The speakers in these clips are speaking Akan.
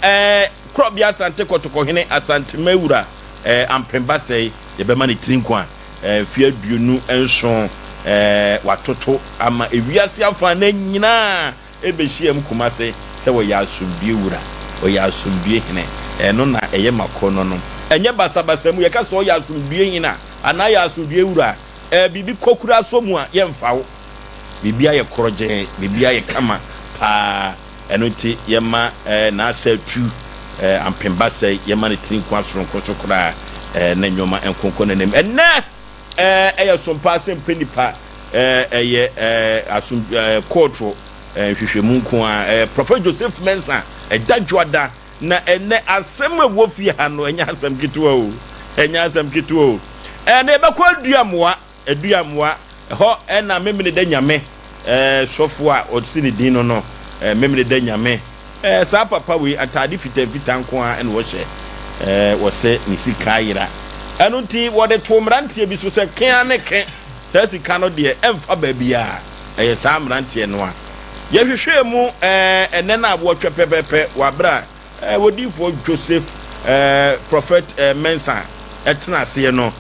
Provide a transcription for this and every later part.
ɛɛ Korɔbea Asante Kɔtɔkɔhene Asante Mawura ɛɛ Ampem Basɛe yɛbɛma ne tiri nkwa ɛɛ mfeɛ 27 ɛɛ watoto ama ewiase afa no nyinaa ɛbɛhyiam Kumase sɛ wɔyɛ asomdue wura, ɔyɛ asomdue hene. Ɛno na ɛyɛ makɔnnɔ no. Ɛnyɛ basabasa mu, yɛka sɛ ɔyɛ asomdue hene a, anaa yɛ asomdue wura a, ɛɛ biribi kɔkura sɔ mu a, yɛmfa wo. Biribi ayɛ korɔgyee, biribi ayɛ kama paa. Ɛno nti yɛma ɛɛ n'asa atu, ɛɛ ampem basɛe, yɛma ne tiri nkwa soronko so koraa, ɛɛ na nneɛma nkonkɔ n'anim. Ɛnnɛ! Ɛɛ ɛyɛ som paa sɛ mpɛ nipa ɛɛ ɛyɛ ɛɛ asom ɛɛ kɔɔto ɛɛ nhwehwɛmu nko ara ɛɛ Prɔfɛt Joseph Mensah ɛda dwoada na ɛnɛ asɛm a ɛwɔ fie ha no ɛnyɛ asɛm ketewa o ɛnyɛ asɛm ketewa o ɛɛ na yɛbɛkɔ Aduamoa Aduamoa ɛhɔ ɛna Memeneda Nyame ɛɛ sɔfo a ɔsi ne din no no ɛɛ Memeneda Nyame Eh saa papa wei ataade fitaa fitaa nko ara na ɔhyɛ eh wɔsɛ ne sika ayera ɛno nti wɔde too mmeranteɛ bi so sɛ ke ara ne ke saa sika no deɛ ɛmfa baabiara ɛyɛ saa mmeranteɛ no a yɛhwehwɛɛ mu eh ɛnɛ no a wɔtwɛ pɛpɛpɛ wɔ aberɛ a eh odiyifoɔ Joseph eh Prophet eh Mensah ɛtena aseɛ no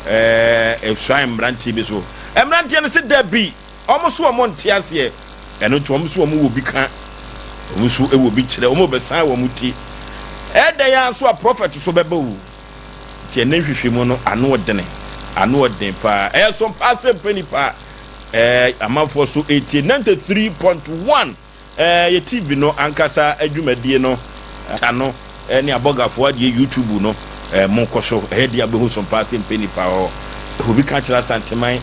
eh ɛsuae mmeranteɛ bi so mmeranteɛ no se dabi Wɔn so wɔn nte aseɛ, ɛno nti wɔn so wɔn wɔ bi ka, wɔn nso wɔ bi kyerɛ, wɔn bɛsan wɔn ti. Ɛdɛn ara nso a prɔfɛt so bɛba o. Nti ɛnɛ nhwehwɛmu no ano ɔdene, ano ɔden paa. Ɛyɛ so paa sɛ mpɛ nipa ɛɛ amanfoɔ so ɛtie 93.1. Ɛɛ yɛ TV no ankasa dwumadie no ta no ne abɔgafoɔ adeɛ YouTube no ɛɛ monkɔ so ɛyɛ deɛ abɛhu so mpaa sɛ mpɛ nipa hɔ obi ka kyerɛ Asanteman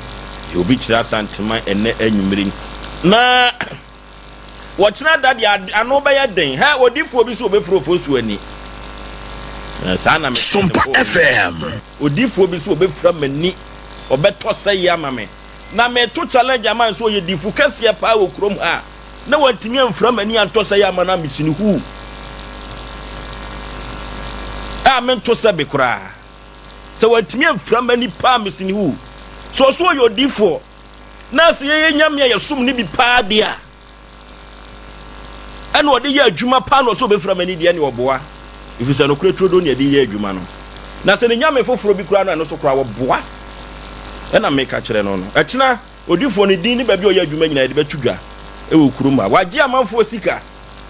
obi kyerɛ Asanteman ɛnɛ anwummere na wɔkyena da deɛ ano bɛyɛ den hɛ odifoɔ bi so obɛfiri ofosu ani saa na Sompa FM. Odifoɔ bi so obɛfira m'ani ɔbɛtɔ sɛ yɛ ama me Na meto challenge ama no sɛ ɔyɛ difo kɛseɛ paa wɔ kurom ha a, na wantumi amfira m'ani antɔ sɛ yɛ ama no a mesi no huu a mento sɛbe koraa. Sɛ wantumi amfira m'ani paa mesi no huu. Sɛ ɔso ɔyɛ odifoɔ na sɛ yɛyɛ nyame a yɛsom no bi paa deɛ a, ɛna ɔde yɛ adwuma paa na ɔsɛ ɔbɛfira m'ani deɛ ne ɔboa ɛfiri sɛ nokorɛ turodo ne ɛde yɛ adwuma no na sɛ ne nyame foforɔ bi koraa no ɛno so koraa wɔboa ɛna meka kyerɛ no no ɛkyena odifoɔ no din ne baabi a ɔyɛ adwuma nyinaa yɛde bɛto dwa ɛwɔ kurom a wagye amanfoɔ sika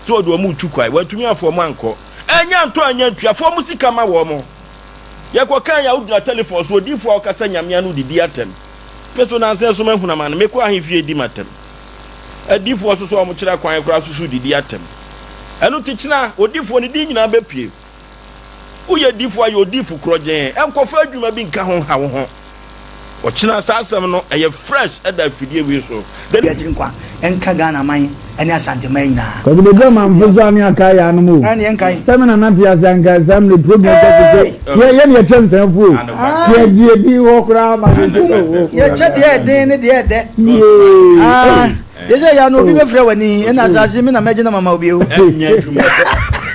sɛ ɔde wɔn retu kwae wantumi amfa wɔn ankɔ ɛnyɛ antɔ anyɛ ntuafoɔ mo sika ma wɔn mo yɛkɔ kan yɛ a wogyina telefon so odifoɔ a ɔkasa nyame ano didi atɛm me so nansa so mahunu amane mekɔ ahemfie di matam Adiyifoɔ nso so a wɔkyerɛ kwan koraa nso so didi atɛm. Ɛno nti kyena odiyifoɔ no din nyinaa bɛpue. Woyɛ diyifoɔ a yɛ odiyifo korɔgyenn. Nkɔfa adwuma bi nka ho nha wo ho. Ɔkyena saa asɛm no ɛyɛ fresh ɛda afidie wei so. The. Akyiri nkwa nka Ghana man ne Asante man nyinaa. Kwasi bɛgye ɔmanfo so ane akae anom o. Ɛne yɛnkae. Sɛ me nana te ase anka saa mmerɛ program kɔ so sɛ yɛ yɛ ne yɛkyɛ nsɛmfo o. Yɛ gye din hɔ koraa ma yɛ Kum yɛkyɛ deɛ ɛden ne deɛ ɛdɛ. Yee. Ah, yɛ sɛ yɛ ano obi bɛfrɛ w'ani ɛna asase me na mɛgye na mama obi o. Yɛyɛ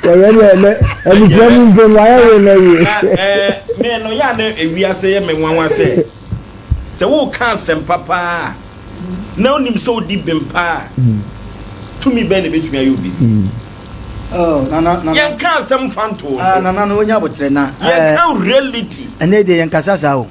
deɛ ɛnɛ abusua mu mpo no wayɛ wei na wie. Me no yɛ a na ewiase yɛ me nwanwa sɛ sɛ woka asɛmpa paa na wonim sɛ wodi bem paa tumi bɛn na ebetumi ayɛ obi? Oh, nana, nana. Yɛnka asɛm mfa nto wo Ah, so. nana no wonya abotrɛ na. Yɛka reality. Ɛnɛ deɛ yɛnkasa saa o.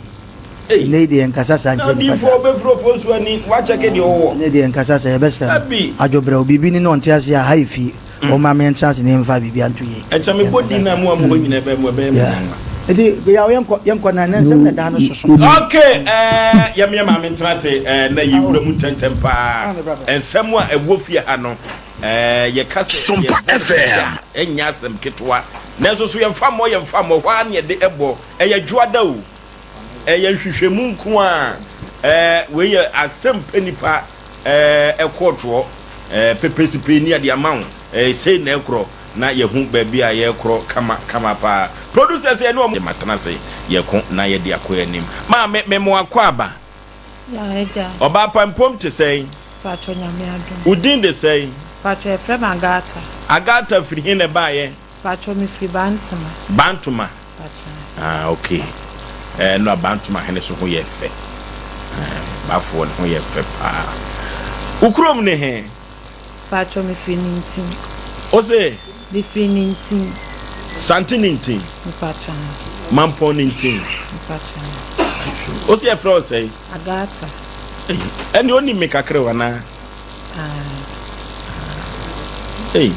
Ei. Ɛnɛ deɛ yɛnkasa saa Na nkyɛn nipa odiyifoɔ da. bɛfiri ofosu ani, wakyɛke deɛ wowɔ. Ɛnɛ deɛ yɛnkasa saa yɛbɛsrɛ no. Dabi. Adwobrɛw, biribi ni na ɔnte aseɛ a, ha yɛ fie. Wɔmma me ntra ase na yɛmfa biribi anto yie. Ɛkyɛ mebɔ din a mo a mowɔ nyinaa ɛbɛyɛ mo ɛbɛyɛ mo nwanwa. Nti yaw yɛnkɔ yɛnkɔ na ɛnɛ nsɛm na ɛda no soso. Ok ɛɛ yɛmeɛ maame ntena ase ɛɛ na yɛwura mu ntɛntɛm paa nsɛm a ɛwɔ fie ha no ɛɛ yɛka sɛ Sompa yɛbɔ FM. da ɛnyɛ asɛm ketewa nanso so yɛmfa mmɔ yɛmfa mmɔ hɔ ara na yɛde ɛbɔ ɛyɛ dwoada o ɛyɛ nhwehwɛmu nko a ɛɛ wei yɛ asɛm pɛ nipa ɛɛ ɛkɔɔtoɔ ɛɛ pɛpɛsipɛ ni ade ama wo ɛɛ sei na ɛkorɔ na yɛhu baabi a yɛkorɔ kama kama paa producer sɛ ɛne ɔmo matena ase yɛko na yɛde akɔ yɛn anim maame memo akɔ aba Ya agya. Ɔbaa pa mpom te sɛn? Paatwɔ Nyame adom. Wo din de sɛn? Paatwɔ yɛfrɛ me Agatha. Agatha firi he na ɛbaeɛ? Paatwɔ me firi Bantama. Bantoma? Paatwɔ. Ah ok. Eh, no a Bantoma hene so ho yɛ fɛ. Eh, Bafoɔ ne ho yɛ fɛ paa. Wo kurom ne he? Paatwɔ me firi Nintim. Wo se? Mefiri Nintin. Sante Nintin. Mepakyɛw. Mampɔn Nintin. Mepakyɛw. Wo se yɛfrɛ wo sɛn? Agatha. Ei, ɛnneɛ wonim me kakra o anaa? Aye. Ei,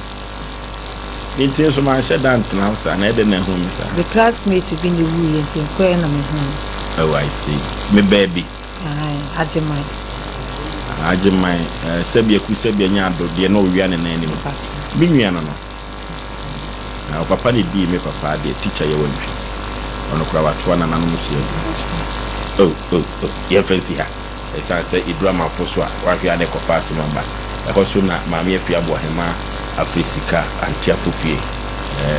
Nintin nso manhyɛ da antena hɔ saa, na ɛdɛn na ahu me saa? Me classmate bi na ewuiɛ nti nkɔɛ na mehuu no. Oh, I see. Me baabi? Aye, Agyeman. Agyeman, eh, sɛbi aku sɛbi anya ado deɛ na ɔwia ne nan anim. Mepakyɛw. Me nua no no. Na ɔpapa na edii me papa adeɛ, teacher yɛ wantwi. Ɔno koraa watoa nananom so agu. Oh oh oh, yɛmfa nsi ha. Ɛsiane sɛ ɛduru amanfo so a, woanhwɛ a na ɛkɔfa asɛm aba. Ɛhɔ so na Maame Afia Aboahemaa afiri sika Anteafo fie.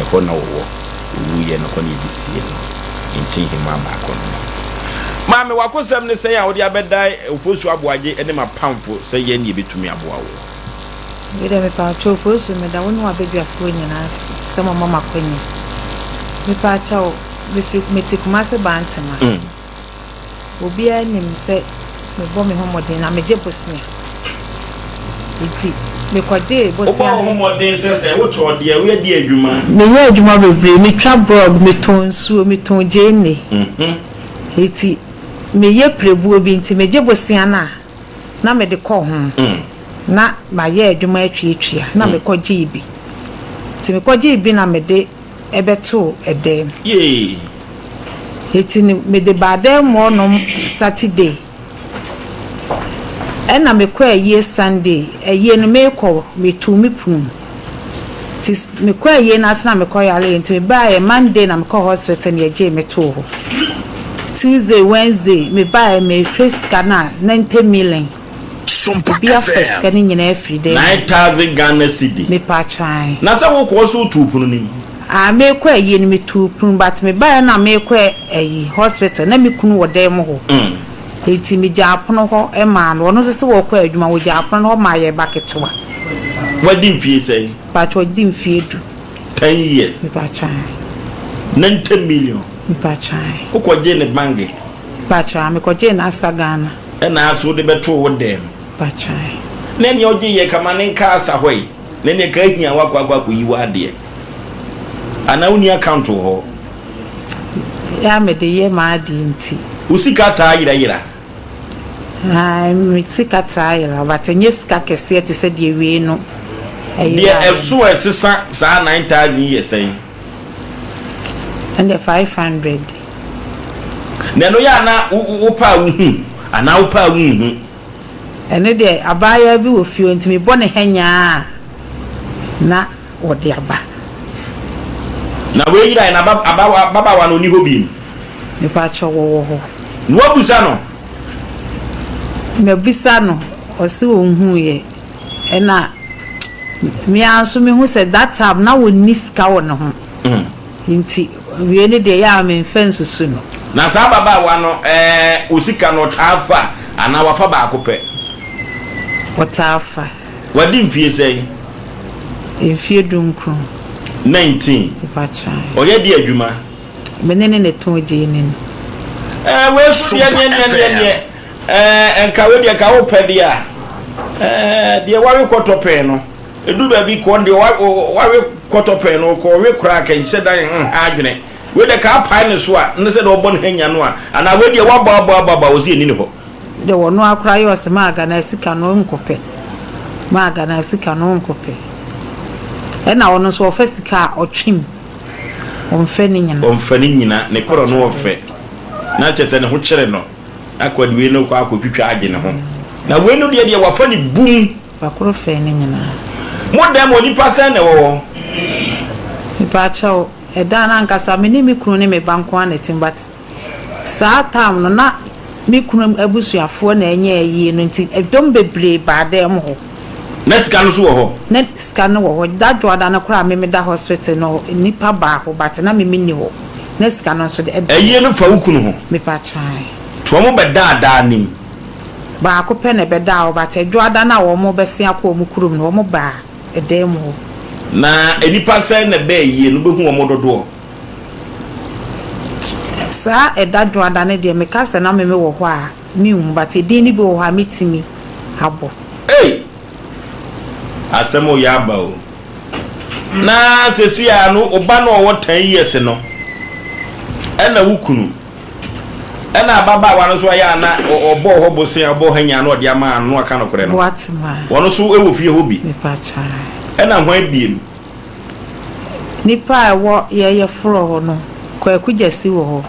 Ɛhɔ na wɔwɔ. Ɔwuiɛ no, ɛhɔ na yɛde siee no. Nti nhemaa baako no no. Maame, w'akosɛm ne sɛn a wode abɛdae Ofosu Aboagye ne m'apamfo sɛ yɛn na yɛbɛtumi aboa wo? Wei deɛ mepaakyɛw Fosu meda wo ne w'abadwafoɔ nyinaa ase sɛ moama me akwanya. Mepaakyɛw mefiri mete Kumase Bantama. Obiara nim sɛ mebɔ me ho mmɔden na megye bosea. Nti mekɔgyee Wobɔ bosea wo ho mmɔden sɛ sɛ wotɔ deɛ woyɛ di adwuma. Meyɛ adwuma bebree, metwa brɔg, metɔn nsuo, metɔn gyeene. Nti meyɛ pirebuo bi nti megye bosea no a na mede kɔ ho na mayɛ adwuma atuatua na mekɔ gyee bi nti mekɔ gyee bi na mede bɛtoo ɛdɛm nti no mede baa dɛm hɔ nom Saturday ɛna mekɔ ayie Sunday ayie no mekɔ metuu me punu mu nti mekɔ ayie no ase na mekɔ yareɛ nti mebaeɛ Monday na mekɔ hospital na yɛgyee me too hɔ Tuesday Wednesday mebaeɛ mehwɛ sika no a 90 million obi afa sika no nyinaa afiri dɛm. 9000 Ghana cedi. Mepatwae. Na sɛ wokɔɔ so wotuu pono no mu? Ah mekɔ ayie no metuu pono but mebaeɛ na mekɔ ayi hospital na me kunu wɔ dan mu hɔ. Enti megyaa pono hɔ maa no. Ɔno nso sɛ ɔrekɔ adwuma, ɔgyaa pono no hɔ maa yɛn ba ketewa. Wadi mfie sɛn? Mpakyɛ wadi mfie du. 10 years. Mpakyɛ ae. 90 million. Mpakyɛ ae. Wokɔgyee ne bange? Mpakyɛ ae, mekɔgyee no Asa Ghana. Ɛna aso wode bɛtoo wo dɛm? Mpakyɛ ae. Na nea ɔgye yɛ kama ne nka asa hɔ yi, na nea ka ahia wo akɔ akɔ akɔyi w'adeɛ. Anaa wonni account wɔ hɔ? Yɛ a mede yɛ m'adeɛ nti. Wo sika taa yera yera? Ae me sika taa yera but ɛnyɛ sika kɛseɛ te sɛ deɛ wei no Deɛ ɛyeraeɛ no. ɛso a ɛsesa saa 9000 yi yɛ sɛn? Ɛndeɛ 500. Na ɛno yɛ a na wopɛ a wohu anaa wopɛ a wonhu? Ɛno deɛ abaayewa bi wɔ fie hɔ nti mebɔ no hanyaa a na wɔde aba. Na wei yerae na aba aba ababaawa no ɔni hɔ biem. Mepakyɛw wɔwɔ hɔ. Na wabisa no? Mabisa no ɔse ɔnhuuiɛ ɛna me ara nso mehu sɛ that time na ɔnni sika wɔ ne ho nti wei no deɛ ɛyɛ a memfa nsusu no. Na saa ababaawa no ɛɛ wo sika no ɔtaa fa anaa wafa baako pɛ? Ɔtaa fa. Wadi mfie sɛn? Mfie dunkron. 19. Mepakyɛw. Ɔyɛ deɛ adwuma? Me ne no na ɛtɔn gyeene no. Ɛɛ wei nso deɛ neɛ neɛ neɛ neɛ ɛɛ nka wei deɛ nka wopɛ deɛ a ɛɛ deɛ wawe kɔtɔ pɛn no ɛduru baabi kɔ deɛ wawe kɔtɔ pɛn no kɔ ɔwe koraa ka nhyɛ dan nha adwene wei deɛ ka apae ne so a ne sɛ deɛ ɔbɔ ne hanya no a anaa wei deɛ wabɔ abɔ abɔ abɔ a ɔsi ɛni ne hɔ. Deɛ ɔno ara koraa yɛ ɔse maaga na sika no nkɔpɛ maaga na sika no nkɔpɛ ɛna ɔno nso ɔfa sika a ɔtwe mu ɔnfɛ ne nyina. Ɔnfɛ ne nyina ne korɔ no ɔfɛ na kyerɛ sɛ ne ho kyere no na kɔ de wei no kɔ akɔ twitwa agye ne ho na wei no deɛ deɛ wafa ne bum. Bakoro fɛ ne nyinaa. Mo dan mu onipa sɛn na ɛwɔ hɔ? Mepaakyɛw ɛdan no ankasa me ne me kunu ne me ba nko ara na ɛte mu but. Saa time no na me kunu abusuafoɔ na ɛnyɛ ayie no nti ɛdɔm bebree baa dan mu hɔ. Na sika no nso wɔ hɔ? Na sika no wɔ hɔ. Da dwoada no koraa a me meda hospital no nnipa baa hɔ but na me menni hɔ. Na sika no nso de ɛda hɔ. Ayie no fa wo kunu ho? Mepakyɛ ae. Nti wɔn bɛdaa daa no mu? Baako pɛ na ɛbɛdaa hɔ but dwoada no a wɔn bɛsen akɔ wɔn kurom no wɔn baa dan mu hɔ. Na nnipa sɛn na ɛbaa ayie no? Wobɛhu wɔn dodoɔ? Saa ɛda dwoada no deɛ meka sɛ na me me wɔ hɔ a menhu but edin no bi wɔ hɔ a mɛtumi abɔ. Ei! Asɛm o yɛ aba o. Na sɛsi a no wo ba no a ɔwɔ 10 years no ɛna wo kunu ɛna ababaawa no nso ayɛ a na ɔbɔɔ hɔ bosea ɔbɔɔ ha nyaa na ɔde ama ano na waka nokorɛ no. Boatema. Wɔn nso wɔ fie hɔ bi. Mepakyɛ. Ɛna hwan biem? Nnipa a ɛwɔ yɛyɛ forɔ hɔ no, Kwaku Gyasi wɔ hɔ,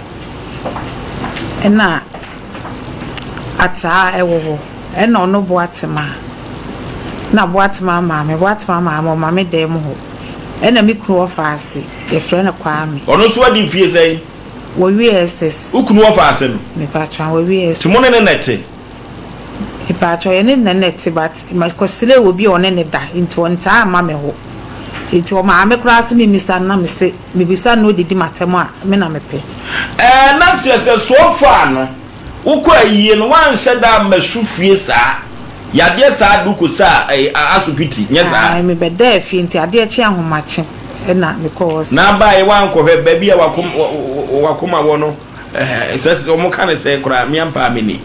ɛna Ataa ɛwɔ hɔ, ɛna ɔno Boatema, ɛna Boatema maame, Boatema maame ɔma me dan mu hɔ, ɛna me kunu wɔfa ase, yɛfrɛ no Kwame. Ɔno nso adi mfie sɛn? Wawie SS. Wo kunu wɔfa ase no? Mepatwa, wawie SS. Nti mo ne no na ɛte? Mepatwa, yɛne no na ɛte but mekɔsrɛɛ obi a ɔne no da nti ɔntaa mma me hɔ. Nti ɔmaa me koraa se memmisa no na mese mebisa no na ɔdidi m'atɛm a me na mepɛ. Ɛɛ na kyerɛ sɛ so far no wokɔ ayie no woanhyɛ da amma su fie saa, yadeɛ saa de wokɔsaa ɛyi asopiti nyɛ saa? Ae mebɛdaa fie nti adeɛ kye ahomakye na mekɔɔ hospital. Na abaeɛ woankɔhwɛ baabi a wakoma wɔ no ɛɛ sɛ wɔn ka ne sɛ koraa me ampa a menni.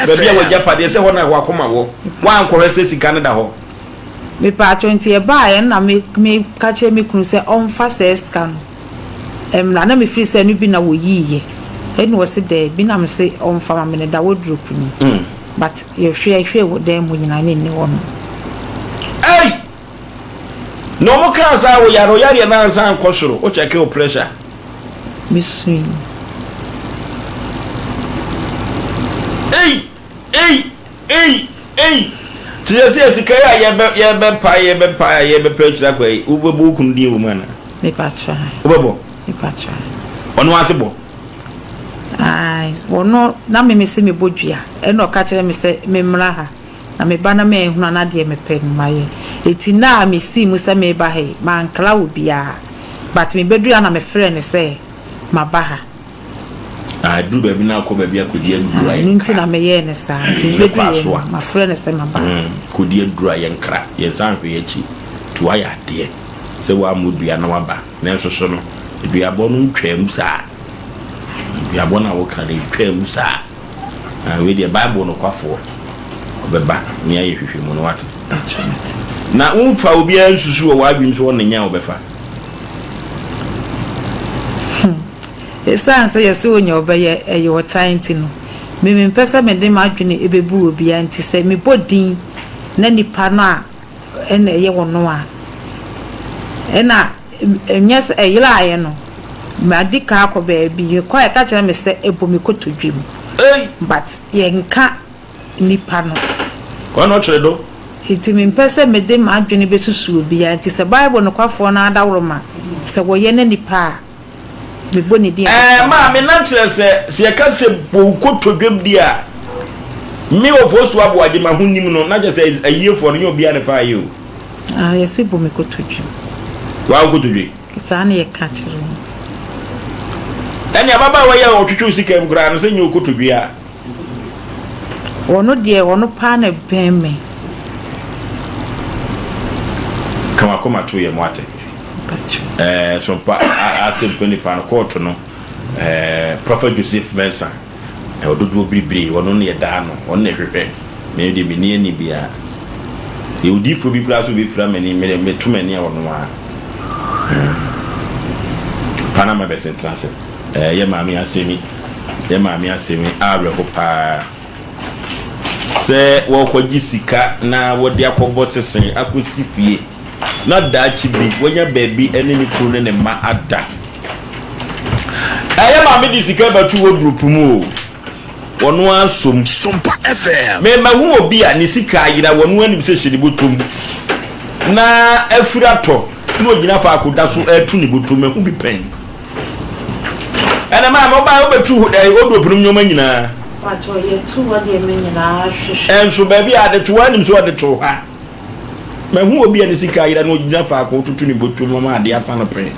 Baabi a w'agyapadeɛ sɛ hɔ na wakoma wɔ woankɔhwɛ sɛ sika no da hɔ. Mepaakyɛw nti ɛbaeɛ no na me me ka kyerɛ me kunu sɛ ɔmfa saa sika no mmra na me firi sɛ ɛno bi na wɔyiiɛ ɛna ɔse daabi na me se ɔmfa ma me no da wardrobe no mu but yɛhwɛ hwɛɛ wɔ dan mu nyinaa na ɛnni hɔ nom. Ei! Na ɔmo kaa saa wo yare wo yareɛ no ansa ankɔ soro wo kyɛke wo pressure. Me sui. Ei! Ei! Ei! Ei! Te sɛ sɛ sika yi a yɛbɛ yɛbɛpae yɛbɛpae a yɛbɛpɛ akyiri akɔ yi, wobɛbɔ wo kunu din wɔ mu anaa? Mepakyɛ. Wobɛbɔ? Mepakyɛ. Ɔno ase bɔ? Ae, ɔno na me mese mebɔ dua, ɛna ɔka kyerɛ me sɛ memmra ha, na meba na manhunu a na deɛ mepɛ no mayɛ. Enti nna a mesii mu sɛ mereba ha yi, mankra obiara, but mebɛduru ha na mefrɛɛ no sɛ maba ha. Ah, ɛduru baabi na akɔ baabi akɔdi aduru a Ɛno nti yɛnkra. na meyɛɛ no saa. Nti Mm, mekɔ mebɛduruiɛ no, asoa. mafrɛ no sɛ maba. Mm, kɔdi aduru a yɛnkra. Yɛnsan nhwɛ yɛn akyi. Nti woayɛ adeɛ sɛ woammɔ dua na woaba. Nanso so no, duabɔ no ntwaa mu saa. Duabɔ no a woka no, ɛntwaa mu saa. Ah, wei deɛ Bible nokwafoɔ ɔbɛba ne ayɛ hwehwɛmu no wate. Pakyɛ mate. Na womfa obiara nsusu wɔ w'adwene mu sɛ ɔne nya a wobɛfa. Esiane sɛ yɛse onya ɔbɛyɛ ɛyɛ ɔtan nti no, me mempɛ sɛ mede m'adwene bɛbu obiara nti sɛ mebɔ din na nipa no a ɛna ɛyɛ ɔno a ɛna ɛnyɛ sɛ ɛyeraeɛ no madi kan akɔ baabi mekɔ a yɛka kyerɛ me sɛ ɛbɔ me kotodwe mu Ei! but yɛnka nipa no. Ɔno ɔkyere do. Nti mempɛ sɛ mede m'adwene bɛsusu obiara nti sɛ Bible nokwafoɔ no adaworoma sɛ wɔyɛ na nipa a mebɔ ne din a Ɛɛ, mɛfa maame, na kyerɛ sɛ, sɛ yɛka sɛ bɔ wo kotodwam di a, me Ofosu Aboagye m'ahonim no, na kyerɛ sɛ ayiefoɔ no, nyɛ obiara na ɛfa ayɛ o. Ah, yɛse bɔ me kotodwe. Waa wo kotodwe? Saa na yɛka kyerɛ me. Ɛne ababaawa yi a ɔtwetwe wo sika mu koraa no, sɛ nyɛ wo kotodwe a. Ɔno deɛ, ɔno paa na ɛbɛn me. Ka w'akoma to yɛn mu ate. Ɛɛ so pa asɛm nipa no kɔɔto no ɛɛ Prophet Joseph Mensah ɔdodoɔ biribiri ɔno ne ɛdaa no ɔno na ɛhwehwɛ me deɛ menni ani biara yɛ odiifoɔ bi koraa so bɛfira m'ani me meto m'ani a ɔno a Panama bɛsentena ase ɛɛ yɛ maame asɛmi yɛ maame asɛmi awerɛho paa sɛ wɔkɔgye sika na wɔde akɔbɔ sese akɔsi fie na daakye bi wanya baabi ne ne kunu ne ne mma ada. Ɛyɛ maame de sika bɛto wardrobe mu o, wɔno ara som. Sompa FM. Me mahu obi a ne sika ayera wɔno ara nim sɛ hyɛ ne bɔtɔ mu na afiri atɔ na ogyina faako da so ɛreto ne bɔtɔ mu mahu bi pɛn. Ɛna maame ɔbaa wobɛtu wardrobe no mu nneɛma nyinaa. Pakyɛ yɛto hɔ nneɛma nyinaa hwehwɛ. Ɛnso baabi a ade to wɔn anim sɛ ɔde to ha. Mahu obi a ne sika ayera na ogyina faako retutu ne bɔtɔ mu ama ade asa no pɛn.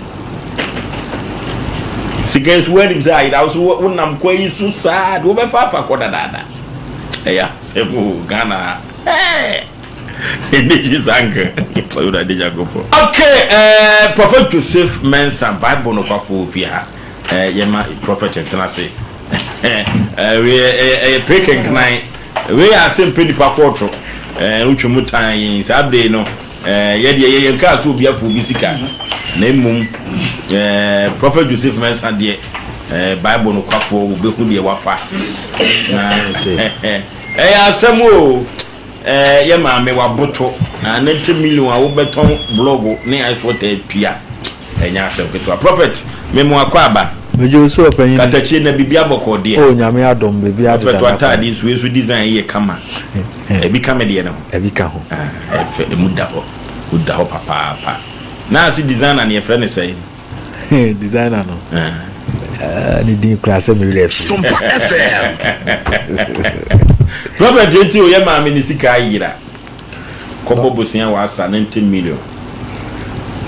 Sika yi so woanim sɛ ayera wo so wonam kwa yi so saa de wobɛfa afa kɔ dadaada. Ɛyɛ asɛm o Ghana. Ɛɛ Energy sank. Awurade Nyankopɔn. Okay, eh, Prophet Joseph Mensah, Bible nokwafo wɔ fie ha. Eh, yɛma Prophet ntena ase. Eh, ɛyɛ peke nkenan. Wei yɛ asɛm pɛ nipa kɔɔto. Eh, wotwa mu tan saa bere no. Ɛɛ yɛ deɛ yɛyɛ nkaa sɛ obi afo obi sika na mmom ɛɛ Prophet Joseph Mensah deɛ ɛɛ Bible no kwafoɔ wɔbɛhu deɛ wafa na ɛyɛ asɛm o ɛɛ yɛ maame waboto na 90 million a wobɛtɔn blɔgo ne ice water atua ɛnyɛ asɛm ketewa Prophet memo akɔ aba Megye wo so ɔpanyin. Katakyie na biribi abɔkɔ deɛ. Oh Nyame adom biribi adeda Prophet w'ataade nso wei nso design yɛ kama. Ebi ka me deɛ no ho. Ebi ka ho. Ah, ɛyɛ fɛ, emu da hɔ. Emu da hɔ papaapa. Na ase designer no yɛfrɛ no sɛn? Designer no? Ah. Ne din koraa sɛ me werɛ afi. Sompa FM. Prophet enti oyɛ maame ne sika ayera. Kɔbɔ bosea wɔ asa 90 million.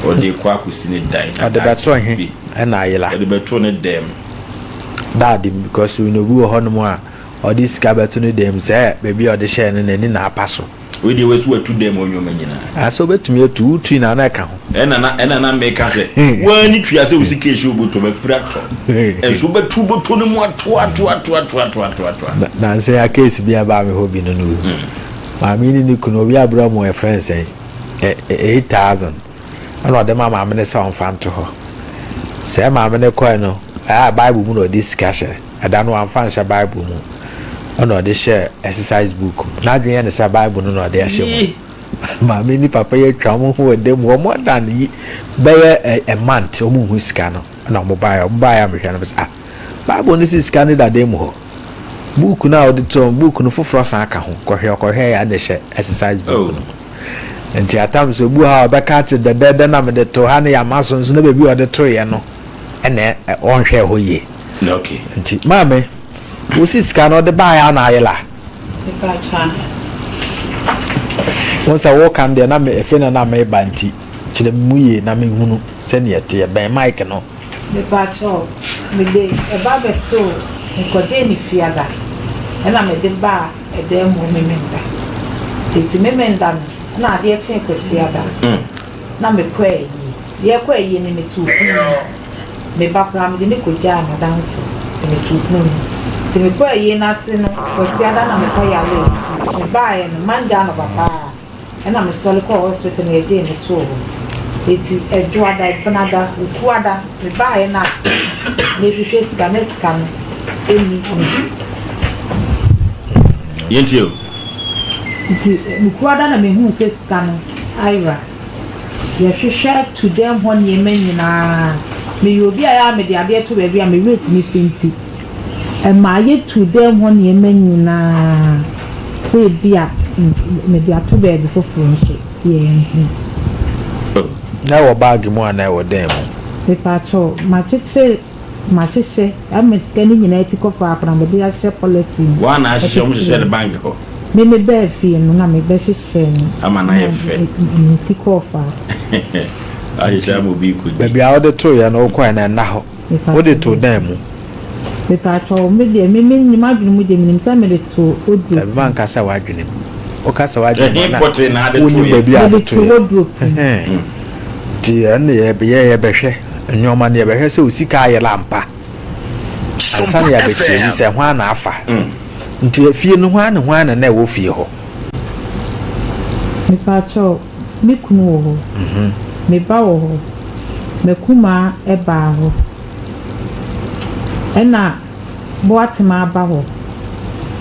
Ɔde kɔ akɔsi ne dan. Ɔde bɛto he ɛna ayera. Ɔde bɛto ne dɛm. Daadi because obi wɔ hɔnom a Ɔde sika bɛto ne dan mu sɛ baabi a ɔde hyɛɛ no n'ani na apa so. Wei deɛ wasi watu dan mu nneɛma nyinaa. Ah sɛ wobɛtumi atu, wotui na na ɛka ho. Ɛna na ɛna na meka sɛ woaa ne tua sɛ wo sika ɛhyɛ wo bɔtɔ mu afiri atɔ. Ɛnso wobɛto bɔtɔ no mu ato ato ato ato ato ato ato. Nansa yi a case bi a ɛbaa me hɔ bi no no o. Maame yi ne ne kunu obi abrɛ wɔn ɛfrɛ no sɛn 8000. Ɛna ɔde ma maame no sɛ ɔmfa nto hɔ. Sɛ maame no kɔe no, ɛyɛ a Bible mu na ɔde sika hyɛ. Ɛda no wamfa anhyɛ Bible mu, ɛna ɔde hyɛɛ exercise book mu. N'adwene yɛ no sɛ Bible no na ɔde ahyɛ mu. Maame ne papa yi atwa wɔn ho wɔ dan mu hɔ more than yi bɛyɛ a month wɔn nhu sika no. Ɛna wɔn baeɛ, wɔn baeɛ a mehwɛ no sɛ ah, Bible no si sika no da dan mu hɔ. Book no a ɔde to book no foforɔ san ka ho. Kɔhwɛ ɔkɔhwɛ yɛ na ɛhyɛ exercise book no mu. Nti atam sɛ obi wɔ ha a ɔbɛka akyerɛ dɛdɛɛdɛ na mede to ha ne yɛ so nso na baabi a ɔde toeɛ no ɛna ɔnhwɛɛ hɔ yie. Okay. Nti maame, wosi sika no ɔde baeɛ a na ayela. Wo sɛ woka no deɛ na me efe na na meba nti kyerɛ me mu yie na menhunu sɛdeɛ ɛteɛ bɛn mic no. Mepakyɛw, mede ɛba bɛtoo mekɔgyee no fiada ɛna mede baa ɛdan mu Memenda. Enti Memenda no na adeɛ kyee Kwasiada na mekɔ ayie. Yɛkɔ ayie no metoo pono mu. Me ba koraa mede no kɔgyaa m'adamfo nti metoo pono mu. Nti mekɔɔ ayie no ase no Kwasiada na mekɔ yaree nti mebaeɛ no Monday anɔpa paa ɛna mesɔre kɔɔ hospital na yɛgyee me too hɔ. Nti Ɛdwoada, Ɛbenada, Wukuada mebaeɛ no a mehwehwɛ sika na sika no ɛnni hɔ. Yɛntie o. Nti Wukuada na mehuu sɛ sika no ayera. Yɛhwehwɛ to dɛm hɔ nneɛma nyinaa. Meyɛ obi a ɛyɛ a mede adeɛ to baabi a me werɛ tumi fi nti, ɛma yɛtu dɛm hɔ nneɛma nyinaa sɛ ebia mede ato baabi foforɔ nso, yɛanhu. Na ɛwɔ bag mu anaa ɛwɔ dan mu? Mepakyɛw, makyekyere. Mahyehyɛ ama sika no nyinaa ti kɔ faako na mede ahyɛ polythene mu. Woa na ahyehyɛ, wɔn hyehyɛ no bank hɔ. Me me baa fie no na me bɛ hyehyɛ no. Ama no ayɛ fɛ. Ne ti kɔɔ faako. Ahyehyɛ ama obi rekɔ di. Baabi a wode too yɛ no wokɔɛ no ɛnna hɔ. Wode too dan mu. Mepakyɛw me deɛ me me m'adwene mu deɛ menim sɛ mede too wardrobe mu. Dabi manka sɛ w'adwene mu. Woka sɛ w'adwene mu a na wonim baabi a wode too yɛ. Mede too wardrobe mu. Nti ɛno yɛ yɛbɛhwɛ nneɛma no yɛbɛhwɛ sɛ osika ayera ampa ansa na yɛabɛkyerɛ mu sɛ hwan na afa. Nti efie no hwan ne hwan na na ɛwɔ fie hɔ? Mepakyɛw, me kunu wɔ hɔ, me ba wɔ hɔ, m'akumaa baa hɔ, ɛna Boatema ba hɔ,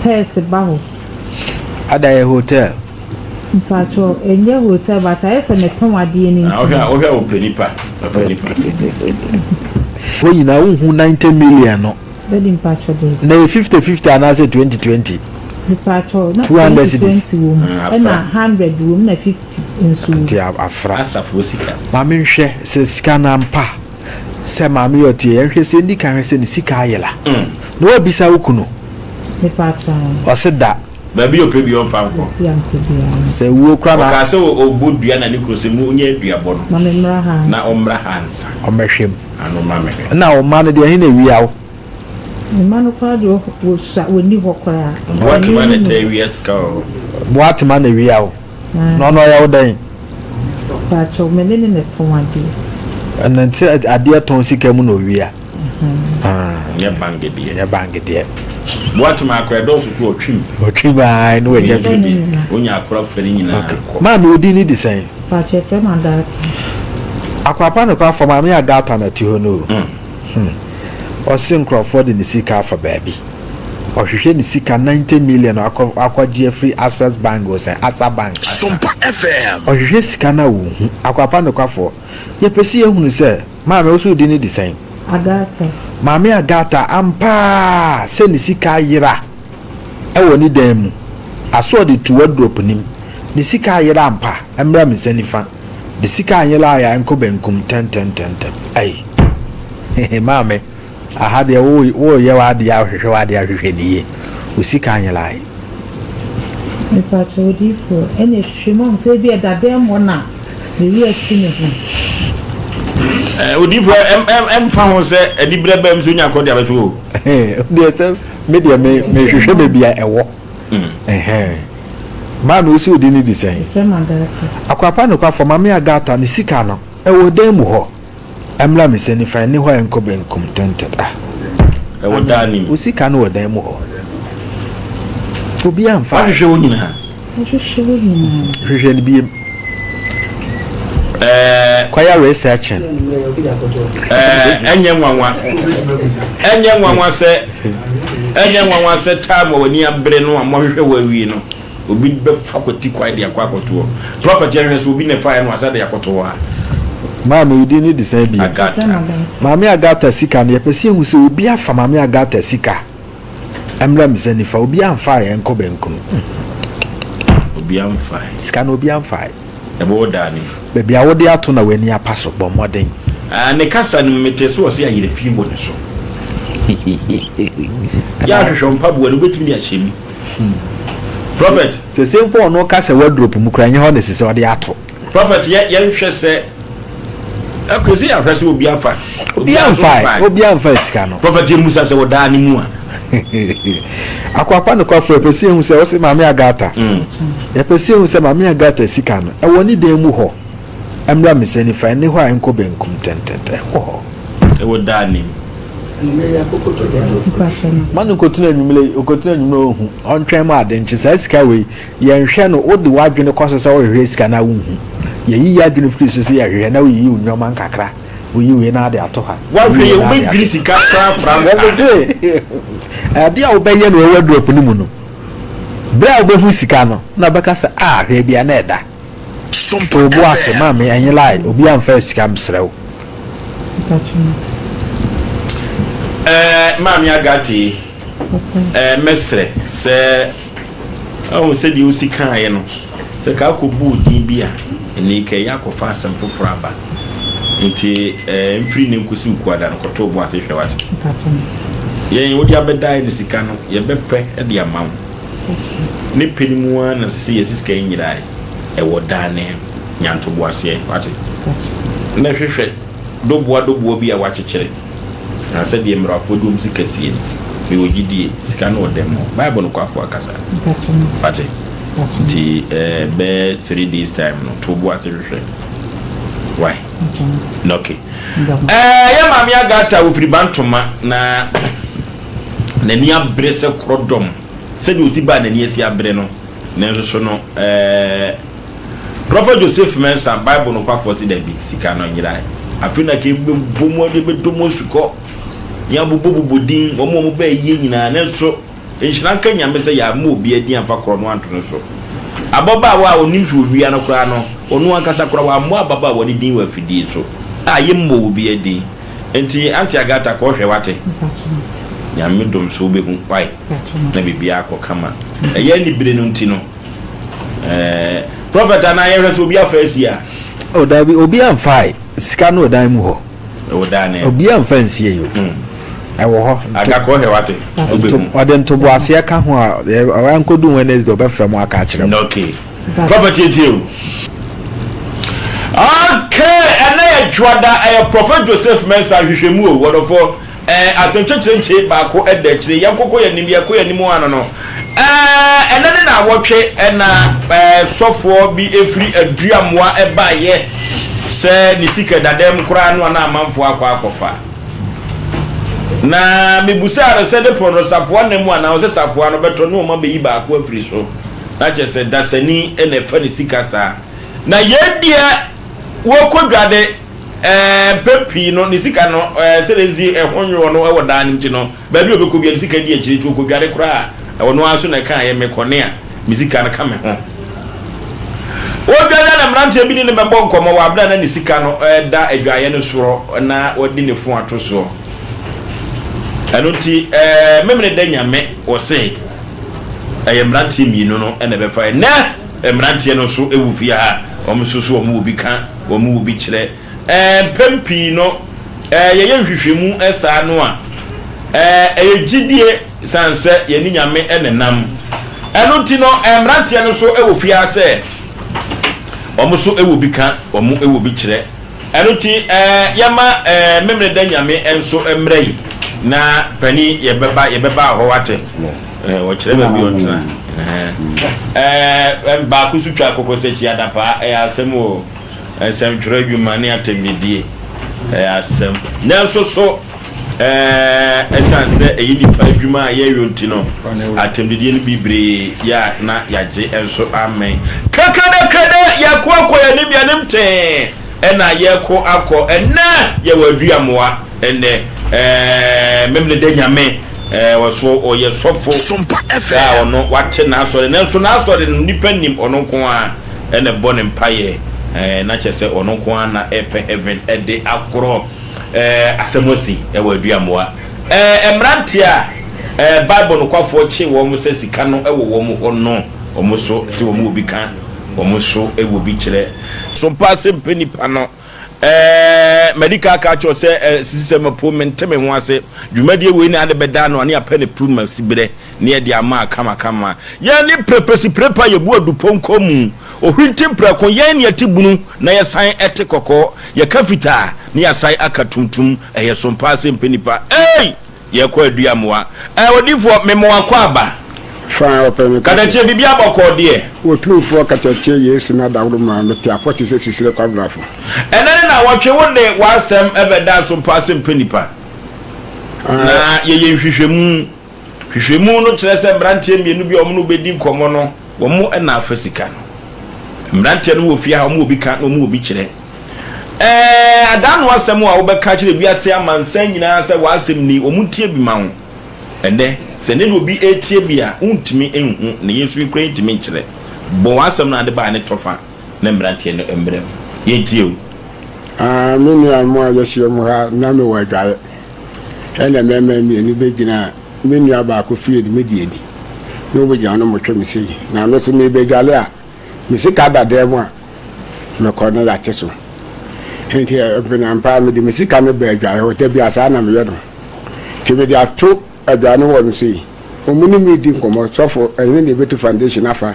Tess ba hɔ. Ada yɛ hotel. Mpakyɛw ɛnyɛ hotel but ayɛ sɛ metɔn adeɛ no nti. Wohwɛ a wohwɛ a ɔpɛ nipa ɔpɛ nipa. Hɔ nyinaa wonhu 90 million no. Daddy mpakyɛw dabi. Na ɛyɛ 50 50 anaasɛ 20 20. Mepakyɛw na 200 20 cedis. 20 wɔ mu ɛna 100 wɔ mu na 50 nso wɔ mu. Nti afra. Asafoɔ sika. Ma menhwɛ sɛ sika no ampa. Sɛ maame yɛ ɔteɛ yɛnhwɛ sɛ yɛndi kan hwɛ sɛ ne sika ayera na wabisa wo kunu ɔse da. Baabi a ɔpɛ biara ɔmfa nkɔ. Sɛ wuo koraa na. Ɔkaa sɛ ɔbɔ dua na ne kunu sɛ mo nyɛ duabɔ no na ɔmmra ha ansa. Ɔmmɛhwɛ mu. Ano ɔmmra mmɛhwɛ. Ɛna wo mma no deɛ ɛhe na ɛwia wo? Me mma no koraa deɛ wɔsua wɔnni hɔ koraa. Boatema na ɛtaa wia sika wɔ hɔ. Boatema na ɛwia wo. Na ɔno ɔyɛ wo dɛn? Mpakyɛw, me ne no na ɛtɔn adeɛ. Ɛna nti adeɛ tɔn sika mu na owia. Nyɛ bank deɛ. Nyɛ bank deɛ. Boatema akora ɛdɔɔso kura ɔtwim. Ɔtwim aa ne wagya bi. Onya akora fɛ ne nyinaa kɔ. Maame wo din ne de sɛn? Mepakyɛ yɛfrɛ me Agatha. Akwapa nokwafo maame Agatha na ɛte hɔ no o. Hmm. Ɔse nkurɔfoɔ de ne sika afa baabi. Ɔhwehwɛ ne sika 90 million akɔ akɔgye afiri Access Bank o sɛ Asa Bank. Sompa FM. Ɔhwehwɛ sika no a ɔnhu. Akwapa nokwafoɔ, yɛpɛ sɛ yɛhunu sɛ, maame wo so wo din no de sɛn? Agatha. Maame Agatha, ampa ara sɛ ne sika ayera wɔ ne dan mu. Aso ɔde to wardrobe no mu. Ne sika ayera ampa, ɛmmra me nsa nifa. Ne sika anyera a ɛnkɔ benkum ntɛntɛntɛntɛm. Ei! Hehe, maame, aha deɛ wo woreyɛ w'adeɛ a wohwehwɛ w'adeɛ ahwehwɛ no yie. Wo sika anyerae. Mepakyɛw odiyifoɔ, ɛne hwehwɛ mu ahu sɛ ebia ɛda dɛm hɔ na me werɛ afi me ho. Eh, odiyifoɔ, ɛm ɛm ɛmfa ho sɛ aniberɛ bɛm sɛ onya akɔ de abɛto o. Deɛ sɛ me deɛ me mehwehwɛ baabi a ɛwɔ. Ɛhɛn. Maame wo se wo din de sɛn? Yɛfrɛ me Agatha. Akwapa nokwafo, Maame Agatha ne sika no ɛwɔ dan mu hɔ. Ɛmmra me nsa nifa, ɛnni hɔ a ɛnkɔ benkum tɛntɛn. Ah. Ɛwɔ dan no mu. Wo sika no wɔ dan mu hɔ. Obiara mfa. Woahwehwɛ hɔ nyinaa? Mahwehwɛ hɔ nyinaa. Hwehwɛ no biem. Ɛɛ. Kɔyɛ researching. Ɛɛ ɛnyɛ nwanwa. Ɛnyɛ nwanwa sɛ ɛnyɛ nwanwa sɛ time a w'ani abere no a moahwehwɛ hɔ awie no obi bɛfa kwati kwan de akɔ akɔto hɔ. Prɔfɛt yɛhwɛ sɛ obi na ɛfaeɛ no ansa de akɔto hɔ a. Maame wo din no de sɛn bio? Agatha. Maame Agatha sika no yɛpɛ sɛ yɛhu sɛ obi afa Maame Agatha sika. Ɛmmra me nsa nifa, obiara mfaeɛ nkɔ benkum. Obiara mfaeɛ. Sika no obiara mfaeɛ. Ɛbɛwɔ daa no mu. Baabi a wode ato na w'ani apa so, bɔ mmɔden. Ah, ne kasa no mu metee sɛ ɔse ayerɛfie wɔ ne so. Yɛ ahwehwɛ wo mpaboa no, wobɛtumi de ahyɛ mu. Prophet. Sese mpo ɔno ka sɛ wardrobe mu koraa, ɛnyɛ hɔ na ɛsɛ sɛ ɔde ato. Prophet yɛ yɛnhwɛ sɛ okay sɛ yɛahwɛ sɛ obi afa obi anfa obi anfa sika no. Prophet yɛ musa sɛ ɔdaa ne mu a. Akwakwa nokwafo yɛpɛ sɛ yɛhu sɛ ɔse maame Agatha mm. yɛpɛ sɛ yɛhu sɛ maame Agatha sika no ɛwɔ ne dan mu hɔ ɛmmra me nsa nifa ɛne hɔ a ɛnkɔ benkum tɛntɛntɛ ɛwɔ hɔ. Ɛwɔ daa ne mu. Ma no nkɔtena anwummerɛ ɔkɔtena anwummerɛ ɔhu ɔntwɛn mu ade nkye saa sika wei Yɛnhwɛ no, wode w'adwene kɔ so sɛ worehwehwɛ sika no a wonhu. Yɛyi yɛn adwene firi so sɛ yɛhwehwɛ na woyiyi wo nneɛma nkakra, woyi wei na ade ato ha. Woahwɛ yɛ, wobɛdwiri sika koraa fra ntaade. Mese, adeɛ a wobɛyɛ no wɔ wardrobe no mu no, berɛ a wobɛhu sika no, na wobɛka sɛ, ah, hwɛ bia na ɛda. To wo bo ase, maame, ɛnyɛ lie, obi amfa sika mesrɛ wo. Ɛɛ, maame Agate, ɛɛ, mɛsrɛ sɛ. Wahu sɛdeɛ wosi kaeɛ no, sɛ ka akɔbu din bi a, ɛnne ka ɛyɛ akɔfa asɛm foforɔ aba. Nti eh, mfiri nnɛ nkɔsi wo kuada no, kɔto wo bo ase hwɛ wate. Yɛn wode abɛdae no sika no, yɛbɛpɛ de ama wo. Ne pɛ no mu ara na sɛ sɛ yɛsi sika yi nyerae, ɛwɔ daa ne nya ntoboaseɛ wate. Na hwehwɛ doboa doboa bi a wakyekyere. Na sɛdeɛ mmarafoɔ de wɔn sika sie no, mewɔ gyidie, sika no wɔ dɛm hɔ. Bible nokwafo akasa. Wate? Nti eh, bɛyɛ 3 days time no, to bo ase hwehwɛ. Why? Na okay. Eh, yɛ maame Agatha ofiri Bantoma na n'ani abere sɛ korɔdɔm. Sɛdeɛ osi baa n'ani asi abere no, nanso so no, eh, Prɔfɛt Joseph Mensah, Bible nokwafoɔ se dabi, sika no nyerae. Afei na ka yɛbɛbɔ mu, yɛbɛdɔ mu asukɔ, yɛabobɔbobɔ din, wɔn a wɔbɛɛ yie nyinaa, nanso nhyira nka Nyame sɛ yɛammɔ obiara din amfa korɔ no anto no so. Ababaawa a ɔnim sɛ ɔwia no koraa no, ɔno ankasa koraa wammɔ ababaawa no din wɔ afidie so a yɛmmɔɔ obiara din. Enti Auntie Agatha kɔ hwɛ wate? Nyame dom so wobɛhu, wai? Na biribiara akɔ kama. Ɛyɛ anibere no nti no. Ɛɛ prɔfɛt anaa yɛhwɛ sɛ obi afa asi a. O dabi obi amfae sika no wɔ dan mu hɔ. Ɛwɔ dan ne. Obi amfa nsie yi o. Hmm. Ɛwɔ hɔ. Agakɔ hwɛ wate. Wobɛhu. Ɔde ntoboaseɛ ka ho a ɛnkɔdu Wednesday ɔbɛfrɛ mo aka akyerɛ mo. Okay. Prɔfɛt yɛtie o. Okay, ɛnɛ yɛ dwoada ɛyɛ Prɔfɛt Joseph Mensah nhwehwɛmu o wɔdɔfoɔ. Ɛɛ, asɛm kyenkyerenkye baako da akyire. Yɛnkɔkɔ yɛn anim, yɛkɔ yɛn anim ano no, ɛɛ, ɛnɛ ne naawɔtwe ɛna ɛɛ, sɔfoɔ bi ɛfiri Aduamoa ɛbaeɛ sɛ ne sika dada mu koraa no a na amanfoɔ akɔ akɔfa. Na mebusaa no sɛ ne pono no safoa nna mu anaa ɔsɛ safoa no bɛtɔ ne ɔma bɛyi baako afiri so. Na kyerɛ sɛ dasani na ɛfa ne sika saa. Na yei deɛ wɔkɔ dwade ɛɛ mpɛn pii no ne sika no ɛɛ sɛdeɛ nsi ɛho nwoɔ no wɔ daa no nti no baabi a ɔbɛkɔ biara ne sika di akyire nti ɔkɔdware koraa a ɔno ara nso na ɛkaeɛ mekɔne a me sika no ka me ho. Ɔdware a na mmeranteɛ bi ne no bɛbɔ nkɔmmɔ wɔ aberɛ a na ne sika no da adwaeɛ no soɔ na wadi ne fon ato soɔ. Ɛno nti ɛɛ Memeneda Nyame ɔse ɛyɛ mmeranteɛ mmienu no na ɛbɛfa ɛnɛ. Mmeranteɛ no nso wɔ fie ha a, wɔn nso so wɔn wɔ bi ka, wɔn wɔ bi kyerɛ. Ɛɛ mpɛn pii no, ɛɛ yɛyɛ nhwehwɛmu saa no a, ɛɛ ɛyɛ gyidie sane sɛ yɛne Nyame na ɛnam. Ɛno nti no, mmeranteɛ no nso wɔ fie ha sɛ wɔn nso wɔ bi ka, wɔn wɔ bi kyerɛ. Ɛno nti eh, yɛma eh, Memeneda Nyame nso mmra yi na panin yɛbɛba yɛbɛba hɔ wate eh, wɔkyerɛ baabi ɔtena eh, eh, baako so twa akokɔ sɛ akyi adapaa ɛyɛ asɛm o nsɛmtwerɛ adwuma ne atɛmdidie ɛyɛ asɛm nanso so Ɛsiane sɛ ɛyɛ nnipa adwuma a yɛyɔ nti no, atɛmdidie no bebree yɛ a na yɛagye nso amen. Kɛkɛdɛkɛdɛ yɛko akɔ yɛn anim, yɛn anim tee ɛna yɛko akɔ. Ɛnnɛ yɛwɔ Aduamoa ɛnnɛ ɛɛ Memeneda Nyame ɛɛ ɔso ɔyɛ sɔfo a ɔno wate n'asɔre nanso n'asɔre no nnipa nnim ɔno nko ara ɛna ɛbɔ ne mpaeɛ ɛɛ na kyerɛ sɛ ɔno nko ara na ɛpɛ heaven ɛde akorɔ. Eh, asɛm asi wɔ Aduamoa. Eh, mmeranteɛ a eh, Bible nokwafoɔ kye wɔn sɛ sika no wɔ wɔn hɔ no, wɔn so se wɔn wɔ bi ka, wɔn so wɔ bi kyerɛ. So mpa ase mpɛ nipa no. Eh, madi ka aka akyerɛ wo sɛ eh, sisi sɛ mapo mente me ho ase. Dwumadie wei na ade bɛda ano a ne apɛ ne pru ma siberɛ ne yɛde ama a kamakama. Yɛn ne prepesi prepa yɛbu adupɔnkɔ mu. Ohwinti mprɛko, yɛn ne yɛte bunu na yɛsan te kɔkɔɔ. Yɛka fitaa na yɛasan aka tuntum. Ɛyɛ som paa sɛ mpɛ nipa. Ei! Yɛkɔ Aduamoa. Ɛɛ odiyifoɔ, mema wo akwaaba. Fine, ɔpɛ me kɛse. Katakyie, biribiara bɔkɔɔ deɛ? Otumfoɔ Katakyie Yesu n'adaworo maa mete apɔ te sɛ sisire kwabrafo. Ɛnnɛ ne nnawɔtwe, wode w'asɛm bɛda so paa sɛ mpɛ nipa. Na yɛyɛ nhwehwɛmu. Nhwehwɛmu no kyerɛ sɛ mmeranteɛ mmienu bi a wɔne wo bɛdi nkɔmmɔ no, wɔn na afa sika no. Mmeranteɛ no wɔ fie ha, wɔn wɔ bi ka na wɔn wɔ bi kyerɛ. Ɛɛ, adaano asɛm a wobɛka akyerɛ wiase amansan nyinaa sɛ w'asɛm ni, wɔn ntie bi ma wo. Ɛnnɛ, sɛ ne na obi retie bi a, wontumi nhu, na yɛn nso yɛkura yɛntumi nkyerɛ. Bɔ w'asɛm no ade baa ne tɔfa na mmeranteɛ no mmra mu. Yɛntie o. Ah, me nuanom a yɛahyia mu ha, na mewɔ adwaeɛ. Ɛnna mmarima mmienu bɛgyinaa me nua baako fie de me deɛ ni, na wɔgyina hɔ na wɔhwɛ me sei. Na me nso merebɛdwale a, me sika da dan mu a mekɔ na yɛate so. Nti mpenampa ara mede me sika no baa adwaeɛ hɔ, da biara saa na meyɛ no. Nti mede ato adwaeɛ no hɔ no sei, wɔn ne me redi nkɔmmɔ, sɔfo, ɛhene na ɛbɛtu foundation afa.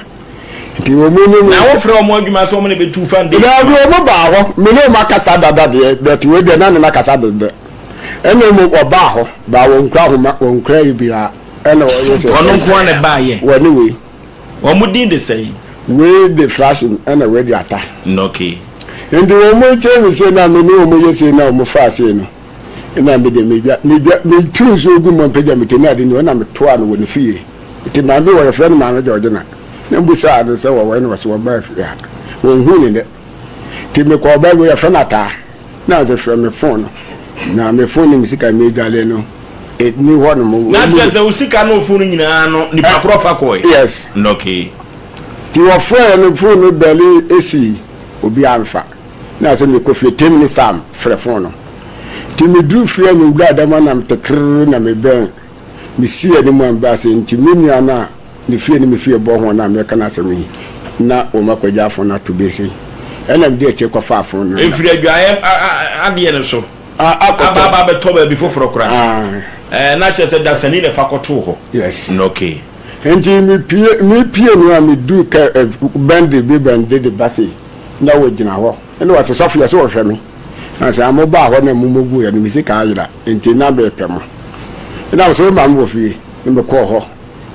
Nti wɔn ne me. Na wofrɛ wɔn adwuma sɛ wɔn na ɛbɛtu foundation? Daabi, wɔn baa hɔ, me ne wɔn akasa dada deɛ, but wei deɛ na ne no akasa deda. Ɛna mmom ɔbaa hɔ, baa wɔnkura nhoma, wɔnkura yi biara. Ɛna ɔyɛ sɛ. Ɔno nko ara na ɛbaayɛ. Wɔne wei. Wɔn din de sɛn? Wei de Flashing ɛna wei de Ata. Okay. Nti wɔn kyerɛ me sei na me ne wɔn yɛ sei na wɔn faa sei no, ɛna me de medwa medwa metu nsuo gu mu mpagya me ti na ade ni ɛna metoa no wɔ ne fie. Nti maame wɔ yɛfrɛ no maame Georgina na mbusaa no sɛ wɔwɔ ɛna wɔsɛ wɔbaa fie ha. Wɔnhuu ne nɛ. Nti mekɔɔ ɔbaa bi yɛfrɛ no Ataa. Na ɔse frɛ me phone no na me phone ne me sika medwale no ɛni hɔ nom. Na kyerɛ sɛ wo sika ne wo phone no nyinaa no nipa korɔ fa kɔɛ? Yes. Okay. Nti wɔfrɛɛ no phone no bɛle esi obi amfa na ɔse mekɔ fie 10 minutes time frɛ phone no. Nti meduru fie a mewura dɛm a na mete krrr na mebɛn mesii anim a mebaa sɛ nti me nua no a ne fie ne me fie bɔ ho no a mereka n'asɛm yi, na wɔakɔgya afõ no ato bɛ sei. Ɛnna mede akyire kɔfaa afõ no. Ɛfiri adwaeɛ adeɛ no so aba aba abɛtɔ baabi foforɔ koraa. Ɛɛ, na kyerɛ sɛ dasani na ɛfa kɔtoo hɔ. Yes. Okay. Nti mepie, mepie no a meduru kɛ bɛnde bi bɛnde de ba sei, na wɔgyina hɔ. Ɛnna wɔse, Sɔfo, yɛ sɛ wɔhwɛ me. Na sɛ mobaa hɔ na momɔguiɛ no, me sika ayera, nti na mepɛ mo. Ɛnna wɔse, Wo maame wɔ fie? Na mekɔɔ hɔ.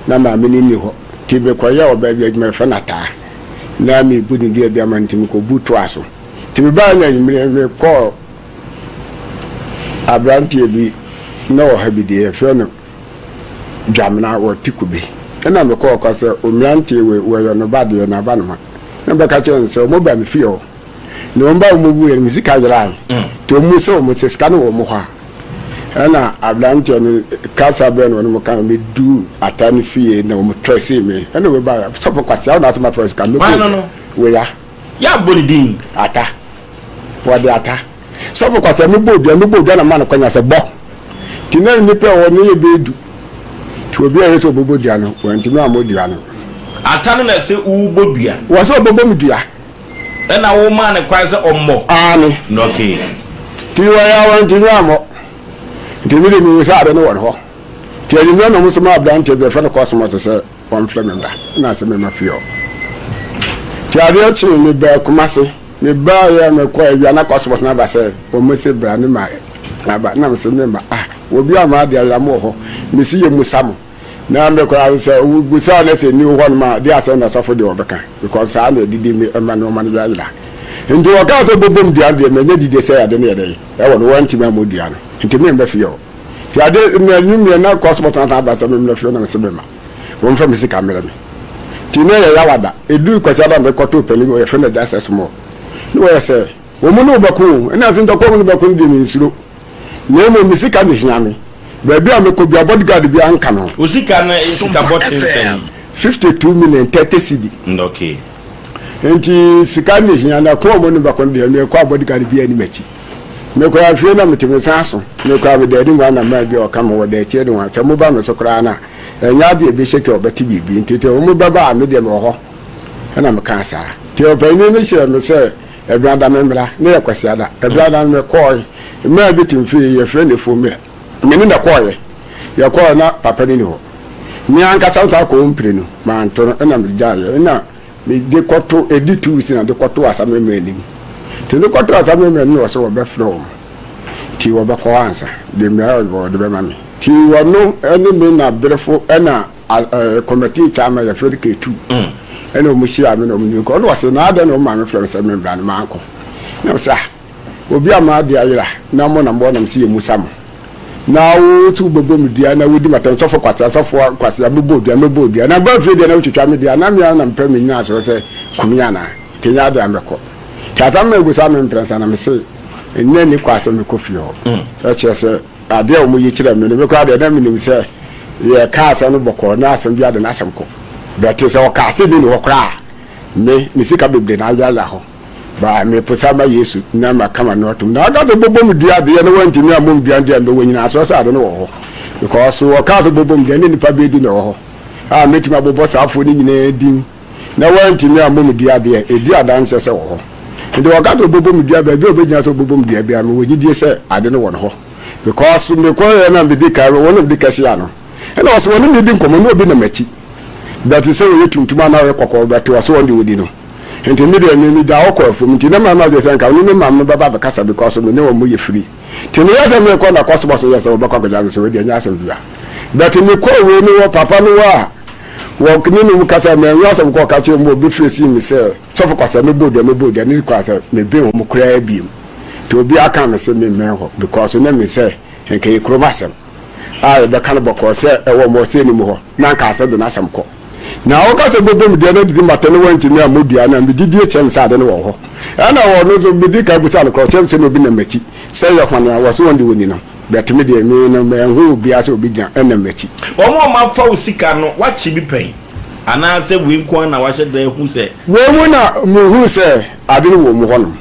Na maame no nni hɔ, nti mekɔyɛɛ ɔbaa bi adwuma, yɛfrɛ no Ataa. Na mebu ne dua bi ama no, nti mekɔbu toaa so. Nti mebaeɛ no anwummerɛ, mekɔɔ aberanteɛ bi, na ɔwɔ ha bi deɛ, yɛfrɛ no Dwamena, wɔte Kube. Ɛna mekɔɔ kɔ sɛ, mmeranteɛ wei, wɔyɛ no ba deɛ, n'abanoma. Na mebɛka kyerɛɛ no sɛ wɔba me fie hɔ na wɔn ba a wɔwuiɛ no me sika yerae nti wɔn sɛ wɔn sɛ sika no wɔ wɔn hɔ a ɛna aberanteɛ no kasa bɛn na wɔn mo ka meduu ata no fie na wɔn trɛsee me ɛna wɔn ba sɔfo kwasea wɔn asɛm afɔ sika mebɔ weya yɛabɔ ne din ata wɔde ata Sɔfo kwasea me bɔ dua me bɔ dua na ma no kwanya sɛ bɔ nti na nnipa ɛwɔ no yɛ bɛyɛ du nti obi a ɛyɛ sɛ ɔbɛbɔ dua no wantumi ammɔ dua no. Ata no na ɛsɛ wobɔ dua. Wɔ sɛ ɔbɛbɔ me dua. Ɛna wo maa no kwan sɛ ɔmmɔ. Aane. Okay. Nti wɔyɛ a wantumi ammɔ nti me de mehu sɛ ade no wɔ ne hɔ nti anwummerɛ na ɔmo somaa aberanteɛ bi yɛfrɛ no Cosmos sɛ wɔmfrɛ me mmra na sɛ mema fie hɔ nti adeɛ kyee me baa Kumase. Me baeɛ a mekɔɔ awia na kɔsomɔs no aba sɛ wɔn se bra ne ma aba na mese me ma ah obi a maa deɛ ayera mo wɔ hɔ mese yɛ musa mo na me koraa sɛ wobusa na sɛ ni hɔ no ma de asɛm na sɔfo deɛ wɔbɛka because saa na ɛdidi me ɛma nneɛma no yɛayera nti wɔkaa sɛ bobom dua no deɛ manya didie sɛ ade no yɛ dɛ ɛwɔ no wɔntumi ammɔ dua no nti memma fie hɔ nti ade na anwummerɛ na kɔsomɔs no aba sɛ memmra fie na mese me ma wɔmfa me sika mmerɛ me. Nti na ɛyɛ Yawada. Ɛduru Kwasiada na mekɔtoo panin bi, wɔfrɛ no Agya Sɛsomɔ. Ne wɔyɛ sɛ, wɔn ne wo bɛko o, ɛna ase ntɔkwa wɔn ne bɛko no deɛ mensuro. Na mmom me sika na ɛhia me. Baabi a mekɔ biara bodyguard biara nka me ho. Wo sika no yɛ sika bɔten sɛn? 52 million 30 cedi. Okay. Nti sika na ɛhia na ko a wɔn ne bɛko no deɛ mekɔ a bodyguard biara nni m'akyi. Mekɔ afie na mete me nsa aso. Mekɔ a meda anim hɔ a na mmaa bi a wɔka me ho wɔda akyire nohoa. Sɛ moba me so koraa no a, Ɛnyɛ ade a ɛbɛhyɛ twa ɔbɛte biribi nti nti wɔn bɛba a me deɛ mewɔ hɔ ɛna mekaa saa nti ɔpanin no hyɛɛ me sɛ Ɛbenada me mmra ne yɛ Kwasiada Ɛbenada no mekɔɔe mmaa bi te mfie yɛfrɛ no Efuo Mmerɛ me ne na kɔɔeɛ yɛkɔɔe na papa no ni hɔ me ankasa nsa kɔɔ mprenu manto no ɛna megyaeɛ ɛna mede kɔto ɛdi 2 weeks na de kɔto asamɛmɛ anim nti de kɔto asamɛmɛ anim na wɔsɛ wɔbɛfrɛ wɔn Nti wɔbɛkɔ hɔ ansa, de mmerɛ a wɔde bɛma me. Nti wɔno ne me na berefo ɛna kɔmɛtii chairman yɛfrɛ no K2 ɛna wɔn hyia me na wɔn ne me kɔ. Ɔno ɔse na adɛn na wɔn maame frɛ me sɛ me mbra no mankɔ. Na mese ah obi a m'ade ayera na mo na mowɔ na mese yɛmmusa mo. Na wo nso wobɛbɔ me dua na wodi m'atɛm sɔfo kwasea sɔfo kwasea mɛbɔ dua mɛbɔ dua na ba fie deɛ na wotwitwa me deɛ na me ara na mepɛ me nyinasoɔ sɛ kumi anaa nti ɛnyɛ adeɛ a mɛkɔ. Nti asɛm no abusa me mprɛnsa na mese Nna nni kwa sɛ mekɔ fie hɔ. Ɛkyerɛ sɛ adeɛ a wɔyi kyerɛ me no, me koraa deɛ na menim sɛ yɛka asɛm no bɔkɔɔ na asɛm biara de n'asɛm kɔ. But sɛ ɔkaa sɛ nni ne hɔ koraa a, me, me sika bebree na ayerayera hɔ. But meposa ma Yesu na maka m'ano atom. Na ɔka sɛ bɔbɔ me dua deɛ na wantumi ammɔ me dua no deɛ, mewɔ nyinasoɔ sɛ ade no wɔ hɔ. Because ɔkaa sɛ bɔbɔ me dua na nnipa bɛdi na ɛwɔ hɔ a mɛtumi abobɔ saa afoɔ no nyinaa din. Na wɔantumi ammɔ me dua deɛ, ɛdi adanseɛ sɛ wɔ hɔ. Nti wɔka sɛ ɔbɛbɔ me dua, baabi a ɔbɛgyina sɛ ɔbɛbɔ me dua biara, mewɔ gyidie sɛ ade no wɔ ne hɔ. Because mekɔeɛ na medi kan, wɔn na medi kɛseɛ ano. Ɛna ɔse wɔne me di nkɔmmɔ na obi nam akyi. But sɛ ɔyɛ tuntum anaa ɔyɛ kɔkɔɔ, but ɔse wɔn deɛ ɔdi no. Nti me deɛ me megyaa hɔ kɔɔ afuom. Nti na mayɛ m'adwene sɛ nka ɔne me maame no bɛba abɛkasa because me ne wɔn yɛ free. Nti meyɛ sɛ mekɔ na kɔsoma so yɛ sɛ wɔbɛkɔ akɔgya me sɛ wei deɛ ɛnyɛ asɛm biara. But mekɔɔ wei no wɔ papa no hɔ a, Wɔ ne nom kasa manhu asɛm kɔ ɔka kyerɛ mu obi frɛ sii me sɛ sɔfo kwasea me bɔ dua me bɔ dua ne kɔ asɛ me ben wɔn koraa biem nti obi aka me se me mmɛn hɔ because na me sɛ nka yɛ kurom asɛm a yɛbɛka no bɔkɔɔ sɛ ɛwɔ mɔ sɛ nim hɔ na nka asɛ de n'asɛm kɔ na ɔka sɛ bɔbɔ me dua na didi mata ne wantumi ammɔ dua na me didie kyerɛ me sɛ ade no wɔ hɔ ɛna wɔ no nso medi ka busa no korɔ kyerɛ me sɛ na obi nam m'akyi sɛ yɛ hɔne a wɔ so wɔn de wɔni no. But me deɛ me no manhu obiara sɛ obi gyina ɛnam m'akyi. Wɔn a wɔafa wo sika no, woakye bi pɛn? Anaasɛ wei nko ara na woahyɛ da ahu sɛ. Wei mu na mehuu sɛ ade no wɔ mu hɔnom.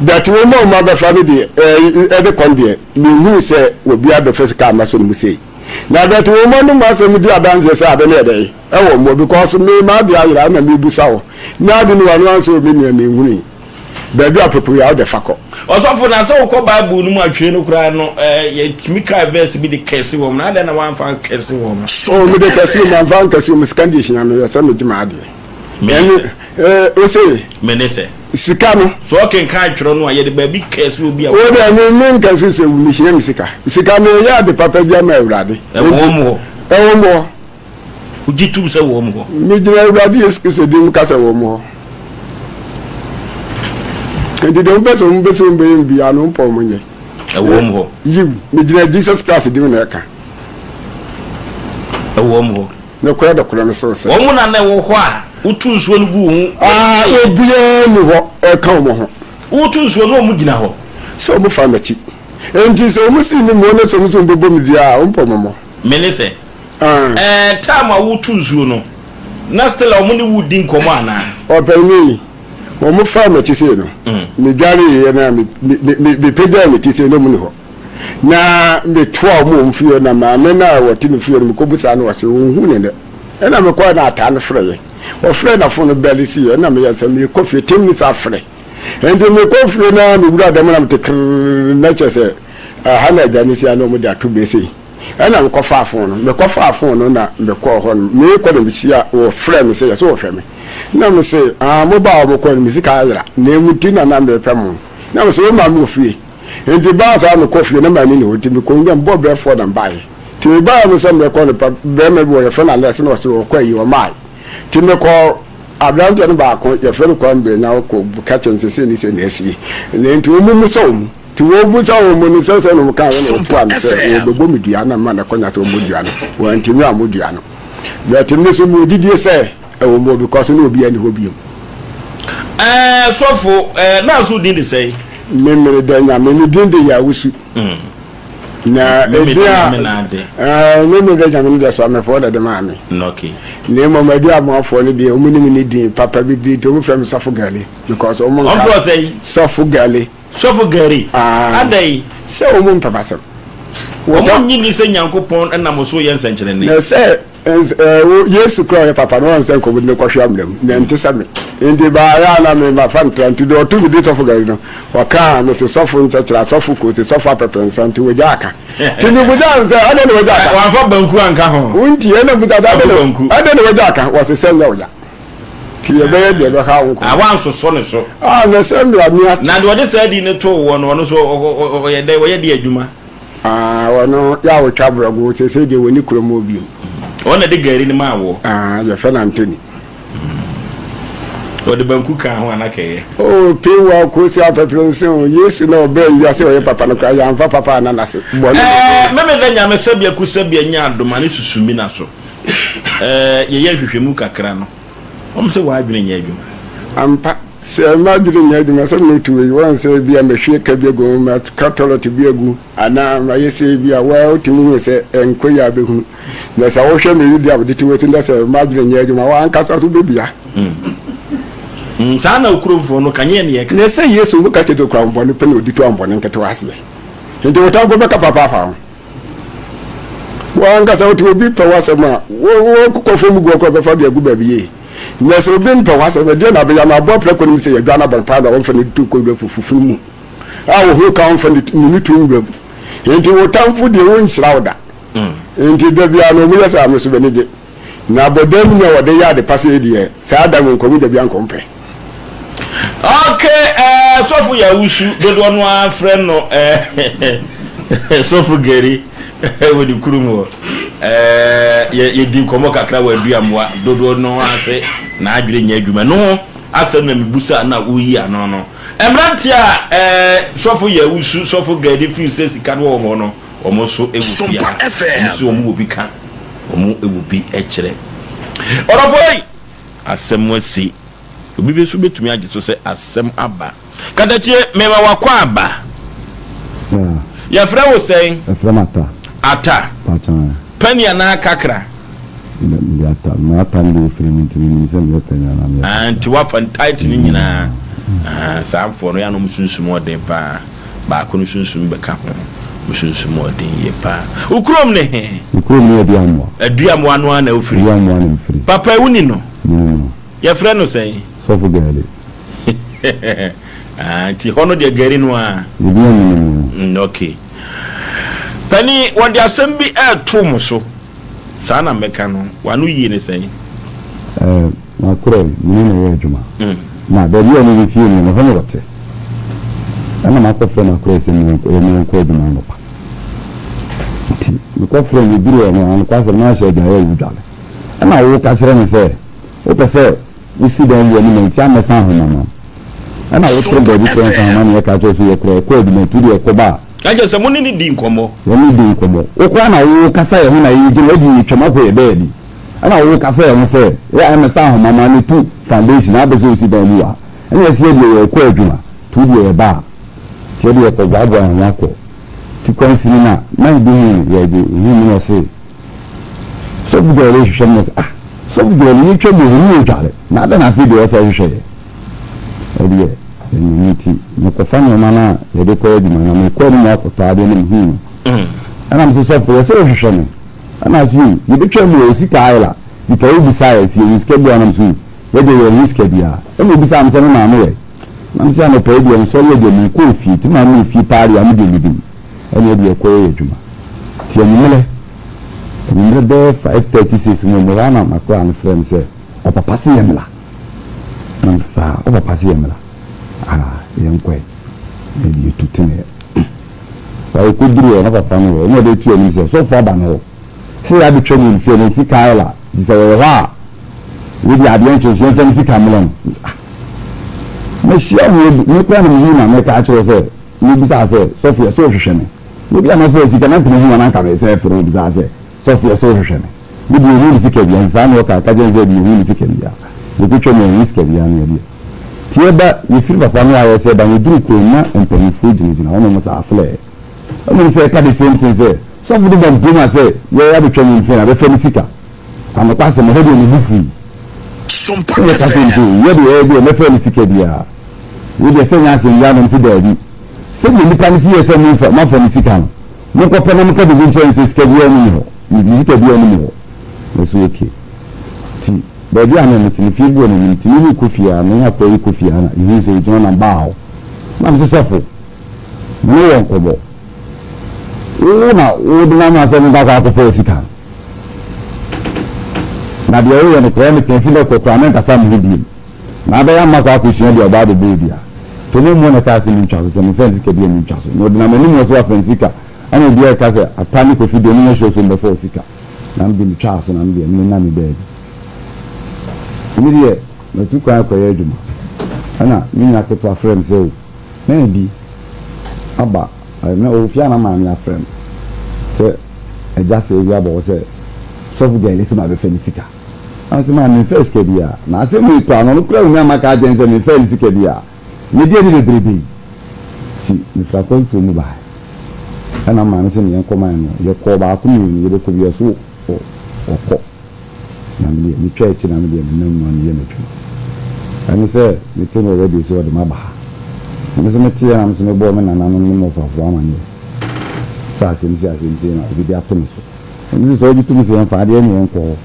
But wɔn a wɔabɛfa no deɛ, ɛɛ, ɛde kɔ no deɛ, menhuu sɛ obiara bɛfa sika amma so no mu sei. Na but wɔn anom asɛm di adanseɛ sɛ ade no yɛ dɛn? Ɛwɔ mu hɔ. Because me, m'adeɛ ayera ɛna merebisa wo. Na ade no wɔ ano ara sɛ me nua menhunui. Baabi a ɔpɛ ya wode fa kɔ. Ɔsɔfo, na sɛ wokɔ Bible no mu atwere no koraa no, eh, yɛtumi kae verse bi de kɛse wɔn, na adɛn na woamfa ankɛse wɔn? Oh, mede kɛse wɔn, mamfa ankɛse wɔn, sika deɛ hia me, yɛ sɛ megye m'adeɛ. Mene, eh, wo se? Mene sɛ? Sika no. So ɔkenkan atwerɛ no a, yɛde baabi kɛse obi a. Wo deɛ, me, me nkɛse sɛ mehyia me sika. Sika no, ɛyɛ ade papa bi ama Awurade. Ɛwɔ mu hɔ. Ɛwɔ mu hɔ. Wogye tom sɛ wɔn hɔ? Megyina Awurade Yesu Kristo din mu ka sɛ wɔn hɔ. Nti deɛ wɔpɛ sɛ wɔn bɛ sɛ wɔn bɛyɛ biara no mpɔ wɔn nyɛ. Ɛwɔ mu hɔ. Yiw, megyina Jesus Christ din mu na ɛka. Ɛwɔ mu hɔ. Nokorɛ nokorɛ me sɛ sɛ. Wɔn na na ɛwɔ hɔ a. Wotu nsuo no gu wo ho. Ah, obiara ni hɔ ɛka wɔn ho. Wotu nsuo no wɔn gyina hɔ. Sɛ wɔn fa m'akyi. Enti sɛ wɔn si ne mu na sɛ wɔn nso bɛbɔ me dua a, wɔn pɔ mɔmɔ. Me ne sɛ, ɛɛ time a wotu nsuo no, na still a wɔn ne wo di nkɔmɔ anaa? Ɔpanyin yi, wɔn fa m'akyi sei no, me dwareeɛ na me me me me pagyaa me ti sei na wɔn ni hɔ. Na metoa wɔn wɔn fie na maame no a wɔte ne fie no mekɔbusaa no ɔse ɔnhu ne nɛ. Ɛna mekɔɛ na ataa no frɛeɛ. Ɔfrɛɛ na fon no bɛle siiɛ ɛna meyɛ sɛ mekɔ fie tem ne sa frɛ. Enti mekɔ fie no ara mewura dɛm na mete krrrr na kyerɛ sɛ ɛha na adwa no si a na wɔde ato bɛ sei. Ɛna mekɔfaa fon no. Mekɔfaa fon no na mekɔɔ hɔ no. Merekɔ na mehyia wɔfrɛɛ me sɛ yɛsɛ wɔhwɛ me. Na mese ah mobaa hɔ mokɔɛ no me sika ayera na emu nti na na merepɛ mo. Na mese wo maame wɔ fie. Enti baa saa mekɔɔ fie na maame nni hɔ nti mekɔɔ nwura mebɔɔ bɛyɛ four na mebaeɛ. Nti mebaeɛ no sɛ merekɔ no pa barima bi wɔ yɛfrɛ no Alex na ɔse ɔkɔ ayi ɔmaae. Nti mekɔɔ aberanteɛ no baako yɛfrɛ no Kwame Benya ɔkɔ ka kyerɛ no sɛ sei ne sei na asie. Na nti wɔn mu sɛ wɔn nti wɔn mu sɛ wɔn no sɛ sɛ na wɔn kaeɛ na wɔtoa me sɛ wɔbɛbɔ me dua na mema no akɔnya sɛ wɔmmɔ dua no. Wɔantumi ammɔ dua no. But me nso mewɔ gyidie sɛ ɛwɔ mu because na obiara nni hɔ bio. Ɛɛ sɔfo ɛɛ naa so din de sɛn? Memene da Nyame, me din de Yawusu. Na Memene edin da a Nyame na ade. Ɛɛ Memene da Nyame no deɛ Soamefoɔ na ɛde maa me. Okay. Na mmom Aduamoafoɔ no deɛ wɔn nim ne din papa bi di nti wɔn frɛ me Sɔfo Gale because wɔn nka. Wɔn frɛ wo sɛn? Sɔfo Gale. Sɔfo Gary, Ah. Adɛn? Sɛ wɔn mpɛ m'asɛm. Wɔn nnye nni sɛ Nyankopɔn nam wo so reyɛ nsɛnkyerɛnne. Na sɛ ɛns ɛɛ wo Yesu koraa a ɔyɛ papa no, wɔn sɛ nkɔmɔdi no kɔhwe amena mu, na ɛnte sɛ me. Enti baayɛ a na me mafa ntra nti deɛ ɔto me din Sɔfo Gary no, ɔkaa me se sɔfo nkyɛkyerɛ, asɔfo kose, sɔfo apɛpɛnsa nti wɔgya aka. Nti mebusaa no sɛ, adɛn na wɔgya aka? Wamfa banku anka ho. Wontie, ɛna mebusaa sɛ, adɛn Sɔfo na banku. adɛn na wɔgya aka? Wɔse sɛ nyɛ wo ya. Nti yɛbɛyɛ deɛ ɛbɛha wo nko. Ah, wansosɔ ne so. Ah, na sɛ mmea mi ate. Na deɛ ɔde saa din no too woɔ no, ɔno nso ɔyɛ dɛn? Ɔyɛ deɛ adwuma? Ah, ɔno yɛ a ɔtwa borɔgo, seesei deɛ wɔnni kurom hɔ bio. Ɔno na ɛde gari no maa woɔ? Ah, yɛfrɛ no Anthony. Ɔde banku kaa ho ana kɛyɛ? Oh, Pewa, Kosi Apɛprɛnse o, Yesu na ɔbaa wiase a ɔyɛ papa no koraa, yɛamfa papa anna n'ase. Bɔne na Ɛɛ, meme da Nyame sɛbea ku sɛbea nya adom a ne susu mi na so. Ɛɛ, yɛyɛ nhwehwɛmu kakra no, wɔn sɛ w'adwene nyɛ adwuma. Ampa, sɛ m'adwene nyɛ adwuma sɛ meretu wei, wɔn sɛ ebia mahwie ka bi agu ho, maka tɔlɛt bi agu, anaa mayɛ sei bi a, woa wotumi hu sɛ ɛnkɔ yie a bɛhunu. Na sɛ wohwɛ me video a mede te wei so na sɛ m'adwene nyɛ adwuma, w'ankasa nso bɛbia. Mm, saa na okuromfoɔ no ka, nyɛ yɛn na yɛka. Na sɛ Yesu ka kyerɛ sɛ okura ahonhommɔne pɛ na ɔde tu ahonhommɔne nketewa aseɛ. Enti wo tamfo bɛka papa afa ho. W'ankasa wote obi pɛ w'asɛm a, wokɔ fam gu ɔkɔ bɛfa de agu baabi yie. Na sɛ obi mpɛ w'asɛm a, deɛ na abɛyɛ ama aboa prɛko no mu sɛ yɛdwa no abɔn paa na wɔmfa ne tu kɔ wura fufunu mu a wɔhoro ka wɔmfa ne tu nwura mu. Enti wo tamfo deɛ wɔnhyira wo da. Enti da biara no wɔyɛ saa me so m'ani gye. Na bɔdam ni a wɔde yɛ ade pa sei deɛ, saa da no nkwa mu da biara nkɔ mpɛ. Ok eh, sɔfo Yawusu dodoɔ no ara frɛ no eh, sɔfo Gary wɔ ne kurom hɔ. Eh, yɛ yɛdi nkɔmmɔ kakra wɔ Aduamoa dodoɔ no ara sɛ n'adwene nyɛ adwuma no ho asɛm na mebusa na woyi ano no. Mmeranteɛ a eh, sɔfo Yawusu, sɔfo Gary firi sɛ sika no wɔ hɔ no, Wɔn nso wɔ bi a, wɔn nso wɔn wɔ bi ka, wɔn wɔ bi kyerɛ. Ɔdɔfo ei, asɛm asi. Obi bi nso betumi agye so sɛ asɛm aba. Katakyie, mema wakɔ aba. Yɛfrɛ wo sɛn? Yɛfrɛ me Ata. Ata. Pakyɛ. Pani anaa kakra? Mede Ata. Ma Ata no deɛ ɛfiri me nti menim sɛ meyɛ pani anaa meyɛ kakra. Ah, nti wafa tight no nyinaa. Ah, saa mfoɔ no yɛ a na wɔn sunsum ɔden paa. Baako no sunsum bɛka ho. Mo sunsum wɔ den yie paa. Wo kurom ne he? Me kurom ne Aduamoa. Aduamoa no ara na wofiri? Aduamoa na mefiri. Papa yi woni no? Menim no. Yɛfrɛ no sɛn? Sɔfo Gari. Ah, nti hɔ no deɛ Gari no ara. Ne din a menim no. Okay. Panin, wɔde asɛm bi reto mo so. Saa na mɛka no. W'ano yie ne sɛn? Eh, m'akorɛ, me ne no yɛ adwuma. Na baabi a ɔno ne fie no, ɛhɔ na ɔte. Ɛna makɔfrɛ m'akorɛ sɛ yɛne yɛnkɔ adwuma anɔpa. Nti mekɔfrɛ no, meduru hɔ no, anokwasɛm na ahyɛ adwaeɛ a ɔredwale. Ɛna woka kyerɛ no sɛ, wopɛ sɛ wosi dan wie no ma nti ammɛsa ahoma ma wo. Ɛna wokyerɛ baabi korɔ nsa ahoma na yɛka kyerɛ wo sɛ yɛkorɔ yɛkɔ adwuma nti wodeɛ kɔba a. Na kyerɛ sɛ mo ne no di nkɔmmɔ. Yɛne no di nkɔmmɔ. Wo koraa na wokasa yɛn ho na yɛgyina hɔ de yɛtwam akɔ yɛn baabi. Ɛna wo kasa yɛ ho sɛ yɛ a ɛmɛsa ahoma ma ne tu foundation na abɛ sɛ osi dan bi wɔ ha. Ɛna yɛsi yɛ deɛ yɛkɔ adwuma nti wo deɛ yɛba a nti yɛ deɛ yɛkɔ boaboa yɛn ho akɔ. Nti kwansini no a man bi huu no yɛgye ohuu me na ɔse Sɔfo Joel rehwehwɛ me na ɔse ah Sɔfo Joel yɛtwa mu ɔhu ne yɛdware na adɛn na afei deɛ ɔsɛ hwehwɛ yɛ. Ɛdeɛ ɛno nti mekɔfa nneɛma no a yɛde kɔyɛ adwuma na mekɔ anim akɔtɔ adeɛ na mehuu no. Ɛna mese sɔfo yɛsɛ wohwehwɛ me. Ɛna ɔse o yɛbɛtwa mu ɔ sika ayera sika wobisaa yɛ sɛ yɛwɔ sika bi a na mese o yɛdeɛ yɛnwɔ sika biara. Ɛna obisaa me sɛ me maame wɔ he? Na mese anɔpa yi deɛ nsɔre yɛ deɛ menkɔɔ fie nti maame wɔ fie paa deɛ a medeɛ menim ɛne ɛdeɛ ɛkɔyɛ yɛ adwuma. Nti anwummerɛ anwummerɛ bɛyɛ 5:36 mu hɔ ara na m'akoraa no frɛɛ me sɛ ɔpapa se yɛmmra. Na mese saa ɔpapa se yɛmmra ah yɛnkɔɛ na yɛtu teneɛ. Fa yɛkɔduru hɔ na papa no wɔ hɔ na ɔde to anim sɛ sɔfo aba no hɔ sɛ yɛabɛtwa mu mfeɛ no sika ayera nti sɛ wɔwɔ hɔ a wei deɛ adeɛ nkyɛ nso yɛmfa ne sika mmerɛ no. Ah mahyia wo me koraa na mehu na meka akyerɛ wo sɛ mebisaa sɛ sɔfo yɛ sɛ wohwehwɛ me na obi a mafa sika na nka mehu a na nka mesɛ frɛ wo bisaa sɛ sɔfo yɛ sɛ wohwehwɛ me. Me deɛ ɔhu ne sika bia nti saa na ɔka ka kyerɛ no sɛ deɛ ɔhu ne sika bia yɛkɔtwa mu ɔhu sika bia no yɛdeɛ nti yɛba yɛfiri papa no ayɛ sɛ ba yɛduru kurom na mpanimfoɔ gyinagyina hɔ nom saa flɛɛ ɛnom sɛ ɛka the same thing sɛ sɔfo de ba mpurom a sɛ yɛyɛ abɛtwa mu mfɛn abɛfɛ ne sika anokwa asɛm ɛhɔ deɛ ne bo fui Sompa ɛna ɛka sɛ nti FM. yɛ deɛ ɛyɛ deɛ mɛfɛ ne sika biara wei deɛ sɛ nyɛ asɛm biara nom sɛ daabi sɛdeɛ nnipa no si yɛ sɛ momfa mafa ne sika no Monkɔpɛ na monka biribi nkyerɛ no sɛ sika biara nni me hɔ, me sika biara nni me hɔ. Na so okay. Nti baabi a na mete no, fie bi wɔ n'anim, nti me rekɔ fie a, me ne akoa yi kɔ fie a na yɛhuu sɛ ɔgyina hɔ na mebaa hɔ. Na mese, Sɔfo, me ne wɔ nkɔmmɔ. Wo na wode m'ano asɛ menkɔ akɔ akɔfa wo sika no. Na deɛ woyɛ no koraa, meka fi nnɛ kɔ koraa menkasa me ho biom. Na abɛyɛ ama makɔ akɔsua deɛ ɔbaa bɛbɔɔ dua. Nti ɔmo mmoa na ɛkaa sɛ mentwa so, sɛ memfa ne sika bi a mentwa so. Na ɔdenam anim hɔ sɛ wafa ne sika, ɛna obiara reka sɛ Atta ne Kofi deɛ ɔmo nyɛ sure sɛ ɔmo bɛfa wo sika. Na me deɛ metwaa so na me deɛ menenam me baabi. Nti me deɛ matu kwan akɔyɛ adwuma. Ɛna me nua ketewa frɛɛ me sɛ o, man bi aba, na ɔwɔ fie a na maame afrɛ no sɛ agya sɛɛ bi abɔ hɔ sɛ sɔfo Gɛle se mabɛfa ne sika. Ɔse maa menfaa sika biaa. Na asɛm wei koraa no ɔno koraa onyaa maka akyerɛ no sɛ menfaa ne sika biaa. Me deɛ ne bebrebe yi. Nti mefiri akwantuo mu baeɛ. Ɛna maame se me yɛnkɔ man no. Yɛkɔɔ baako mmienu yɛbɛkɔ bi ɔse ɔkɔ. Na me deɛ metwaa akyi na me deɛ menam mu a meyɛ m'adwuma. Ɛne sɛ mete no wɔ radio sɛ ɔde m'aba ha. Na me nso meteɛ na me nso mebɔɔ me nananom ne m'ɔfafoɔ amaneɛ sɛ asɛm sei asɛm sei na obi de ato me so. Ɛno nso sɛ wogye tom sɛ yɛmfa adeɛ ne yɛnkɔ hɔ,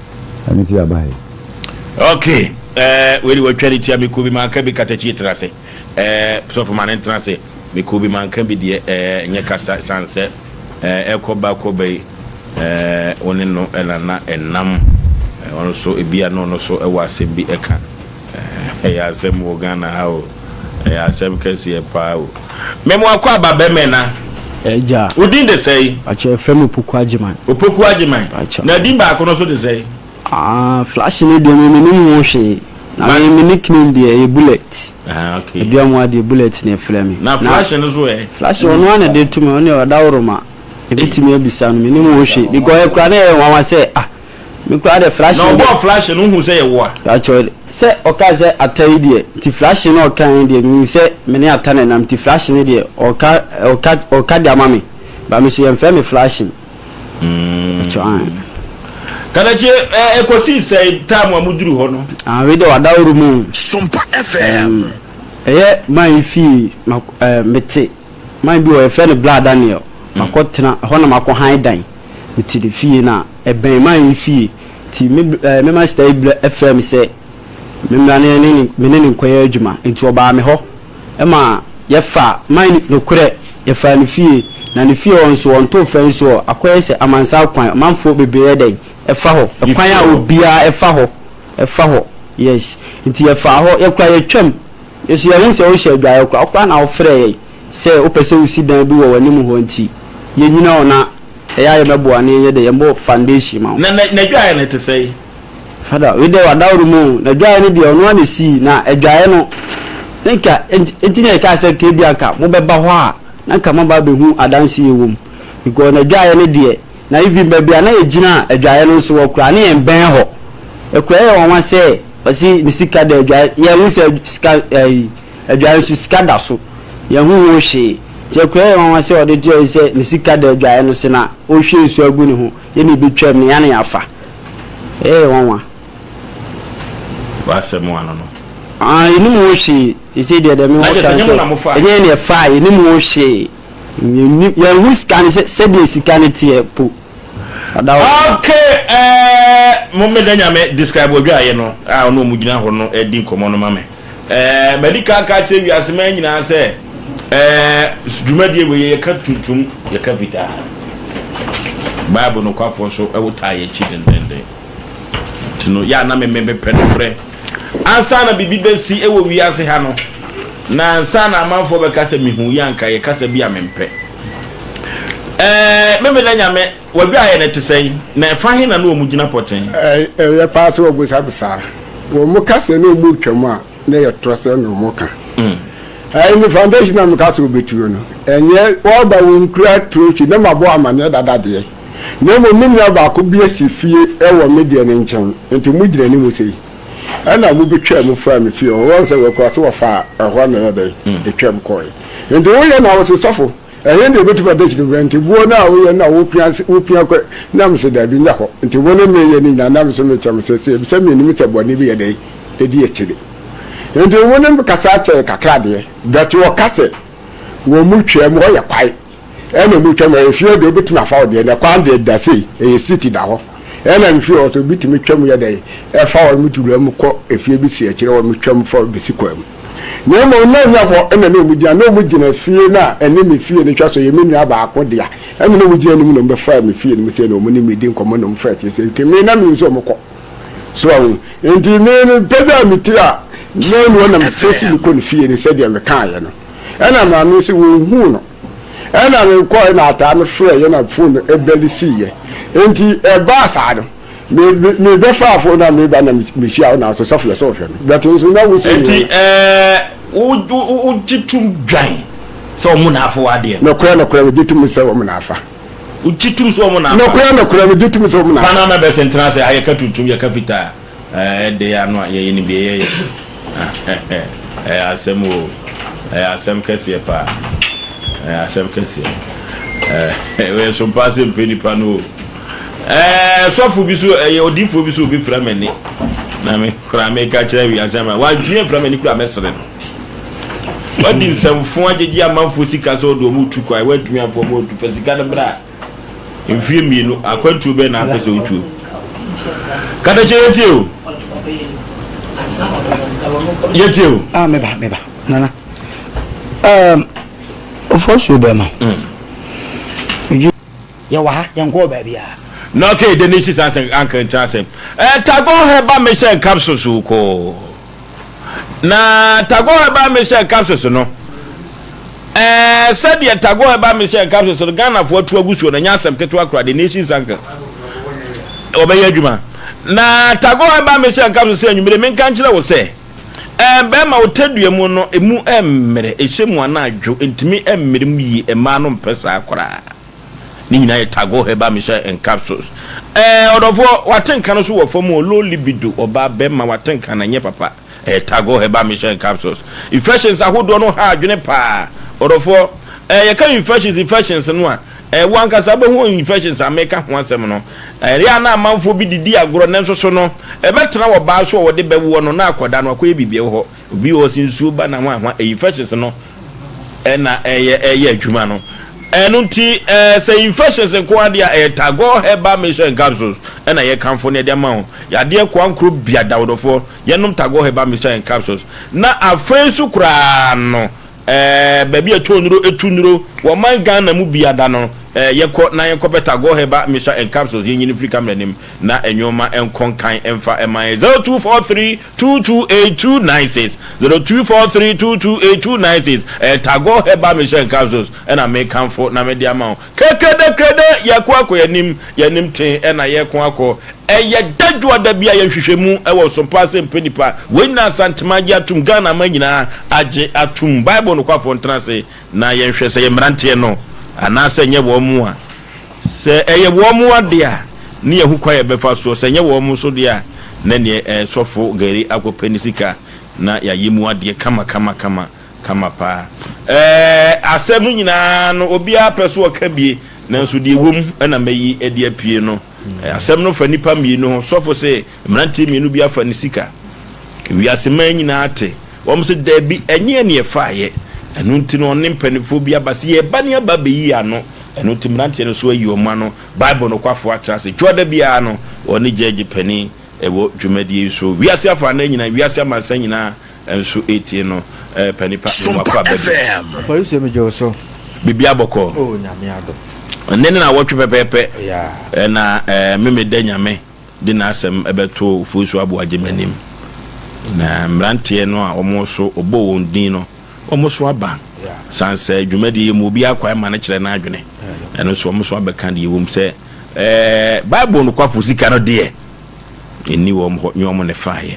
ɛno nso yɛaba ha yi. Ok eh, wei de watwa ne tia mekɔ bi manka bi katakyi tena ase eh, sɔfo ma ne ntena ase mekɔ bi manka bi deɛ eh, nyɛ kasa san sɛ eh, ɛkɔ ba kɔ ba yi eh, wo ne no ɛna na ɛnam eh, ɔno so ebi a na ɔno so ɛwɔ asɛm bi ɛka Ɛyɛ asɛm wɔ Ghana ha o. Ɛyɛ asɛm kɛseɛ paa o. Memo akɔ aba bɛmɛ na. Agya. Wo din de sɛn? Pakyɛ yɛfrɛ me Opoku Agyeman. Opoku Agyeman. Pakyɛ. Na din baako no nso de sɛn? Ah, flash no deɛ me menim ho hwee. Na me me nickname deɛ ɛyɛ Bullet. Ah, okay. Aduamoa deɛ Bullet na yɛfrɛ me. Na flash no nso ɛ? Flash ɔno ara na ɛde to me, ɔno deɛ ɔdaworo ma. Ebetumi abisa no, menim ho hwee. Because ɛkura na ɛyɛ nwanwa sɛ ah. Me koraa deɛ flash Na no ɔbɔɔ deɛ. flash no wohu sɛ yɛ wo a. Pakyɛw sɛ ɔkaa sɛ ata yi deɛ nti flash no ɔkaa yi deɛ mehu sɛ me ne ata na ɛnam nti flash no deɛ ɔka ɔka ɔka de ama me ba me so yɛnfrɛ me flashing. Pakyɛw ae. Kadakyie ɛ ɛkɔsii sɛn time a moduru hɔ no? Ah wei deɛ wadaworo mu o. Sompa FM. Ɛɛm ɛyɛ man yi fie ma ɛɛ mete man bi wɔ hɔ yɛfrɛ no Bla Daniel makɔ tena ɛhɔ na makɔ han dan. Mete ne fie na ɛbɛn man yi fie nti me eh, me master yi brɛ frɛɛ me sɛ memmra na yɛne ne me ne no nkɔyɛ adwuma. Nti ɔbaa me hɔ ma yɛfaa man no nokorɛ yɛfaa ne fie na ne fie hɔ nso ɔntoo fɛn so hɔ akɔyɛ sɛ amansan kwan ɔmanfoɔ bebree yɛ dɛn ɛfa hɔ Ne ɛkwan fie a hɔ. obiara ɛfa hɔ ɛfa hɔ yes nti yɛfaa hɔ yɛkora yɛtwam yɛso yɛhu sɛ wohyɛ adwaeɛ koraa wo koraa na wofrɛɛ yɛn sɛ wopɛ sɛ wosi dan bi wɔ w'anim hɔ nti yɛnyina hɔ na ɛyɛ a yɛmɛboa na yɛnyɛ dɛ yɛmmɔ foundation ma wo. Na n'adwaeɛ no te sɛn? Father, wei deɛ wadaworo mu o, n'adwaeɛ no deɛ ɔno ara na ɛsii, na adwaeɛ no na nka nti na yɛkaa sɛ nka ebia nka mobɛba hɔ a na nka moaba abɛhu adanseɛ ɛwɔ mu because n'adwaeɛ no deɛ na even baabi a na yɛgyina a adwaeɛ no nso wɔ koraa na yɛnbɛn hɔ. Akura yɛ nwanwa sɛ ɔse ne sika da adwae, yɛnhu sɛ sika ɛyi adwae nso sika da so, yɛnhu ho hwee. Nti akura yɛ nwanwa sɛ ɔde to yɛn sɛ ne sika da adwae no so na ɔrehwie nsuo agu ne ho, yɛn na yɛbɛtwam no yɛn na yɛafa. Ɛyɛ yɛ nwanwa. W'asɛm ano no. Ah, yɛnim ho hwee. Seesei deɛ deɛ mewɔ Na kyerɛ sɛ ka ne ɛnyɛ mo sɛ na mofae. ɛnyɛ yɛn na yɛfae, yɛnim ho hwee. Yɛnnim, yɛnhu sika no sɛ sɛdeɛ sika no teɛ po. Ok eh mo meda nyame describe odwaayɛ no a ɔne ɔmo gyina hɔ no ɛdi nkɔmɔ no ma me eh madi kan aka akyerɛ wiase man nyinaa sɛ eh dwumadie wei yɛka tuntum yɛka fitaa bible nokwafoɔ so ɛwo taa yɛ akyi dendenden nti no yɛ a na me me mepɛ nokorɛ ansa na biribi bɛsi ɛwɔ wiase ha no na ansa na amanfoɔ bɛka sɛ mehu yɛ anka yɛ kasa bi a mempɛ Ɛɛ, Memeda Nyame, w'adwaeɛ no te sɛn, na ɛfa he na ne wɔn gyina pɔtee? Ɛyɛ paa sɛ wɔbisa me saa. Wɔn ka sɛ na wɔn retwam a, na ɛyɛ torɔ sɛ na wɔn ka. Ɛɛ, me foundation a meka sɛ wɔbɛtuo no, ɛnyɛ wɔba wɔn kura trophy na mabɔ amaneɛ dada deɛ. Na mmom me nua baako bi asi fie wɔ me deɛ no nkyɛn, nti wɔgyina anim sei. Ɛna wɔbɛtwaa mu faa me fie hɔ. Wɔn sɛ wɔkura so wɔfaa ɛhɔ na ɛyɛ dɛn, ɛtwaam kɔɔe. Nti woyɛ na wose sɔfo, Ɛhe na yɛbɛtumi ada akyiri berɛ? Nti boɔ no a woyɛ no a wopia wopia kɔ na mese daabi nyɛ hɔ. Nti wo ne meyɛ no nyinaa na mese mekyɛ mo sɛ sɛ sɛ menim sɛ bɔne bi yɛ dɛn ɛdi akyire. Nti wo ne me kasa kyɛɛ kakra deɛ but wɔka sɛ wɔn mu twam hɔ yɛ kwae ɛna mu twam hɔ efie deɛ wobɛtumi afa wo deɛ na kwan deɛ da sei ɛyɛ city da hɔ ɛna mfie hɔ so obi tumi twam yɛ dɛn ɛfa hɔ mu wura mu kɔ efie bi si akyire hɔ mu twam fa bɛsi kwan mu. Na mmom na ɛnyɛ hɔ na na wɔgyina, na wɔgyina fie no a ɛne me fie no twa so, ɛyɛ me nua baako dea, ɛnna na wɔgyina anim na wɔbɛfaa me fie no mu sei na wɔne me di nkɔmmɔ na wɔfaa akyire sei, nti me na menim sɛ wɔkɔ. So ahu? Nti me mepagyaa me ti a na ɛnu hɔ na mekyerɛ sɛ mekɔ ne fie no sɛdeɛ mekaeɛ no. Ɛnna maame no sɛ wɔnhuu no. Ɛnna mekɔe na ataa no frɛeɛ na fon no bɛle siiɛ. Nti ɛbaa saa no, Me me me bɛ fa afo na me ba na me hyia wo na so sɔfo yɛ sɛ ɔhwɛ me but nso na wo so Enti ɛɛ wo wo wo gye tum dwan sɛ wɔn na afa w'adeɛ no. Nokorɛ nokorɛ me gye tum sɛ wɔn na afa. Wo gye tum sɛ wɔn na afa. Nokorɛ nokorɛ me gye tum sɛ wɔn na afa. Kwan ama bɛsɛ ntena ase ha yɛ ka tuntum yɛ ka fitaa. Ɛɛ de ano a yɛyɛ nim deɛ yɛyɛ. Ɛyɛ asɛm o. Ɛyɛ asɛm kɛseɛ paa. Ɛyɛ asɛm kɛseɛ. Ɛɛ wɔyɛ sompa ase mpɛ nipa no o. Ɛɛ sɔfo bi so ɛyɛ odiifoɔ bi so obi fira m'ani. Na me koraa meka kyerɛ wiase ama wantumi amfira m'ani koraa mɛsere no. Wadi nsɛmfo agyegye amanfoɔ sika sɛ ɔde wɔn retu kwan wantumi amfa wɔn antu fa sika no bra. Mfie mmienu, akwantuo bɛn na apɛ sɛ wotuo? Katakyie yɛtie o. Yɛtie o. Ah, meba, meba. Nana. Um, ofosuo bɛma. Mm. Yɛwɔ ha, yɛnkɔɔ baabiara. Na okay, de ne sisa asɛm anka nkyɛn asɛm. Eh, Tagore herbal mixture and capsules kɔ. Na Tagore herbal mixture and capsules no. Ɛɛ sɛdeɛ Tagore herbal mixture and capsules no Ghanafoɔ atu agu soɔ no ɛnyɛ asɛm ketewa koraa the nation's uncle. Wɔbɛyɛ adwuma. Na Tagore herbal mixture and capsules sɛ anwummere menka nkyerɛ wo sɛ ɛɛ bɛrima wo tadua mu no emu ɛmmerɛ ɛhyɛ mu anadwo ntumi ɛmmerɛ mu yie mmaa no mpɛ saa koraa. Ne nyinaa yɛ Tagore herbal mixture and capsules. Ɛɛ ɔdɔfoɔ wate nka no so wɔ fam o low libido ɔbaa bɛrima wate nka no ɛnyɛ papa. Ɛyɛ Tagore Herbal Mixture and Capsules. Infections ahodoɔ no ha adwene paa. Ɔdɔfoɔ, ɛɛ yɛka infections infections no a, ɛɛ wo ankasa wobɛhu infections a meka ho asɛm no. Ɛyɛ a na amanfoɔ bi de di agorɔ nanso so no, ɛbɛtena wɔ baa so a wɔde bɛwoɔ no na akwadaa no akɔyɛ biribi wɔ hɔ. Obi wɔ hɔ sɛ nsuo ba na hwan hwan, ɛyɛ infections no ɛna ɛyɛ ɛyɛ adwuma no. Ɛno nti ɛɛ sɛ infections nko ara deɛ a, ɛyɛ Tagore Herbal Mixture and Capsules ɛna yɛkamfo no yɛde ama wo. Yadeɛ koankoro biada ɔdɔfoɔ. Yɛnom Tagore Herbal Mixture and Capsules. Na afei nso koraa no, eh, baabi a ɛtɔ nnuro, ɛtu nnuro, wɔ man Ghana mu biada no, eh, yɛkɔ na yɛnkɔpɛ Tagore Herbal Mixture and Capsules, yɛnyi no mfiri camera nim na nnoɔma nkɔ nkan mfa mma yɛn. 0243 228 296, 0243 228 296, ɛyɛ Tagore Herbal Mixture and Capsules ɛna mekamfo na mede ama wo. Krekrede-krede, yɛko akɔ yɛn anim, yɛn anim tee na yɛko akɔ. Ɛyɛ dadwoa da bi a yɛ nhwehwɛmu wɔ Sompa ase mpɛ nipa. Wei nyinaa Asantema agye atum, Ghana aman nyinaa agye atum. Bible nokwafoɔ ntena ase na yɛnhwɛ sɛ ɛyɛ mmeranteɛ no anaasɛ ɛnyɛ wɔn a. Sɛ ɛyɛ wɔn deɛ a, ne yɛahu kwan a yɛbɛfa soɔ. Sɛ ɛnyɛ wɔn nso deɛ a, Na neɛ eh, sɔfo Gary akɔpɛ ne sika na yɛayɛ mu adeɛ kama kama kama kama paa. Eh, asɛm no nyinaa no obiara pɛ so ɔka bie, nanso deɛ ɛwɔ mu na mɛyi de apue no. Eh, asɛm no fa nnipa mmienu ho. Sɔfo se mmeranteɛ mmienu bi afa ne sika. Wiase man nyinaa te. Wɔn se daabi, ɛnyɛ ɛne ɛfaeɛ. Ɛno nti no ɔne mpanimfoɔ bi aba se yɛreba ne aba abɛyi ano. Ɛno nti mmeranteɛ no nso ayi wɔn ano. Bible nokwafo atra ase. Dwoada biara no, ɔne gyɛɛgye panin wɔ dwumadie yi so. Wiase afanan nyinaa, wiase amansan nyinaa nso retie no. Eh, panin pa, me Sompa wakɔ aba bi. FM. Ɔfɔrisuo megye wo so. Biribiara bɔkɔɔ. Oh Nyame adom. Ɛnnɛ ne nawɔtwe pɛpɛɛpɛ Yeah. na eh, Memeda Nyame de n'asɛm bɛto Ofosu Aboagye m'anim. Na mmeranteɛ no a wɔn so ɔbɔɔ wɔn din no, wɔn so aba. San sɛ dwumadie yi mu obiara kwan ma no kyerɛ n'adwene. Ɛno nso wɔn so abɛka deɛ ɛwom sɛ ɛɛ Bible nokwafo sika no deɛ ɛnni wɔn hɔ, nyɛ wɔn na ɛfaeɛ.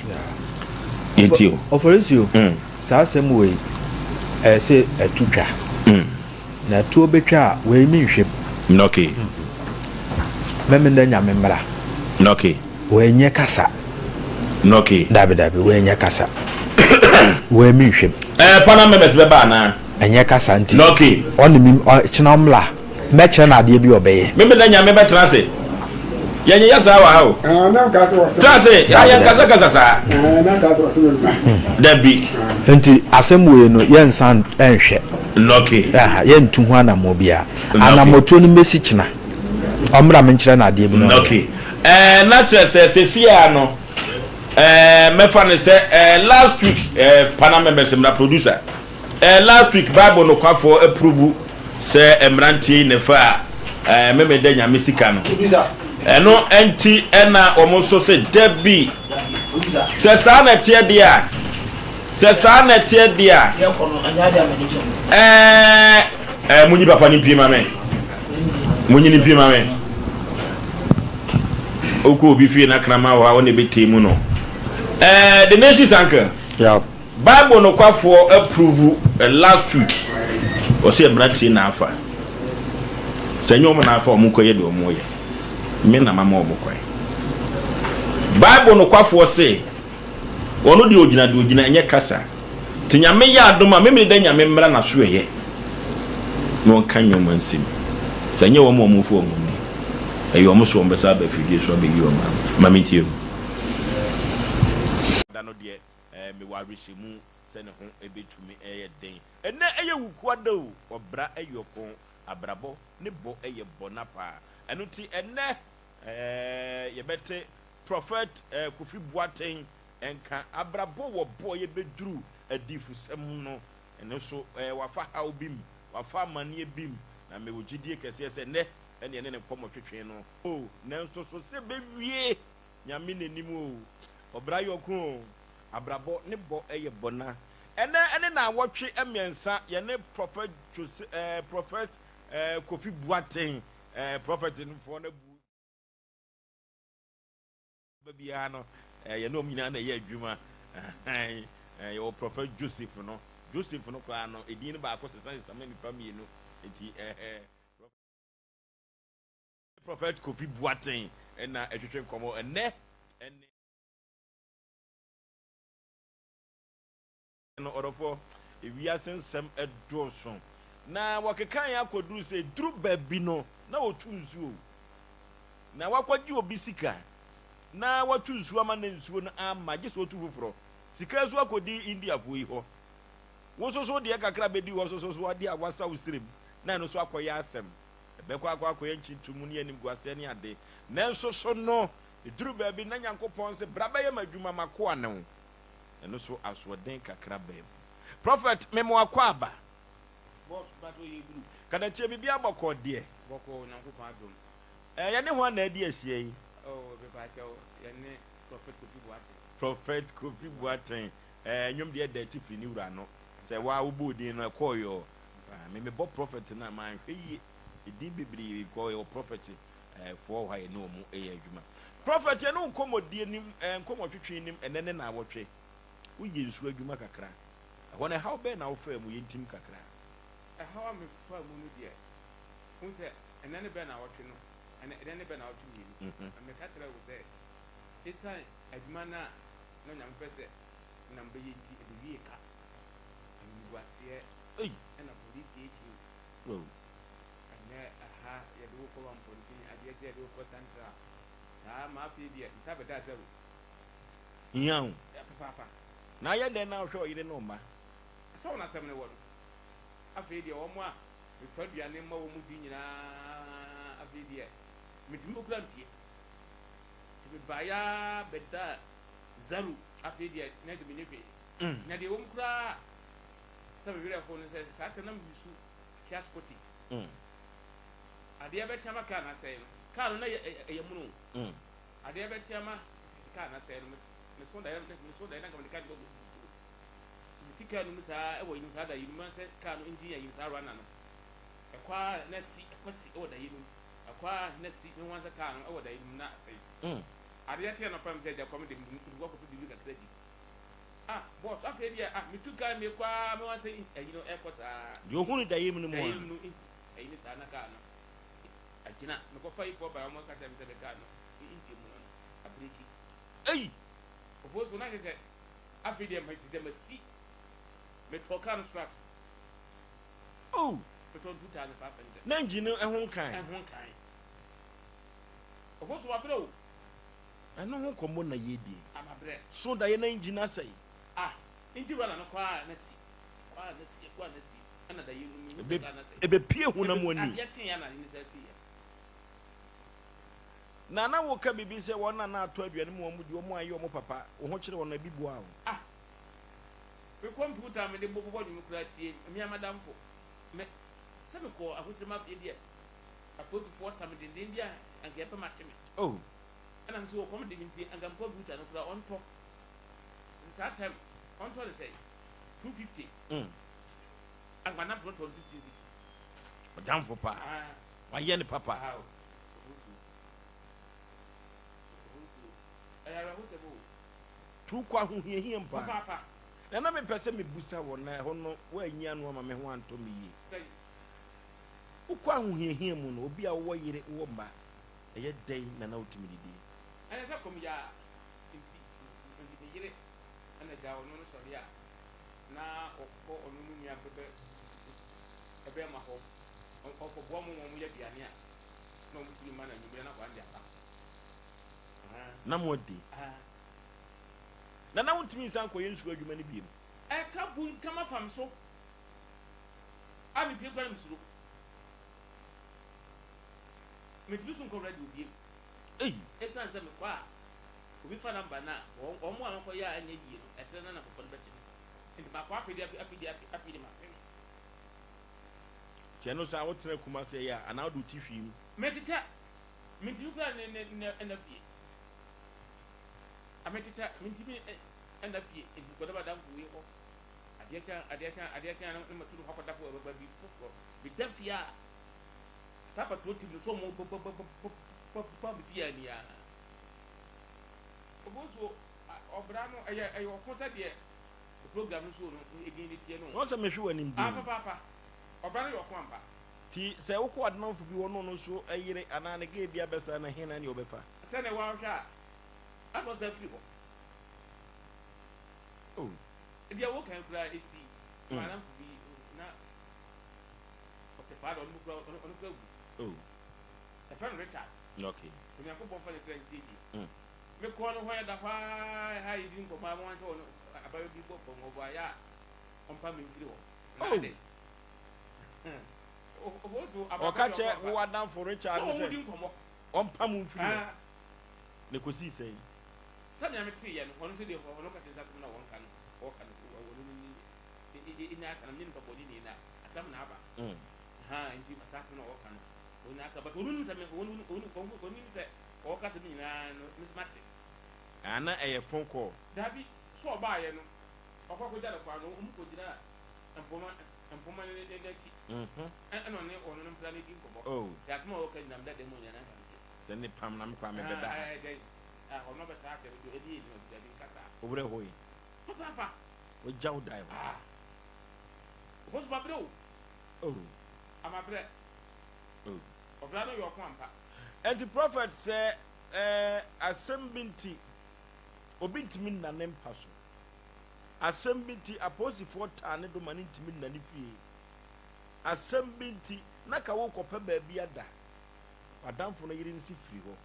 Yɛntie o. Ɔfarisio, saa asɛm wei ɛyɛ sɛ ɛto twa. Na ɛtoɔ bɛtwa a, wei menhwɛ mu. Okay. Mɛmenda Nyame mmra. Okay. Wei nyɛ kasa. Okay. Dabi dabi, wei nyɛ kasa. Wei menhwɛ mu. Ɛɛ panel members bɛba anaa? Ɛnyɛ kasa nti. Okay. Ɔne mi kyena ɔmmla. Mɛkyerɛ no adeɛ bi ɔbɛyɛ. Memenda Nyame bɛtena ase. Yɛnyeyɛ saa wɔ ha o. Tena ase, yɛnkasakasa saa. Dabi. Nti asɛm wei no yɛnsan nhwɛ. Okay. Yɛntu ho anammɔn biara. Anammɔtuo no mmɛsi kyena. Ɔmmra menkyerɛ no adeɛ bi na ɔnyɛ. Okay. Ɛɛ na kyerɛ sɛ seesei ara no ɛɛ mɛfa no sɛ ɛɛ last week ɛɛ panel members mmra producer. Eh last week bible nokwafoɔ approve sɛ mmeranteɛ yi na ɛfa eh, Memeda Nyame sika no. Ɛno nti ɛna wɔn nso se dabi. Sɛ saa na ɛteɛ deɛ a, sɛ saa na ɛteɛ deɛ a, eh, eh, munyi papa no mpie ma me. Munyi no mpie ma me. Wokɔ obi fie na kraman wɔ hɔ a, wɔn na ɛbɛtee mu no. Eh, the nation's uncle. Yeah. Bible nokwafoɔ approve last week ɔsɛ mmeranteɛ na afa sɛ ɛnyɛ wɔn na afa wɔn nkɔyɛ deɛ wɔn yɛ me na mama wɔn kwan Bible nokwafoɔ se ɔno deɛ ɔgyina deɛ ɔgyina ɛnyɛ kasa te nyame yɛ adom a memene da nyame mmra n'aso ɛyɛ na ɔnka nneɛma nsɛm sɛ ɛnyɛ wɔn a wɔn mfo wɔn ni ɛyɛ wɔn so wɔn bɛsa aba afidie so abɛyi wɔn ama ma mentie mu da no deɛ Eh, mewɔ awerɛhyɛmu sɛ ne ho bɛtumi yɛ den. Ɛnnɛ yɛ Wukuada o, ɔbra yɛ ɔko, abrabɔ ne bɔ yɛ bɔna paa. Ɛno nti ɛnnɛ eh, yɛbɛte Prɔfɛt eh, Kofi Boateng nka. Abrabɔ wɔ bɔ yɛbɛduru adiyifosɛm no, ɛno nso eh, wafa haw bi mu, wafa amanneɛ bi mu, na mewɔ gyidie kɛseɛ sɛ nnɛ ɛne ɛne ne nkɔmmɔ twetwe no. O, nanso so sɛ bɛwie Nyame n'anim o, ɔbra yɔko o, abrabɔ ne bɔ yɛ bɔna. Ɛnɛ ɛne naawɔtwe mmiɛnsa yɛne Prophet Jose eh, Prophet eh, Kofi Boateng eh, Prophet no foɔ no abu ba biara no eh, yɛne wɔn nyinaa na ɛyɛ adwuma eh, yɛwɔ Prophet Joseph no Joseph no koraa no edin no baako sesa sesa ma nipa mmienu nti eh, eh, Prophet Kofi Boateng na ɛtwetwe nkɔmmɔ ɛnnɛ ɛne no ɔdɔfoɔ ewiase nsɛm ɛdɔɔso na wɔkeka yɛn akɔduru sɛ duru baabi no na wɔtu nsuo na wakɔgye obi sika na watu nsuo ama ne nsuo no ama gye sɛ ɔtu foforɔ sika nso akɔdi Indiafoɔ yi hɔ wo nso so deɛ kakra bɛdi hɔ so so so adeɛ a wasa wo serem na ɛno nso akɔyɛ asɛm Ɛbɛkɔ akɔ akɔyɛ nkyintomu ne animguaseɛ ne ade. Nanso so no, ɛduru baabi na Nyankopɔn se, Bra bɛyɛ m'adwuma, m'akoa ne wo. Ɛno so asoɔden kakra baa mu. Prophet, me mo akwaaba. Boss, mpakyɛw yɛ duru. Kadakyie, biribiara bɔkɔɔ deɛ? Bɔkɔɔ, Nyankopɔn adom. Ɛɛ, yɛne hwan na adi ahyia yi? Oh, mepakyɛw, yɛne Prophet Kofi Boateng. Prophet Kofi Boateng, ɛɛ, nnwom deɛ ɛda ati firi ne wura ano. Sɛ waa wobɔɔ din no, ɛkɔɔ yɔɔ. Ah, me mebɔ prophet no a manhwɛ yie. Edin bebree because yɛwɔ prophet eh, foɔ wɔ hɔ a yɛne wɔn yɛ adwuma. Prophet yɛne wo nkɔmmɔdie nim, eh, nkɔmmɔtwetwe nim ɛnɛ ne naawɔtwe. Woyɛ nsuo adwuma kakra. Ɛhɔ no ɛhaw bɛn na wofaa mu? Yɛntim kakra. Ɛhaw a mefaa mu no deɛ, wohu sɛ ɛnɛ ne bɛ naawɔtwe no, ɛnɛ ne bɛ naawɔtwe mmienu. Na meka kyerɛɛ wo sɛ. Esiane adwuma no a na Onyame pɛ sɛ na mebɛyɛ nti, ɛbɛwiee ka. Animguaseɛ ɛna police station. Ɛnɛ ɛha yɛde wo kɔ Mampɔnten, adeɛ kye yɛde wo kɔ Central. Saa ma afei deɛ nsa bɛda zero. Hia o. Papaapa. Na ayɛ dɛn na wohwɛ ɔyere ne wo mma? Sɛ wɔn asɛm no wɔ no. Afei deɛ wɔn a metɔ aduane ma wɔn di nyinaa afei deɛ metumi mpo kura mpie. Nti mebaeɛ ara bɛdaa zero afei deɛ na sɛ menni hwee. Na deɛ ɛwɔ mu koraa sɛ me werɛ how no sɛ saa tam na mesu Kia Sportage. Adeɛ bɛkye ama kaa no asɛe no, kaa no na ɛyɛ mono o. Adeɛ bɛkye ama kaa no asɛe no, meso daeɛ meso daeɛ na nka mede kaa no kɔ sukuu. Nti mete kaa no mu saa ɛwɔ yinom saa da yinom sɛ kaa no engine ayi saa runner no. Ɛkɔ ara na si ɛkɔ si ɛwɔ da yinom. Ɛkɔ ara na si mehu sɛ kaa no ɛwɔ da yinom na asɛe. Adeɛ kye anɔpa me sɛ agya kɔ me de mede kɔ akɔpɛ biribi kakra di. Ah boss afei deɛ ah metu kaa mekɔ ara mehu sɛ ayi no ɛkɔ saa. Deɛ ohunu daeɛ mu no mu a. Daeɛ mu no ayi no saa na kaa no agyina. Mekɔfa yifoɔ baeɛ wɔn ka kyerɛ me sɛ me kaa no engine mu no no abreki. Ei! Ofosu na kyerɛ sɛ afei deɛ ma sɛ masi metɔɔ kaa no straps. Oh! Metɔɔ no 2500. Na engine no ɛho nkan. Ɛho nkan. Ofosu wabrɛ o. Ɛno ho nkɔmmɔ na yɛredi yi. Ah mabrɛ. So daeɛ na engine asɛe? Ah engine runner no kɔ a na si, kɔ a na si, kɔ a na si, ɛna daeɛ no mehu sɛ kaa no asɛe. Ɛbɛpue honam ani. Adeɛ kyeeɛ a na ade no san siiɛ. Na na woka biribi sɛ wɔn a na atɔ aduane ma wɔn di, wɔn a ɛyɛ wɔn papa, wo ho kyere wɔn no, ebi boaa wo. Ah! Me kɔmputa a mede bobɔ nnwom koraa tie me ara m'adamfo. Me, sɛ mekɔɔ ahokyere mu afei deɛ, apolisifoɔ sa me denden bi a anka ɛpɛ makye me. Oh! Ɛna me nso ɔkɔm de me nti anka me kɔmputa no koraa ɔntɔ. Saa time ɔntɔ no sɛn? 250. Mm. Anka m'adamfo no tɔ no 15 cedis. Ɔdamfo paa. Ah. Wayɛ ne papa. Ah, o. Ɛyɛ awerɛhosɛm o. Tu kɔ ahohiahia mu paa. Papaapa. Na na mepɛ sɛ mebusa wɔ na ɛhɔ no woanyi ano ama me ho antɔ me yie. Sɛn? Wokɔ ahohiahia mu no, obi a wowɔ yere, wowɔ mma, ɛyɛ dɛn na na wotumi didi? Ɛnyɛ sɛ kɔm yɛ a nti, nti me yere na gya ɔno no sɔre a na ɔkɔ ɔno no nua bɛbɛ bɛɛma hɔ ɔkɔboa wɔn ma wɔyɛ aduane a na wɔtumi ma no anwummerɛ na akwadaa no de aba. Na moadi. Na na wontumi nsan nkɔyɛ nsuo adwuma no bio. Ɛka bunkam afa me so a mepue koraa na mesuro. Mentumi nso nkɔ radio bio. Esiane sɛ mekɔ a obi fa namba no a, wɔn a makɔyɛ a ɛnyɛ yie no, ɛkyerɛ na na nkurɔfoɔ no bɛkye me. Nti makɔ afei de afei de afei de mafe me. Nti ɛno saa wotena Kumasi ɛyɛ a anaa wode wo ti hwii mu? Metetɛ, mentumi koraa ne ne ne nna fie. A metetɛ, mentumi nna fie, nti mekɔda m'adamfo wei hɔ. Adeɛ kye a, adeɛ kye a, adeɛ kye a na matu no hɔ akɔda fo baabi foforɔ. Meda fie a, papa tuo tim no so ɔmo bɔ me fie ani a. Obosuo, ɔbra no ɛyɛ ɛyɛ ɔko sɛdeɛ program no so no edin no teɛ no. Wɔn sɛ mehwɛ w'anim din. Ah papaapa, ɔbra no yɛ ɔko ampa. Ti sɛ wokɔ w'adamfo bi hɔ na ɔno nso yere anaa ne gay bi abɛsa no hena ne ɔbɛfa? Sɛnea woahwɛ a, asɛ ɔsan firi hɔ. Oh. Deɛ woka yi koraa esi. M'adamfo bi na ɔte faa dɛ ɔno koraa ɔno koraa wu. Oh. Yɛfrɛ no Richard. Okay. Onyankopɔn fa ne kra nsie yie. Mekɔɔ no hɔ yɛda hɔ ara ha yɛdi nkɔmmɔ a wɔn sɛ ɔno abayewa bi bɔ bɔn ɔbɔ ayɛ a ɔmpa me mfiri hɔ. Na Oh. adɛn? Obosu abrabɔ Ɔka deɛ kyerɛ ɔkɔ wo aba. adamfo Richard Sɛ no wɔn sɛ di nkɔmmɔ. ɔmpa mo mfiri hɔ. Ah. Na ɛkɔsii sɛn? Sɛnea meteeɛ no, ɔno nso deɛ ɔno ka kyerɛ sɛ asɛm no a wɔnka no ɔka no ɔno no ni nya aka no menyɛ nipa bɔne ni na asɛm na aba. Ha nti saa asɛm na ɔka no ɔnya aka but ɔno nim sɛ me ɔno ɔno nim sɛ ɔka asɛm nyinaa no me nso mate. Ah na ɛyɛ phone call. Dabi, so ɔbaayɛ no ɔkɔ akɔgya no kwan no ɔmu kɔgyina mpoma mpoma no n'akyi ɛna ɔne ɔno no mpra no di nkɔmmɔ. Oh. Nti asɛm a ɔka nyinaa meda dan mu nyinaa na nka mete. Sɛ ne pam na mekɔ a mebɛda ha. Ah ɛyɛ dɛn ah ɔno ɔbɛsa akyerɛ me deɛ ɛdeɛ ɛni ɔde dabi nka saa. Wo werɛ hoe. Papaapa. Wagya wo dan hɔ. Ah. Ɔhɔ so mabrɛ o. Oh. Amabrɛ. Oh. Ɔbra no yɛ ɔko ampa. Ɛnti prophet sɛ eh, asɛm bi nti. Obi ntumi nna ne mpa so. Asɛm bi nti, apolisifoɔ taa ne do ma no ntumi nna ne fie. Asɛm bi nti, na ka worekɔpɛ baabi ada. W'adamfo no yere nsi firi hɔ.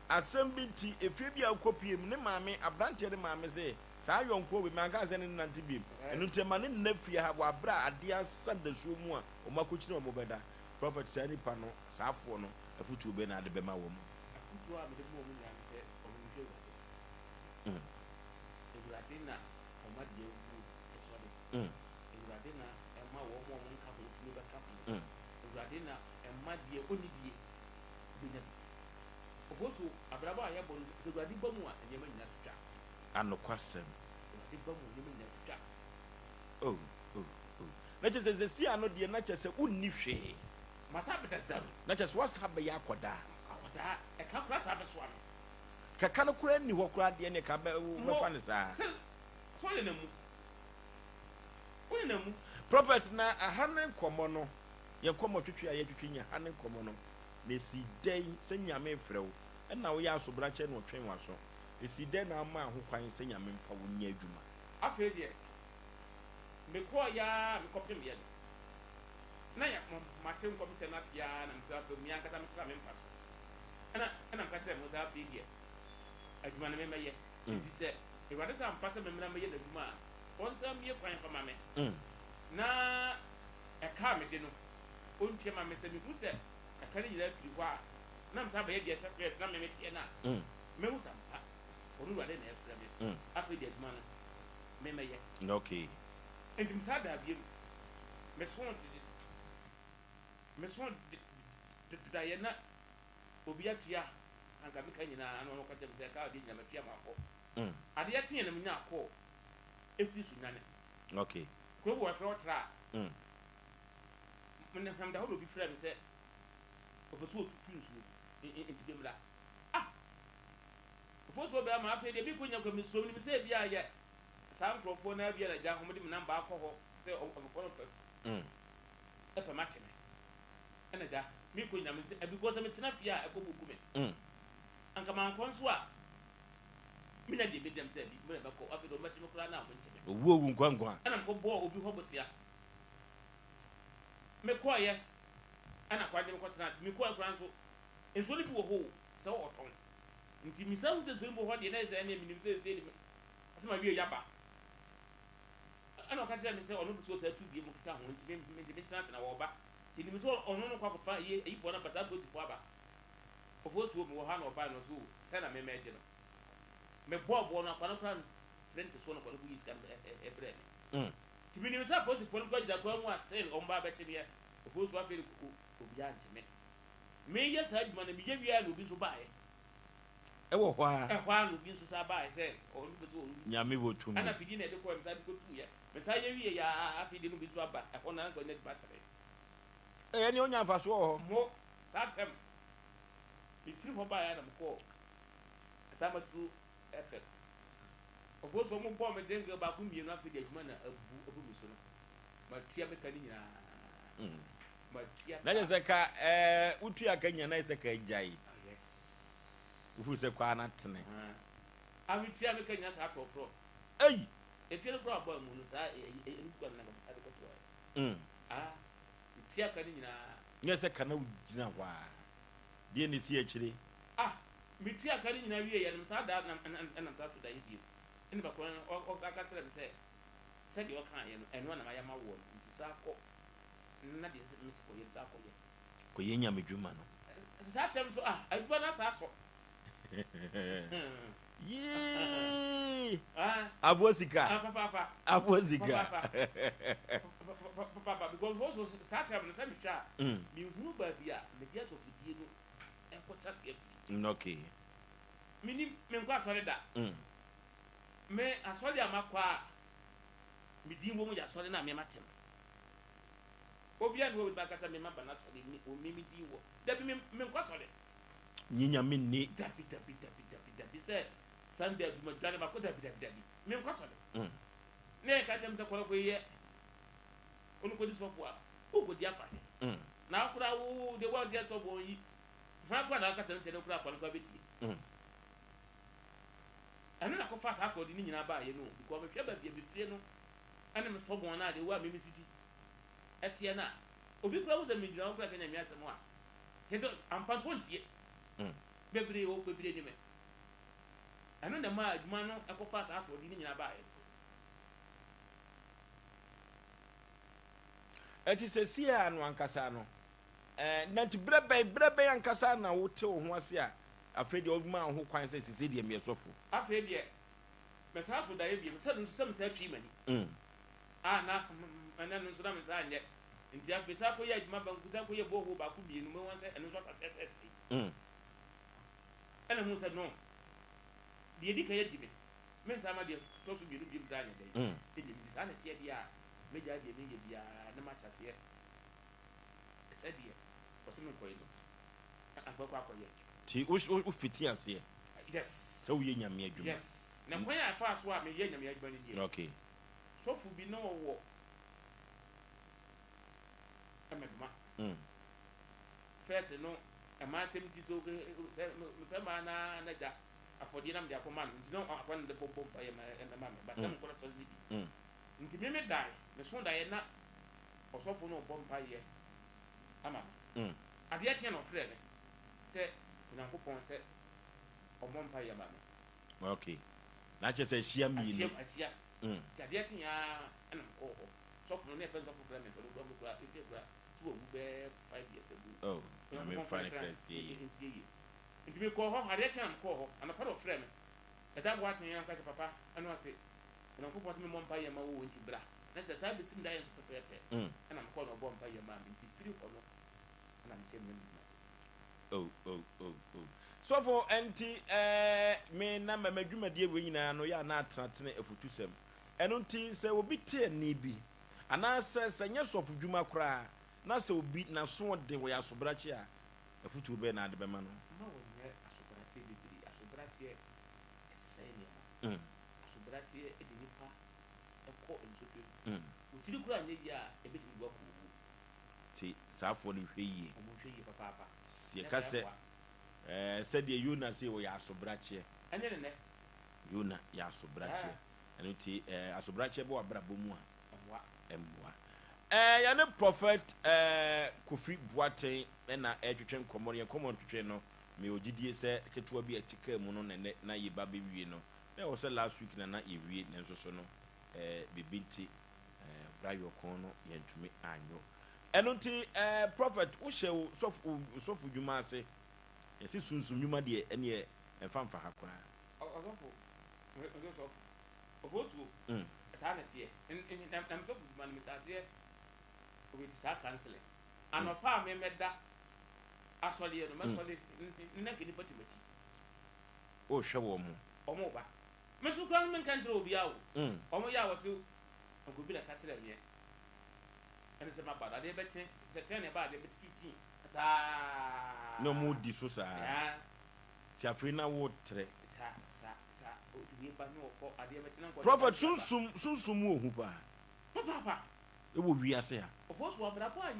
Asɛm bi nti, efie bi a wokɔpue mu, ne maame, aberanteɛ no maame se, Saa yɔnkoɔ wei, manka sɛ ne no nnante bio. Ɛno nti, ɛma no nna fie ha wɔ aberɛ a adeɛ asa dasuo mu a wɔakɔkyini a wɔbɛda. Prɔfɛt, saa nipa no, saa afoɔ no, afotuo bɛn na wode bɛma wɔn? Afotuo a mede bɛma wɔn nyinaa ne sɛ, wɔnhwehwɛ Awurade. Awurade na ɔma deɛ awuo sɔre. Awurade na ɛma wɔn a wɔnka ho tumi bɛka ho. Awurade na ɛma deɛ ɔnni bie bɛnya bi. Ofosu, abrabɔ a yɛbɔ no, sɛ Awurade ba mu a, nneɛma nyinaa to twa. Anokwasɛm. Awurade ba mu a, nneɛma nyinaa to twa. Oh, oh, oh. Na kyerɛ sɛ seesei ano deɛ, na kyerɛ sɛ wonni hwee. Masan abɛda zero. Na kyerɛ sɛ woasan abɛyɛ akwadaa. Akwadaa, ɛka koraa san abɛsoa me. Kɛka no koraa nni hɔ koraa deɛ, ɛneɛ ka bɛ, wobɛfa no saa. Sɛ, sɛ wonenam mu. Wonenam mu. Prophet, na aha ne nkɔmmɔ no, yɛn nkɔmmɔ twetwe a yɛtwetwe nya ha ne nkɔmmɔ no, na ɛsii dɛn sɛ Nyame refrɛ wo, ɛna woyɛ asobrakyɛ na ɔtwɛn w'aso, ɛsii dɛn na womaa ho kwan sɛ Nyame mfa wo nyɛ adwuma? Afei deɛ, mekɔeɛ ara a mekɔpemeeɛ no, na yɛ, mate nkɔmhyɛ no ate ara na mesɛ afei me ankasa metena me mpa so. Ɛna, ɛna meka kyerɛɛ me ho sɛ afei deɛ, adwuma no memmɛyɛ. Enti sɛ Awurade sɛ ampa sɛ memmra mmɛyɛ n'adwuma a, ɔnsan mmue kwan mfa ma me, na ɛka a mede no, ɔntua ma me. Sɛ mehu sɛ ɛka no nyinaa firi hɔ a, na mesan bɛyɛ deɛ ɛsɛ first na me meteɛ no a, mɛhu sɛ ampa ɔno Awurade na ɛrefrɛ me. Afei deɛ adwuma no, memmɛyɛ. Okay. Enti mesan daa bio. Mesoo mesoo daeɛ na obi atua anka me ka nyinaa na ɔno ɔka kyerɛ me sɛ kaa deɛ nyinaa matua makɔ. Adeɛ kyeeɛ na menyaa call ɛfiri Sunyani. Okay. Kuro bi wɔ hɔ yɛfrɛ hɔ Tra. Menam da hɔ na obi frɛɛ me sɛ ɔpɛ sɛ ɔtutu nsuo nti bɛmmra. Ah! Ofosuo bɛrima afei deɛ mekɔ nyina kora mesuro menim sɛ ebia yɛ saa nkurɔfoɔ no ara bi a na agya wɔde me namba akɔ hɔ sɛ ɔbɛkɔ no pɛ ɛpɛ makye me. Ɛna agya mekɔ nyina me sɛ because sɛ metena fie a ɛkɔm bɛku me. Anka mankɔ nso a menya deɛ medi na mesɛ bi mmerɛ bɛkɔ afei deɛ wɔbɛkye me koraa na wɔnkyɛ me. Owu owu nkwa nkwa. Ɛna mekɔbɔɔ obi hɔ bosea. Mekɔeɛ ɛna kwan de mekɔtenaa ase. Mekɔeɛ koraa nso nsuo no bi wɔ hɔ o sɛ wɔtɔn. Nti mesan hu sɛ nsuo no bi wɔ hɔ deɛ na ɛyɛ sɛ ɛneɛ menim sɛ seesei de sɛ mawie yaba. Ɛna ɔka kyerɛɛ me sɛ ɔno pɛ sɛ ɔsan tu bio mu keka ho nti me nti metena ase na wɔreba. Nti nim sɛ ɔno no kɔ akɔfa ayi ayifoɔ no aba saa apolisifoɔ aba. Ofosuo mewɔ hɔ a na ɔbae no ɔse o sɛ na me mɛgye no. Mebɔɔ boɔ no akwa no koraa mprɛ ntesoɔ na akwa no kɔyii sika no brɛɛ me. Nti menim sɛ apolisifoɔ no koraa gyina kwan mu a still wɔn ba abɛkye meɛ. Ofosuo afei de obiara nkye me. Meyɛ saa adwuma no meyɛ wie a na obi nso baeɛ. Ɛwɔ hɔ ara. Ɛhɔ ara na obi nso san baeɛ sɛ ɔno pɛ sɛ ɔyi. Nyame wɔ tumi. Ɛna fidie na ɛde kɔɛ mesan de kɔtuiɛ. Mesan yɛ wieɛ a afei deɛ na obi nso aba ɛhɔ no na anka ɔnya adwuma tere. Ɛɛ ɛneɛ ɔnya mfasoɔ wɔ hɔ. Mo, saa tɛm mefiri hɔ baeɛ a na mekɔɔ Asamaturu FM. Ɔfoɔ so wɔn bɔɔ me jingle baako mmienu afei deɛ adwuma na abu abu me so no. Matua me ka ne nyinaa. Matua Na ka. kyerɛ sɛ ka ɛɛ wotua ka nyinaa na ayɛ sɛ ka agyae. Oh yes. Wohuru sɛ kwaa no atene. Ah, metua me ka nyinaa saa tɔɔ korɔ. Ei! Efie no koraa ɔbaa mu no saa ɛnu kura no na nka de kɔtoa. Ah, metua ka ne nyinaa. Nyɛ sɛ ka na wogyina hɔ a. Deɛ na ɛsi akyire. Ah, metua ka no nyinaa wieeɛ no, mesan daa na na mesan so daeɛ bio. Ɛnna baako no ɔka kyerɛɛ me sɛ, Sɛdeɛ ɔkaeɛ no, ɛno ara na mayɛ ama woɔ no, nti san kɔ na deɛ mese kɔyɛ no, san kɔyɛ. Kɔyɛ Nyame dwuma no. Saa tɛm nso, ah, adwuma no asan asɔ. Yee! Aboa sika. Ah, papaapa. Aboa sika. Papaapa. Papaapa because also saa time no sɛ mehwɛ a, menhunu baabi a mede asɔfodie no ɛkɔ hyɛ aseɛ afiri. Okay. Menim, menkɔ asɔre da. Me asɔre a makɔ a me din wɔ mu yɛ asɔre no a me mate no. Obiara nni hɔ a obetumi aka sɛ me maba n'asɔre me me me din wɔ. Dabi me menkɔ asɔre. Nye Nyame nni. Dabi dabi dabi dabi dabi sɛ Sunday adwuma dware makɔ dabi dabi dabi menkɔ asɔre. Na yɛka kyerɛ me sɛ kɔ na kɔyɛ wo no kɔdi sɔfo a wokɔdi afa he? Na wo koraa wo de woansi asɔfo wɔn yi hwan koraa na aka sɛm kyerɛ no koraa akwa no koraa bɛtie. Ɛno na kɔfaa saa asoɔden no nyinaa baeɛ no o, because mehwɛ baabi a mefire no ɛne me stubborn no a the way a me mesi ti ɛteɛ no a, obi koraa hu sɛ megyina hɔ koraa ka Nyame asɛm a, kyerɛ sɛ ampa nso ɔntie. Bebree o, bebree ni me. Ɛno na ɛmaa adwuma no ɛkɔfaa saa asoɔden no nyinaa baeɛ no. Ɛnti seesei ara no ankasa no, ɛɛ, na nti berɛ bɛn, berɛ bɛn ankasa na wote wo ho ase a afei deɛ womaa wo ho kwan sɛ seesei deɛ meyɛ sɔfo? Afei deɛ, mesan so daeɛ bio, sɛ no nso sɛ mesan twi m'ani a, na ɛnɛ no nso na mensan nyɛ. Nti afei mesan kɔyɛɛ adwuma banku, san kɔyɛɛ borehole baako mmienu, mehu sɛ ɛno nso ahyɛ aseɛ sɛe. Ɛna mehuu sɛ no, deɛ ɛdi kan adi me, mensan ma deɛ ɛtɔ so mmienu bio nsan nyɛ dɛn, ɛnni me. Nti saa na ɛteɛ deɛ a, mɛgyae deɛ meyɛ biara na mahyɛ aseɛ sɛdeɛ ɔse menkɔyɛ no, na ankɔ akɔyɛ. Nti wo wo fiti aseɛ Yes. sɛ woyɛ Nyame adwuma? Yes. Na kwan a ɛfaa so a meyɛɛ Nyame adwuma no nie. Okay. Sɔfo bi na ɔwɔ Mmɛdoma. First no, mmaa asɛm nti so sɛ mepɛ mmaa na n'agya afɔdeɛ na mede akɔma no nti na akwa no de bɔ mpaeɛ ma me but na menkɔ n'asɔre no bi. Nti me medae, meso daeɛ na ɔsɔfo no rebɔ mpaeɛ ama me. Adeɛ kyeɛ na ɔfrɛɛ me sɛ Onyankopɔn sɛ ɔmmɔ mpaeɛ ma me. Ok. Na kyerɛ sɛ ahyia mmienu. Ahyia, ahyia. Nti adeɛ kyeeɛ ara ɛna mekɔɔ hɔ. Sɔfo no, na yɛfrɛ no sɔfo Clement, ɔno koraa mekura, seesei koraa sɛ wawu bɛyɛ 5 years ago. Oh, Nyame Onyankopɔn mfa mfa ne ne kra kra nsie yie. nsie yie. Nti mekɔɔ hɔ, adeɛ kyeeɛ na mekɔɔ hɔ. Anɔpa na ɔfrɛɛ me. Ɛda Boateng na meka sɛ, Papa, ɛno ase Onyankopɔn sɛ memmɔ mpaeɛ mma wo o, nti bra. Na sɛ saa bɛsi me daeɛ nso pɛpɛɛpɛ. Ɛna mekɔɔ na ɔbɔɔ mpaeɛ maa me. Nti firi hɔ no ɛna mehyɛɛ me Nyame dwuma ase. Oh oh oh oh. Sɔfo ɛnti eh me na mɛ m'adwumadie wei nyinaa no yɛ a na atenatene afutusɛm. Ɛno nti sɛ obi te ɛnne bi anaasɛ sɛ nyɛ sɔfo dwuma koraa na sɛ obi n'aso ɔden wɔyɛ asobrakye a afutuo bɛn na ade bɛma no? Mma wɔnyɛ asobrakyeɛ bebree. Asobrakyeɛ ɛsɛe nneɛma. Asobrakyeɛ de nipa kɔ nsɔhwɛ mu. Wo tiri koraa nyɛ yie a ɛbɛtumi de wo akɔ owuo. Nti saa afoɔ no nhwɛ yie. Wɔn nhwɛ yie papaapa. Yɛka sɛ ɛɛ sɛdeɛ Yona sei ɔyɛ asobrakyeɛ. Ɛnyɛ ne nɛ. Yona yɛ asobrakyeɛ. Ɛno nti ɛɛ asobrakyeɛ bɛ w'abrabɔ mu a. Ɛmmoa. Ɛmmoa. Ɛɛ yɛne Prophet ɛɛ Kofi Boateng ɛna ɛretwetwe nkɔmmɔ no. Yɛn nkɔmmɔ ntwetwe no, mewɔ gyidie sɛ ketewa bi a ɛte kaa mu no na ɛnɛ na yɛba bɛwie no. Na ɛwɔ sɛ last week na na yɛwie nanso so no ɛɛ biribi nti ɛɛ bra yɔkɔn no yɛntumi anyɔ. Ɛno nti ɛɛ Prophet wohyɛ wo sɔfo wo sɔfo dwuma ase. Yɛse sunsum nnwuma deɛ ɛneɛ ɛmfa mfa ha koraa. Ɔsɔfo, ɔsɛ sɔfo, ɔfɔtuo, saa na ɛteɛ. Na me sɔfo dwuma no mehyɛ aseɛ with saa counseling. Anɔpa a me mɛda asɔreɛ no mɛsɔre ne na nka nnipa te m'akyi. Wohwɛ wɔn mo. Wɔn ba. Me nso koraa no menka nkyerɛ obiara o. Wɔn yɛ a wɔse nka obi na ɛka kyerɛɛ meɛ. Ɛne sɛ maba no adeɛ bɛkye sɛ 10 na ɛba adeɛ bɛkye 15 saa. Na wɔn di so saa. Yeah. Ti afei na wotrɛ. Saa saa saa otumi ba ne ɔkɔ adeɛ bɛkye na nkɔ. Prophet sunsum sunsum mu ohu paa. Papaapa. Ɛwɔ wiase ha. Ɔfɔ so abrabɔ a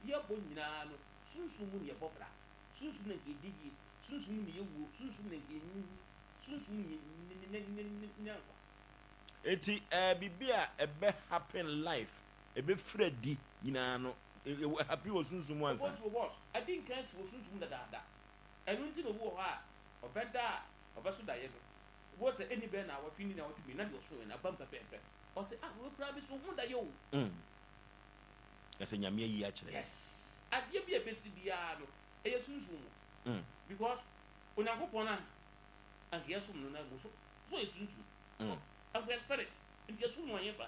yɛbɔ nyinaa no sunsum mu na yɛbɔ bra. Sunsum na nka yɛdi yie. Sunsum mu na yɛwuo. Sunsum na nka yɛnyin. Sunsum mu na yɛnya nkwa. Enti ɛɛ biribi a ɛbɛ happen life, ɛbɛ firi adi nyinaa no, ɛ happen wɔ sunsum mu ansa. Ɔfɔ so boss, adi nkan si wɔ sunsum mu dadaada. Ɛno nti na obi wɔ hɔ a, ɔbɛda a, ɔbɛso daeɛ no, wobɛhu sɛ ɛnni bɛyɛ naawɔtwe, nni naawɔtwe mmienu na deɛ ɔsoeɛ no aba mu pɛpɛɛpɛ. Ɔse ah wei koraa meso ho daeɛ o. Na sɛ Nyame ayi akyerɛ. Yes. Adeɛ bi a ɛbɛsi biara no, ɛyɛ sunsum mu. Because Onyankopɔn a anka yɛsom no no amu so, so ɔyɛ sunsum. Anka ɔyɛ spirit. Nti yɛsom no ɛhefa?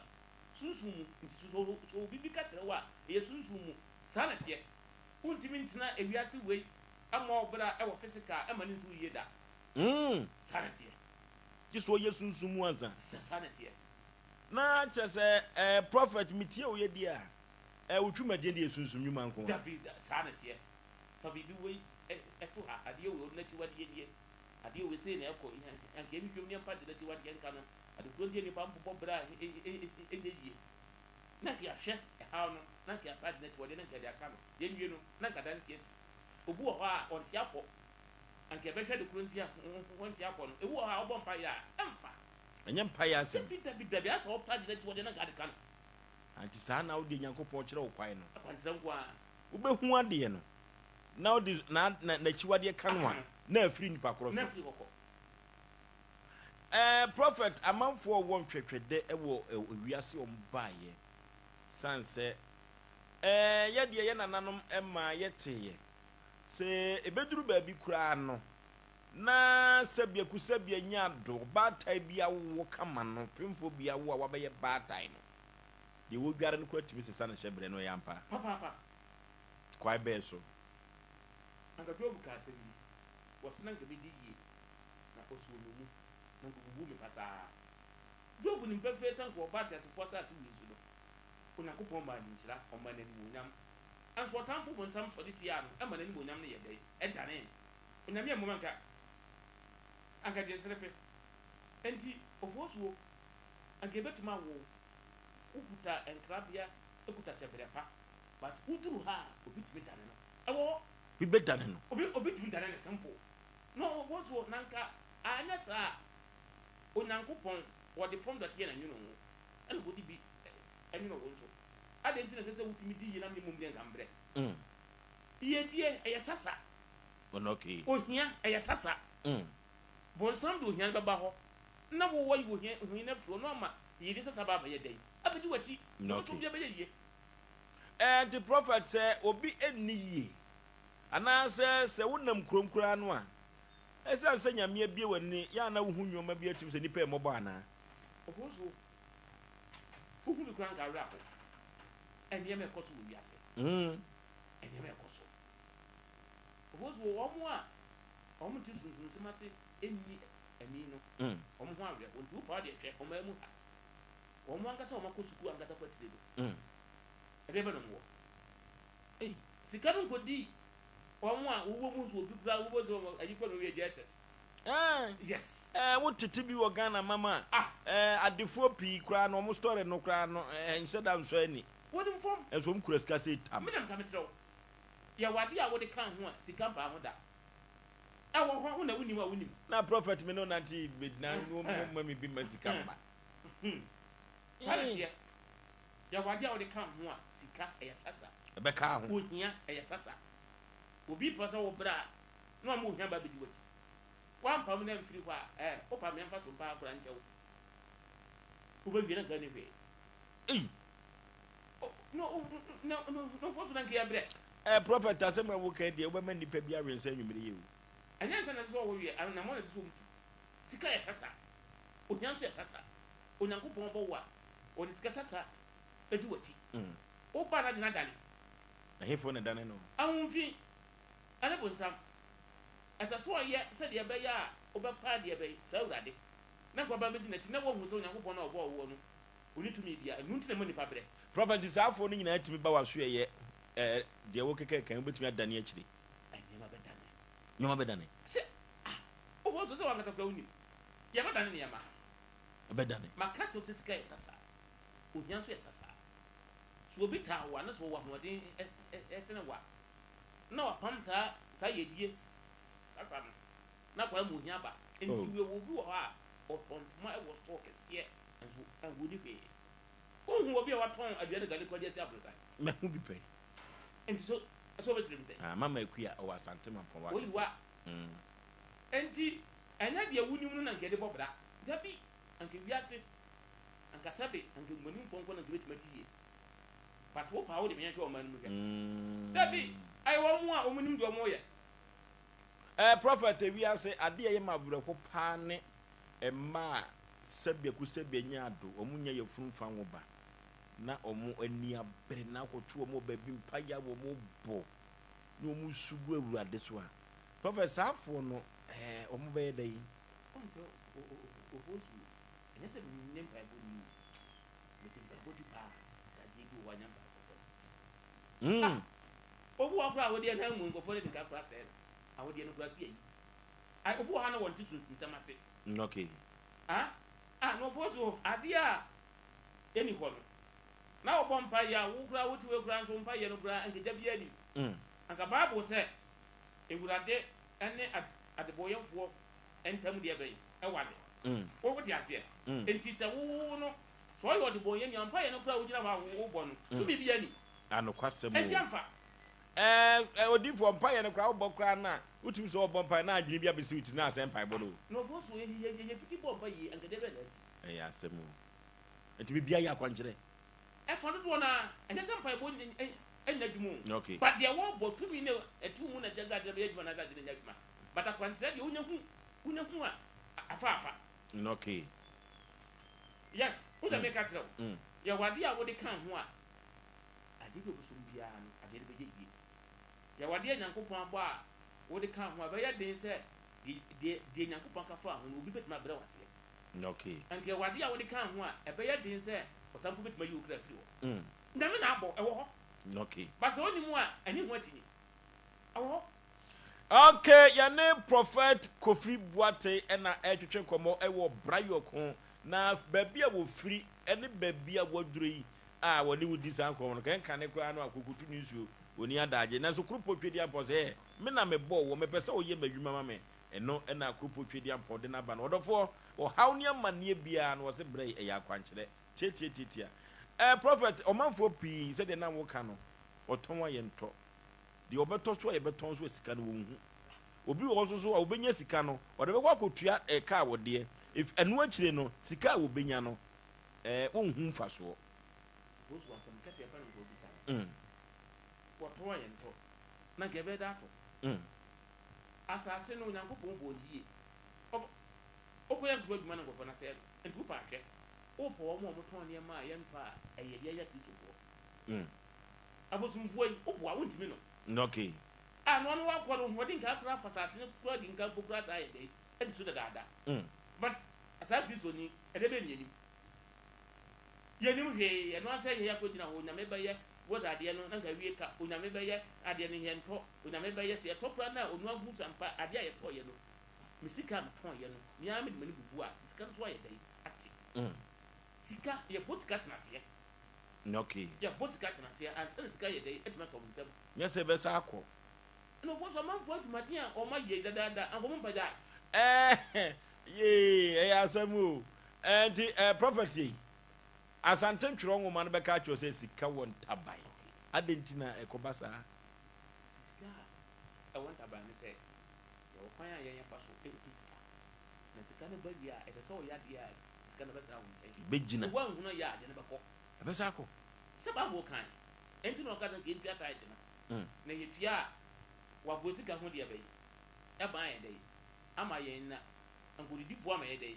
Sunsum mu. Nti so sɛ obi bi ka kyerɛ wo a, ɛyɛ sunsum mu. Saa na ɛteɛ. Wontumi ntena ewiase wei mmɔ wo bra wɔ physical ɛma no nsi wo yie da. Saa na ɛteɛ. Gye sɛ ɔyɛ sunsum mu ansa. Saa na ɛteɛ. Na kyerɛ sɛ eh, prophet metie wo yɛ deɛ a, eh, wo twumadie deɛ yɛ sunsum nnwuma nko ara. Dabi da, saa na ɛteɛ. Fa biribi wei to ha, adeɛ wei, ɔno n'akyiwadeɛ nie, adeɛ wei sei na ɛkɔ, anka yɛnhwehwɛ mu na yɛmfa ade n'akyiwadeɛ nka no, ade korɔ nti a nnipa mbobɔ bra a ɛnyɛ yie, na anka yɛahwɛ ɛhaw no, na anka yɛapɛ ade n'akyiwadeɛ na anka yɛde aka no, yɛnwie no, na anka adanseɛ asi. Obi wɔ hɔ a, ɔnte apɔ, anka yɛbɛhwɛ ade korɔ nti a ɔnte apɔ no, ebi wɔ hɔ a ɔbɔ mpaeɛ a, ɛmfa. Ɛnyɛ mpaeɛ asɛm. Dabi, dabi, dabi, asɛ ɔpa ade n'akyiwadeɛ na anka ade ka no. Ante saa na wodeɛ Nyankopɔn kyerɛ wo kwan no. Akwankyerɛ nko ara. Wobɛhu adeɛ no na wode na, na, n'akyiwadeɛ ka no a, na afiri nipa korɔ so. Na afiri hɔ kɔ. Ɛɛ, Prophet, amanfoɔ wɔ nhwɛhwɛdɛ wɔ wiase wɔn baeɛ, sane sɛ, ɛɛ, yɛdeɛ yɛ nananom maa yɛteeɛ, sɛ ɛbɛduru baabi koraa no, na sɛbiakusɛbia nya ado, ɔbaatan bi awo kama no, pemfoɔ bi awo a wabɛyɛ baatan no, deɛ wɔdware no koraa tumi sesa ne hyɛberɛ no, ɛyɛ ampa? Papaapa. Kwan bɛn so? Anka Job kaa asɛm bi, ɔse na anka mɛdi yie, na ɔsoo me mu, na anka ɔbubuu me pasaa. Job nim pefee sɛ anka ɔba ateasefoɔ asase wei so no, Onyankopɔn maa no nhyira, ɔmaa no animuonyam. Nanso ɔtamfo bonsam sɔre tiaa no ma n'animuonyam no yɛ dɛn? Ɛdanee. Onyame ammom anka anka gyenserepe. Enti ofosuo, anka yɛbɛtumi awo wo. Wokuta nkrabea, kuta hyɛberɛ pa, but woduru ha a, obi tumi dane no. Ɛwɔ hɔ. Obi bɛdane no. Obi obi tumi dane no simple. Na ofosuo, na anka anyɛ saa a, Onyankopɔn, ɔde fam dɔteɛ na ɛnwonoo wo, ɛna ɔde bi nwonoo wo nso. Adɛn nti na ɛsɛ sɛ wotumi di yie na me mmom deɛ nka mbrɛ? Yiedie, ɛyɛ sasa. Ohia, ɛyɛ sasa. Bonsam de ohia no bɛba hɔ na wo wayi ohia ohia no afiri hɔ na wama yiedie sasa aba abɛyɛ dɛn? Abɛdi w'akyi. Na wobɛsɛ obiara bɛyɛ yie. Ɛnti prophet sɛ obi nni yie anaasɛ sɛ wonam kurom koraa no a ɛsiane sɛ Nyame abue w'ani yɛ a na wohu nnoɔma bi atim sɛ nnipa yɛ mmɔbɔ anaa? Ofosuo, wohu bi koraa nka awerɛ ahow. Nneɛma ɛkɔ so wɔ wiase. Nneɛma ɛkɔ so. Ofosuo, wɔn a wɔn nte sunsumsɛm ase nni ani no, wɔn ho awerɛhow. Nti wo paa deɛ hwɛ ɔman mu ha. Wɔn ankasa a wɔakɔ sukuu ankasa kɔ akyire no, ɛdeɛ bɛn na wɔwɔ? Sika no nkɔdii wɔn a wowɔ mu nso obi koraa wobɔ sɛ wɔn ayi kɔ na owie JSS. Ɛɛ Yes. ɛɛ wo tete bi wɔ Ghana mama Ah. ɛɛ adefoɔ pii koraa no wɔn story no koraa no ɛɛ nhyɛ da nsɔ ani. Wonim fam. Nso wɔn kura sika sei tam. Me na meka mekyerɛ wo. Yɛwɔ adeɛ a wode ka ho a sika mpaa ho da. Ɛwɔ hɔ wo na wonim a wonim. Na prophet me ne wo nante bɛgyina wo mma me bi ma sika mma. Saa na ɛteɛ. Yɛwɔ adeɛ a wode ka ho a sika ɛyɛ sasa. Ɛbɛka ho. Ohia ɛyɛ sasa. Obi pɛ sɛ wo brɛ a na wama ohia ba abɛdi w'akyi. Woampam no amfiri hɔ a, ɛɛ, wopa me mfa so mpa akora nkyɛ wo. Wobɛwie na nka nni hwee. Ei! O, no, no, no, no, mfo so na nka yɛbrɛ. Eh, Prophet, asɛm a woka yi deɛ, wobɛma nnipa bi awe nsa anwummere yi o. Ɛnyɛ nsa na ɛsɛ sɛ wɔwe, anammɔn na ɛsɛ sɛ wɔtu. Sika yɛ sasa. Ohia nso yɛ sasa. Onyankopɔn bɔ wo a, ɔde sika sasa di w'akyi. Wo ba no adwene adane. Ɛhefoɔ na ɛdane no? Ahomfi ne bonsam. Ɛsɛ sɛ ɔyɛ sɛdeɛ ɛbɛyɛ a wobɛpa deɛ ɛbɛn saa Awurade, na nka waba abɛdi n'akyi, na woahu sɛ Onyankopɔn no a ɔbɔɔ woɔ no, ɔnni tumi biara. Ɛno nti na ɛma nnipa brɛ. Prophet, nti saa afoɔ no nyinaa tumi ba w'asoɛeɛ ɛɛ deɛ wokeka kan wobɛtumi adane akyire? Nneɛma bɛdane. Nneɛma bɛdane. Sɛ, ah, wofo nso sɛ w'ankasa koraa wonim. Yɛbɛdane nneɛma. Ɛbɛdane. Maka kyerɛ wo sɛ sika yɛ sasa. Ohia nso yɛ sasa. Sɛ obi taa wo a, na sɛ ɔwɔ ahoɔden sene wo a, na wapam saa saa yiedie sasa no, na akwadaa mu ohia ba. Nti Oh. yɛwɔ obi wɔ hɔ a, ɔtɔn ntoma wɔ store kɛseɛ, nso ɔnni hwee. Wonhu obi a watɔn aduane gari koraa de asi aborosan? Mahu bi pɛn. Nti so so wobɛkyerɛ mu sɛn? Ah, Mama Akua, ɔwɔ Asante Mampɔn hɔ akɛseɛ. Oyiwa. Nti ɛnyɛ deɛ wonim no na nka yɛde bɔ bra. Dabi, anka wiase Anka sɛbe anka nhumanimfoɔ nko na anka bɛtumi adi yie. But wo paa wo de me yɛnhwɛ ɔman no mu hwɛ. Dabi, ɛyɛ wɔn a wɔn nim deɛ wɔn yɛ. Eh prophet ewiase adeɛ a ɛyɛ me awerɛho paa ne mmaa a sɛbea ku sɛbea nya ado wɔn nya yafunu mfa nwo ba na wɔn ani abere na akɔto wɔn wɔ baabi mpaeɛ a wɔn bɔ na wɔn su gu awurade so a prophet saa afoɔ no eh wɔn bɛyɛ dɛn. Wohu sɛ ofosu Ɛnyɛ sɛ menyɛ mpaebɔ ni o, mete mpaebɔ di paa, but adeɛ bi wɔ hɔ a ɛnyɛ mpaebɔsɛm. Ah! Obi wɔ hɔ koraa a awodeɛ no amu, nkurɔfoɔ no de nka koraa sɛe no, awodeɛ no koraa so yɛyi. Ah, obi wɔ hɔ a na wɔnte sunsumsɛm ase. Okay. Ah, ah, na ɔfoɔ so adeɛ a ɛni hɔ no, na wɔbɔ mpaeɛ a, wo koraa wote wei koraa nso mpaeɛ no koraa anka gya biara ni. Anka Bible sɛ, Awurade ne adebɔyɛfoɔ ntam deɛ bɛn? Ɛware. Wo wote aseɛ? Enti sɛ wo wo no, sɛ ɔyɛ ɔdebɔneyɛni a, mpaeɛ no koraa a wogyina hɔ a wo wobɔ no, tumi biara nni. Anokwasɛm Enti o. ɛmfa. Ɛɛ, odiyifoɔ, mpaeɛ no koraa wobɔ koraa no a, wotumi sɛ wɔbɔ mpaeɛ na adwene bi abɛsi wo tirim na asɛe mpaebɔ no o. Na ɔfoɔ so, yɛ yɛ yɛ yɛfiti bɔɔ mpaeɛ yi, anka deɛ bɛn na asi? Ɛyɛ asɛm o. Enti biribiara yɛ akwankyerɛ. Ɛfa dodoɔ no ara, ɛnyɛ sɛ mpaebɔ nnyɛ adwuma o, Okay. but deɛ wɔbɔ, tumi no a ɛte wo mu na ɛkyerɛ sɛ adeɛ no bɛyɛ adwuma anaasɛ adeɛ no nyɛ adwuma. But akwankyerɛ deɛ wonya hu, wonya hu a, afa afa. Okay. Yes, wo sɛ meka kyerɛ wo, yɛwɔ adeɛ a wode ka ho a, adeɛ bi a wobɛsom biara no, adeɛ no bɛyɛ yie. Yɛwɔ adeɛ a Nyankopɔn abɔ a wode ka ho a, ɛbɛyɛ den sɛ deɛ, deɛ Nyankopɔn ka faa ho no, obi bɛtumi abrɛ wo aseɛ. Okay. Anka yɛwɔ adeɛ a wode ka ho a, ɛbɛyɛ den sɛ ɔtamfo bɛtumi ayi wo kra afiri hɔ. Nyame na abɔ, ɛwɔ hɔ. Okay. But sɛ ɔnni mu a, ɛnye ho akyinnye. Ɛwɔ hɔ. Okay, yɛne Prophet Kofi Boateng na ɛretwetwe nkɔmmɔ wɔ Brayɔk ho, na baabi a wɔfiri ne baabi a wɔaduru yi a wɔne wo di saa nkɔmmɔ no, kɛnkane koraa no akokotu ne nsuo, wɔnni adagye. Nanso Kuropɔ Twedeampɔn sɛ, Ɛ, me na mebɔɔ woɔ, mepɛ sɛ woyɛ m'adwuma ma me. Ɛno na Kuropɔ Twedeampɔn de no aba no. Ɔdɔfoɔ, ɔhaw ne amanneɛ biara no, wɔse brɛ yi, ɛyɛ akwankyerɛ. Tiatiatiatia. Ɛ, Prophet, ɔmanfoɔ pii, sɛdeɛ na woka no, wɔtɔn a yɛntɔ. Deɛ ɔbɛtɔ so a yɛbɛtɔn so a sika no wɔnhu. Obi wɔ hɔ nso so a ɔbɛnya sika no, ɔde bɛkɔ akɔtua ɛka a wɔdeɛ. If ɛno akyire no, sika a wɔbɛnya no, ɛɛ wɔnhu mfasoɔ. Yesu asɛm kɛseɛ pa na nka ɔbisa no. Wɔtɔn a yɛntɔ, na nka yɛbɛyɛ dɛ atɔ. Asase no Onyankopɔn bɔɔ no yie. Ɔbɔ, wokɔyɛ nso adwuma na nkurɔfoɔ no asɛe no. Nti wopɛ a hwɛ, wopɛ wɔn a wɔtɔn nneɛma a yɛntɔ a, ɛyɛ yɛn Akristofoɔ. Abosomfoɔ yi, woboa, wontumi no. Okay. A na ɔno wakɔ no, wɔde nka koraa fa asase no koraa di nka mpo koraa saa yɛ dɛn adi so dadaada. But saa Kristoni, ɛdɛ bɛn na yɛnim? Yɛnim hwee, ɛno ara sɛ yɛyɛ akɔgyina hɔ, Onyame bɛyɛ, what's adeɛ no, na nka awie ka, Onyame bɛyɛ, adeɛ no yɛntɔ, Onyame bɛyɛ, sɛ yɛtɔ koraa no a, ɔno ahu sɛ ampa adeɛ a yɛtɔeɛ no, me sika a metɔeɛ no, me ara mede m'ani bubu a, sika no so ayɛ dɛn? Ate. Sika, yɛbɔ sika tena aseɛ. Okay. Yɛbɔ sika tena aseɛ ansa na sika ayɛ dɛn atumi aka wo nsam. Nyɛ sɛ ɛbɛsan akɔ. Ɛna ɔfoɔ so amanfoɔ adwumaden a wɔn ayɛ dadaada anka wɔn mpagyae. Ɛɛ yee ɛyɛ asɛm o. Ɛɛ nti ɛɛ prophet ei, Asante ntwerɛ nwoma no bɛka akyerɛ wo sɛ sika wɔ ntaban. Adɛn nti na ɛkɔba saa? Sika a ɛwɔ ntaban ne sɛ yɛwɔ kwan a yɛn yɛfa so pɛ sika. Na sika no ba wie a ɛsɛ sɛ ɔyɛ adeɛ a sika no bɛtena wo nkyɛn. Ɛbɛgyina. Sɛ woanhunu ayɛ a adeɛ no bɛkɔ. Ɛbɛsan akɔ. Sɛ Bible kae, ɛnti na ɔka sɛ nka yɛntua tithe no. Na yɛtua a, wabɔ sika ho deɛ bɛn? Ɛba ayɛ dɛn ama yɛn na nkɔdidifoɔ ama yɛ dɛn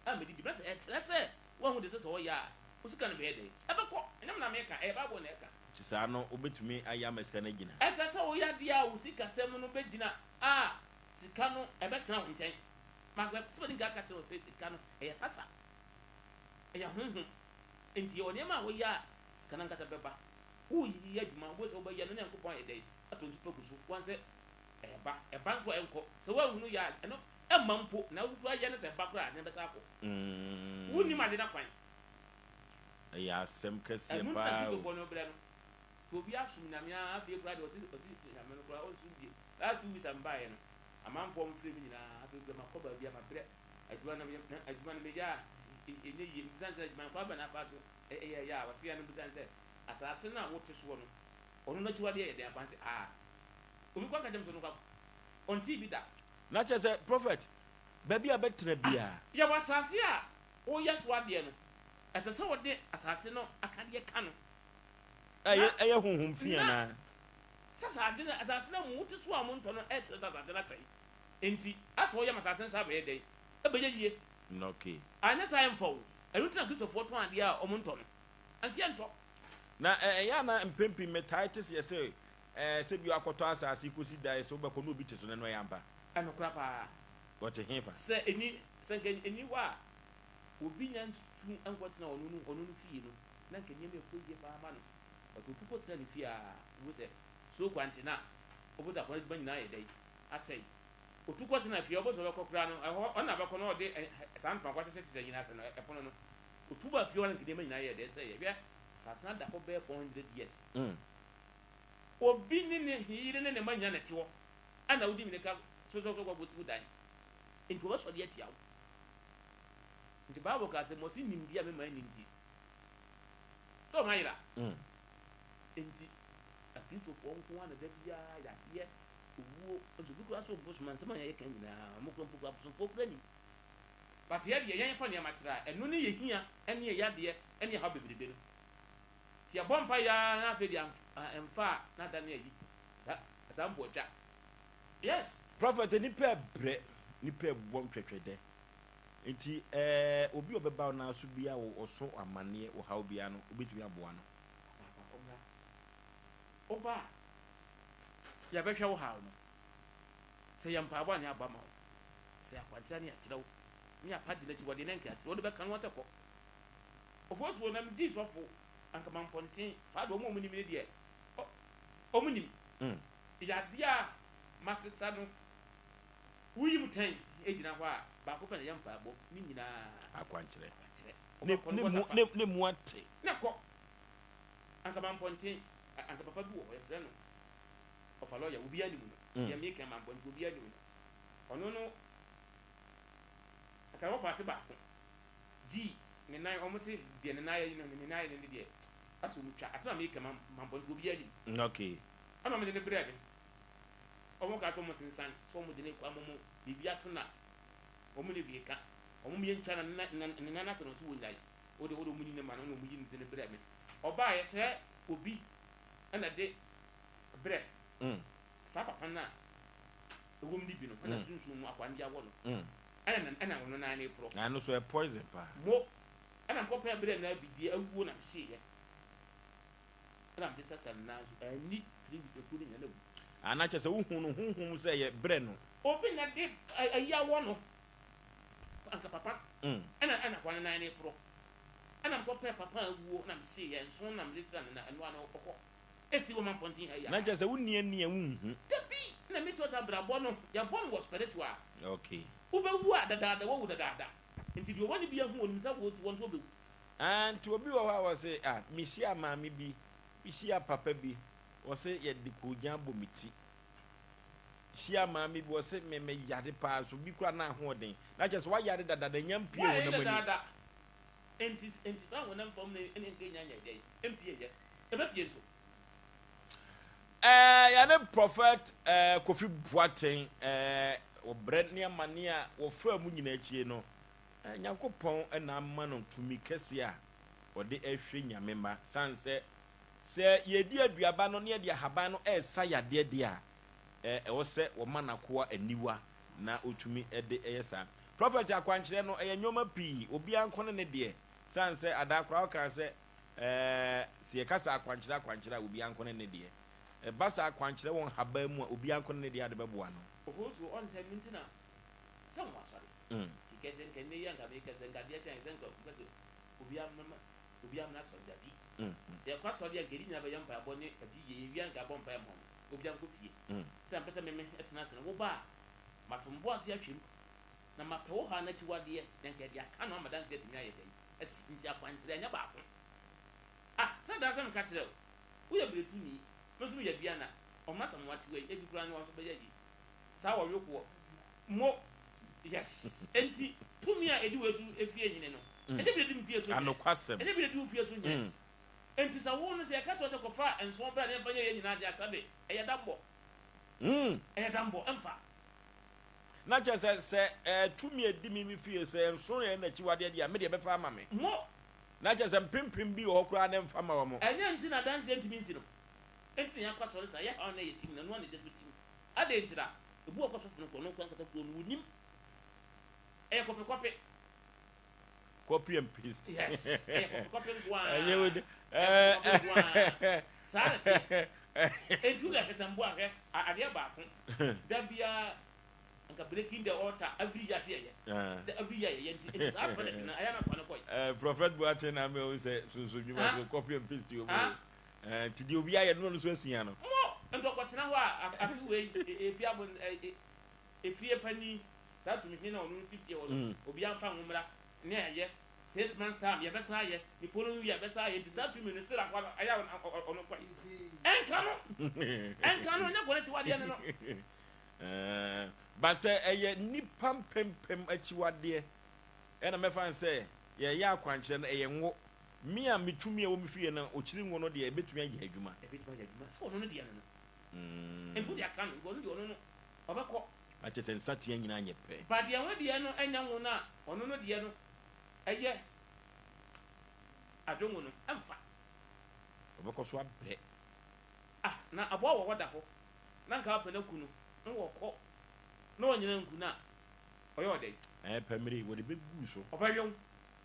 ammɛdidi? Bɛsɛ ɛkyerɛ sɛ woahu deɛ ɛsɛ sɛ ɔyɛ a, wo sika no bɛyɛ dɛn? Ɛbɛkɔ. Ɛnyɛ me na meka, ɛyɛ Bible na ɛka. Nti saa no wobɛtumi ayɛ ama sika no agyina? Ɛsɛ sɛ woyɛ adeɛ a wo sikasɛm no bɛgyina a sika no ɛbɛtena wo nkyɛn. Ma sɛ madi nkan aka kyerɛ wo sɛ sika no ɛyɛ sasa, ɛyɛ honhom. Nti yɛwɔ nneɛma a woyɛ a sika no ankasa bɛba. Woreyɛ adwuma, wobɛhu sɛ wobɛyɛ no na Nyankopɔn ayɛ dɛn? Ato nsu pa gu so. Woahu sɛ ɛba, ɛba nso a ɛnkɔ. Sɛ woanhunu yɛ a, ɛno ɛmma mpo, na wo koraa yɛ no sɛ ɛba koraa a, ade no bɛsan akɔ. Wonnim ade no akwan. Ɛyɛ asɛm kɛseɛ Ɛno nti na paa o. Kristofoɔ no brɛ no. Sɛ obi asom Nyame ara, afei koraa deɛ ɔse ɔse Nyame no koraa ɔnsom bio. Last 2 weeks a mebaeɛ no, amanfoɔ a wɔfrɛ me nyinaa, afei koraa makɔ baabi a mabrɛ. Adwuma no meyɛ, na adwuma no meyɛ a ɛnyɛ yie. Mebisa no sɛ adwuma no kwan bɛn na afa so ɛyɛ yɛ a, ɔse ɛno mebisa no sɛ Asase no a wote soɔ no, ɔno n'akyiwadeɛ yɛ dɛn ampa? Nti ah, obi kɔ ka kyerɛ me sɛ ɔno kɔ ɔntee bi da. Na kyerɛ sɛ, Prophet, baabi a bɛtena biara. Yɛwɔ asase a woyɛ so adeɛ no, ɛsɛ sɛ wode asase no akadeɛ ka no. Ɛyɛ, ɛyɛ honhom fi Na, anaa? sɛ asase no, asase no a mote so a montɔ no ɛkyerɛ sɛ asase no asɛe. Enti, asɛ wɔyɛ ma asase no saa bɛyɛ dɛn? Ɛbɛyɛ yie. Okay. Anyɛ saa ɛmfa o. Ɛno nti na Kristofoɔ tɔn adeɛ a wɔntɔ no. Anka yɛntɔ. Na ɛyɛ a na mpɛn pii metaa te seɛ sɛ, ɛɛ, sɛ bi akɔtɔ asase kɔsi dan sɛ wobɛkɔ na obi te so no, ɛno ɛyɛ ampa? Ɛnokora paa. Ɔte hefa? Sɛ ɛnni, sɛ anka ɛnni hɔ a, obi nya ntu nkɔtena ɔno no, ɔno no fie no, na anka nneɛma ɛkɔ yie paa ma no. But otu kɔtena ne fie a, wobɛhu sɛ so kwankye no a, wobɛhu sɛ akwadaa no adwuma nyinaa ayɛ dɛn? Asɛe. Otu kɔtena fie a, wobɛhu sɛ ɔbɛkɔ koraa no, ɛhɔ, ɔno na ɔbɛkɔ na ɔde ɛ, saa ntomago ahyehyɛhyehyɛ nyinaa ase no, ɛpono no. Otu baa fie hɔ na nneɛma nyinaa yɛɛ dɛ sɛeɛ. Hwɛ, asase no ada hɔ bɛyɛ 400 years. Obi ne ne yere ne ne mma nyinaa na ɛte hɔ, ɛna wodi mmirika so sɛ wokɔ akɔsi wo dan. Enti wɔbɛsɔre atia wo. Nti Bible kaa sɛ, Mose nimdeɛ a mema nni nti, sɛ ɔma yera. Enti Akristofoɔ nko ara na da biara yadeɛ, owuo, nso obi koraa so bosom a nsɛm a yɛka nyinaa, wɔn koraa mpo koraa abosomfoɔ koraa nim. But yɛ deɛ yɛn fa nneɛma tra, ɛno ne yɛ hia ne yɛ yadeɛ ne yɛ haw bebrebe no. Nti yɛbɔ mpaeɛ ara na afei deɛ ɛmfa a na adane ayi. Saa, saa mpo atwa. Yes. Prophet nipa ɛbrɛ, nipa ɛbɔ ntwɛtwɛdɛ. Nti ɛɛ obi a ɔbɛba wo nan so biara wɔ ɔso amaneɛ, ɔhaw biara no, wobɛtumi aboa no? Paapa ɔmmra. Woba a, yɛbɛhwɛ wo haw no. Sɛ ɛyɛ mpaebɔ a ne yɛabɔ ama wo. Sɛ ɛyɛ akwankyerɛ a ne yɛakyerɛ wo. Ne yɛapa di n'akyiwadeɛ ne anka yɛakyerɛ wo. Wode bɛka no ara sɛ kɔ. Ofosuo na medii sɔfo anka mampɔnten faa deɛ wɔn a wɔnim no deɛ wɔn nim. Yadeɛ a masesa no woyi mu tɛn gyina hɔ a baako pɛ na ɛyɛ mpaebɔ ne nyinaa Akwankyerɛ. akwankyerɛ. Ne Wobɛkɔ no ne mu wɔsafa ne ne mu ate. na kɔ. Anka mampɔnten anka papa bi wɔ hɔ yɛfrɛ no ɔfa lɔya obiara nim no. Deɛ meka mampɔnten obiara nim no. Ɔno no anka wɔfa ase baako. Gyii ne nan ɔmo se deɛ ne nan ayɛ no ne nan ayɛ no ne deɛ asɛ ɔmo twa asɛm a meka ma mampɔ nti obiara nim. Okay. Ɛna ɔmo de no brɛɛ me ɔmo kaa sɛ ɔmo sensan sɛ ɔmo de no kɔ ama ɔmo biribi ato na ɔmo ne hwee ka ɔmo yɛ ntwa na ne ne nan ase na ɔse wɔnyae wode wode ɔmo nyi no ma no na ɔmo yi no de no brɛɛ me ɔbaayɛ sɛ obi ɛna de brɛ saa papa no a ɛwom no bi no ɛna sunsum mu akoa no de awɔ no. Ɛna ɛna ɔno nan ne porɔ. Na ɛno so ɛ poison paa. Mo ɛna mekɔ pɛɛ berɛ na abidie awuo na mehyeeɛ ɛna mede sasa ne nan so anni 3 weeks akuo no nyina na awu. Ah na kyerɛ sɛ wo hu no honhom sɛ ɛyɛ berɛ no. Obi na de ayi awɔ no anka papa ɛna ɛna akoa no nan ne porɔ ɛna mekɔ pɛɛ papa awuo na mehyeeɛ nson na mede sra ne nan ɛno ara na ɔkɔ. Esi wɔ mampɔnten ha yi a. Na kyerɛ sɛ wo nni ani a wonhu. Dabi! Na me kyerɛ sɛ abrabɔ no yɛbɔ no wɔ spiritual. Okay. Wobɛwu a dadaada wawu dadaada. Nti deɛ ɔwɔ ne bi ahu onim sɛ wo wɔn nso wɔbɛwu. Ah nti obi wɔ hɔ a wɔse ah me hyia maame bi, me hyia papa bi, wɔse yɛde koogyan bɔ me ti. Hyia maame bi wɔse me me yare paa so bi koraa na ahoɔden. Na kyerɛ sɛ wayare dadaada nya mpie Wayare honam ani. dadaada. Enti enti saa honam fam no ne nka nya nyɛ dɛn mpie yɛ. Ɛbɛpie nso. Ɛɛ yɛne Prɔfɛt ɛɛ Kofi Boateng ɛɛ wɔ brɛ ne amane a wɔfaa mu nyinaa akyie no, ɛɛ Nyankopɔn na ama no tumi kɛseɛ a ɔde ɛhwɛ Nyame mma. Sane sɛ, sɛ yɛredi aduaba no na yɛde ahaban no ɛresa yadeɛ deɛ a, ɛɛ ɛwɔ sɛ wɔma n'akoa aniwa na ɔtumi de yɛ saa. Prɔfɛt akwankyerɛ no ɛyɛ nnoɔma pii, obiara nko ne ne deɛ. Sane sɛ adaa koraa wokaa sɛ Ɛɛ, sɛ yɛka sɛ akwankyerɛ akwankyerɛ a, obiara nko ne ne deɛ. Ɛba saa akwankyerɛ wɔ nhaban mu a, obiara nko ne ne deɛ a de bɛboa no. Ofosuo, ɔn sɛ ɛno nti na sɛ mo asɔre nti kɛ sɛ nka nnɛ yi a nka meka sɛ nka adeɛ kye a sɛ nka nka sɛ obiara mmra obiara mmra asɔre dabi sɛ yɛkɔ asɔre a nka yɛde nyinaa bɛyɛ mpaebɔ ne adiyie yɛwie a nka abɔ mpaeɛ ma wɔn obiara nkɔ fie sɛ mpɛ sɛ meme tena ase no wo ba a mato mbo ase ahwɛ mu na mapɛ wo haw no akyiwadeɛ na nka yɛde aka no ama danseɛ atumi ayɛ dɛn asi nti akwankyerɛ ɛnyɛ baako. Ah, sɛ daa sɛ meka kyerɛ wo, woyɛ beretuni, me nso meyɛ aduana, ɔma sɛ mo atewa yi, ebi koraa ne wɔn nso bɛyɛ yi. Saa wɔwekoɔ, mo, yes. Enti tumi a ɛdi wei so efie hene no, ɛnyɛ bi na ɛdi me fie so hene, Anokwasɛm. ɛnyɛ bi na ɛdi wo fie so hene. Enti sɛ wo no, sɛ yɛka kyerɛ wo sɛ kɔfa nson bra na yɛmfa nyɛ yɛn nyinaa deɛ a, sɛbe, ɛyɛ dammɔ. Ɛyɛ dammɔ, ɛmfa. Na kyerɛ sɛ, sɛ ɛɛ tumi a edi me me fie, sɛ nson yɛ n'akyiwadeɛ deɛ a, me deɛ ɛbɛfa ama me. Mo. Na kyerɛ sɛ mpempem bi wɔ hɔ koraa na ɛmfa mma wɔn. Ɛnyɛ nti na adanseɛ ntumi nsi no. Enti na yɛakɔ asɔre saa, yɛ haw na yɛtim, na ɛno ara na egya so tim. Adɛn ntira? Ebu ɔkɔ sɔfo no kɔ, ɔno nko ankasa kuro no, wonnim. Ɛyɛ kɔpekɔpe. Copy and paste. Yes, ɛyɛ kɔpekɔpe nko ara. Ɛnyɛ wo de. Ɛyɛ kɔpekɔpe nko ara. Saa na ɛteɛ. Enti wo deɛ hwɛ sɛ mboa hwɛ adeɛ baako. Da biara nka breaking the altar every year sɛ yɛyɛ. Da every year yɛyɛ nti nti saa spirit no ɛyɛ na kɔ ne kɔe. Prophet Boateng na ama ehu sɛ sunsun nnwuma so copy and paste wɔ mu. Nti deɛ obi ayɛ no na ɔno nso asua no. Mo nti ɔkɔtena hɔ a afe wei efie abo efie panin saa tumi hene na ɔno te fie hɔ no obiara mfa ngo mmra ne ayɛ 6 months time yɛbɛsan ayɛ ne following year yɛbɛsan ayɛ nti saa tumi no still akɔ ayɛ a ɔno kɔe ɛnka no ɛnka no ɛnyɛ kɔne tiwadeɛ no no. But sɛ ɛyɛ nipa mpempem akyiwadeɛ. Ɛna mɛfa no sɛ yɛreyɛ akwankyerɛ no, ɛyɛ ngo. Me a me tumi a ɛwɔ me fie no, ɔkyiri ngo no deɛ, ɛbɛtumi ayɛ adwuma. Ɛbɛtumi ayɛ adwuma. Sɛ ɔno no deɛ no no. Nti wode aka no, nti ɔno deɛ ɔno no, ɔbɛkɔ. Na kyerɛ sɛ nsateaa nyinaa nyɛ pɛ. But deɛ wo deɛ no nyɛ ngo no a, ɔno no deɛ no ɛyɛ adwongo no, ɛmfa. Ɔbɛkɔ so abrɛ. Ah, na aboa wɔ hɔ da hɔ, na nka wapɛ no aku no, na wɔkɔ, na wanyina nku no a, ɔyɛ wo dɛn? Ɛɛ, pɛ mmere, wɔde bɛgu wo so. Ɔbɛwe wo.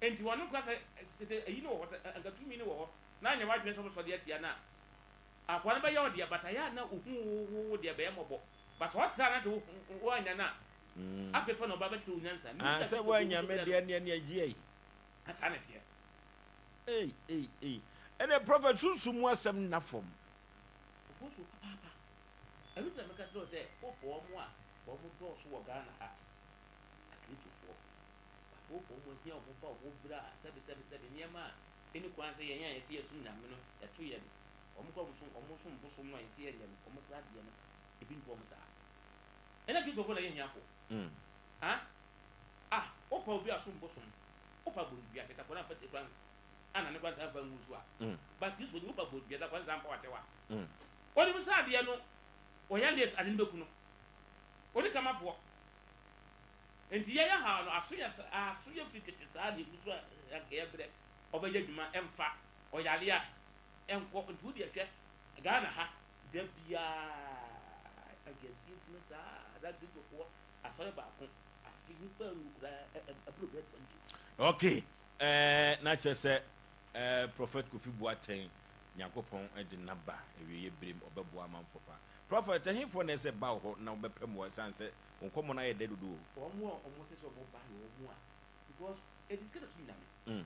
Enti ɔno koraa sɛ, sɛ ayi no wɔ hɔ, sɛ anka tumi no wɔ hɔ, na anyɛ w'adwene sɛ wobɛsɔ de atia no a, akoa no bɛyɛ wo deɛ, but ayɛ a na ohu wo wo wo deɛ bɛyɛ mmɔbɔ. But sɛ ɔtra na sɛ wo woannya no a, afei pɛ na ɔba bɛkyerɛ wo nyansa. Menim Ah, sɛ sɛ Kristofoɔ woannya gu so me brɛ deɛ no. neɛ neɛ gyeɛ yi. Na saa na ɛteɛ. Ei, ei, ei. Ɛnneɛ Prophet, sunsum mu asɛm nna fam. Ofosuo papaapa. Ɛno nti na meka kyerɛ wo sɛ wopɛ wɔn a wɔn dɔɔso wɔ Ghana ha, Akristofoɔ. But wopɛ wɔn ahia wɔn ba wɔn brɛ a, sɛbe sɛbe sɛbe nneɛma a ɛni kwan sɛ yɛn a yɛse yɛsom Nyame no yɛto yɛn. Wɔn koraa wɔn som wɔn som bosom no a yɛse yɛnyɛ no, wɔn koraa deɛ no ebi nto wɔn saa. Ɛnyɛ Akristofoɔ na ɛyɛ ahiafoɔ. Ah, ah, wopɛ obi a ɔsom bosom, wopɛ abɔdua, hwɛ sɛ akwadaa mfa tire koraa anane koraa nsa mfa ngu so a. But Kristoni wopɛ abɔdua sɛ akwadaa nsa mpa w'akyɛw a. Onim sɛ adeɛ no ɔyɛ less ade no bɛku no. Ɔni kamafoɔ. Nti yɛyɛ haw no aso yɛ aso yɛ firi tete saa na ɛgu so a anka yɛbrɛ. Ɔbɛyɛ adwuma ɛmfa, ɔyare a ɛnkɔ. Nti wo deɛ hwɛ Ghana ha da biara anka yɛsi funu saa saa Kristofoɔ asɔre baako afe nipa nwu koraa ɛboro bɛyɛ 20. Okay, ɛɛ na kyerɛ sɛ ɛɛ Prophet Kofi Boateng Nyankopɔn de no aba awieɛ berem ɔbɛboa amanfoɔ paa. Prophet, ɛhefoɔ na ɛsɛ ba wo hɔ na wobɛpɛ mmoa ɛsiane sɛ wo nkɔmmɔ no ayɛ dɛ dodo o. Wɔn a wɔn sɛ sɛ wɔn ba yɛ wɔn a because ɛdi sika na sum nyame.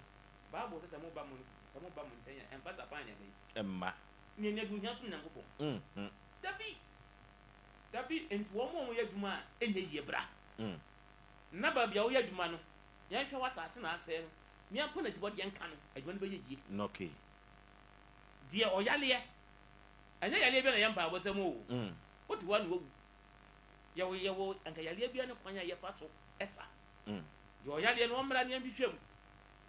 Bible sɛ sɛ mo ba mo sɛ mo ba mo nkyɛn a ɛmfa sapan nyɛ dɛn. Mma. Nea nea bi ohia som Nyankopɔn. Dabi dabi nti wɔn a wɔyɛ adwuma a ɛnyɛ yie bra. Na baabi a woyɛ adwuma no yɛnhwɛ w'asase na asɛe no na yɛnkɔ n'akyibɔdeɛ nka no adwuma no bɛyɛ yie. Okay. Deɛ ɔyareɛ, ɛnyɛ yareɛ biara na ɛyɛ mpaebɔsɛm o, wote hɔ a na wawu. Yɛwɔ yɛwɔ anka yareɛ biara ne kwan a yɛfa so sa. Deɛ ɔyareɛ no ɔmmra na yɛnhwehwɛ mu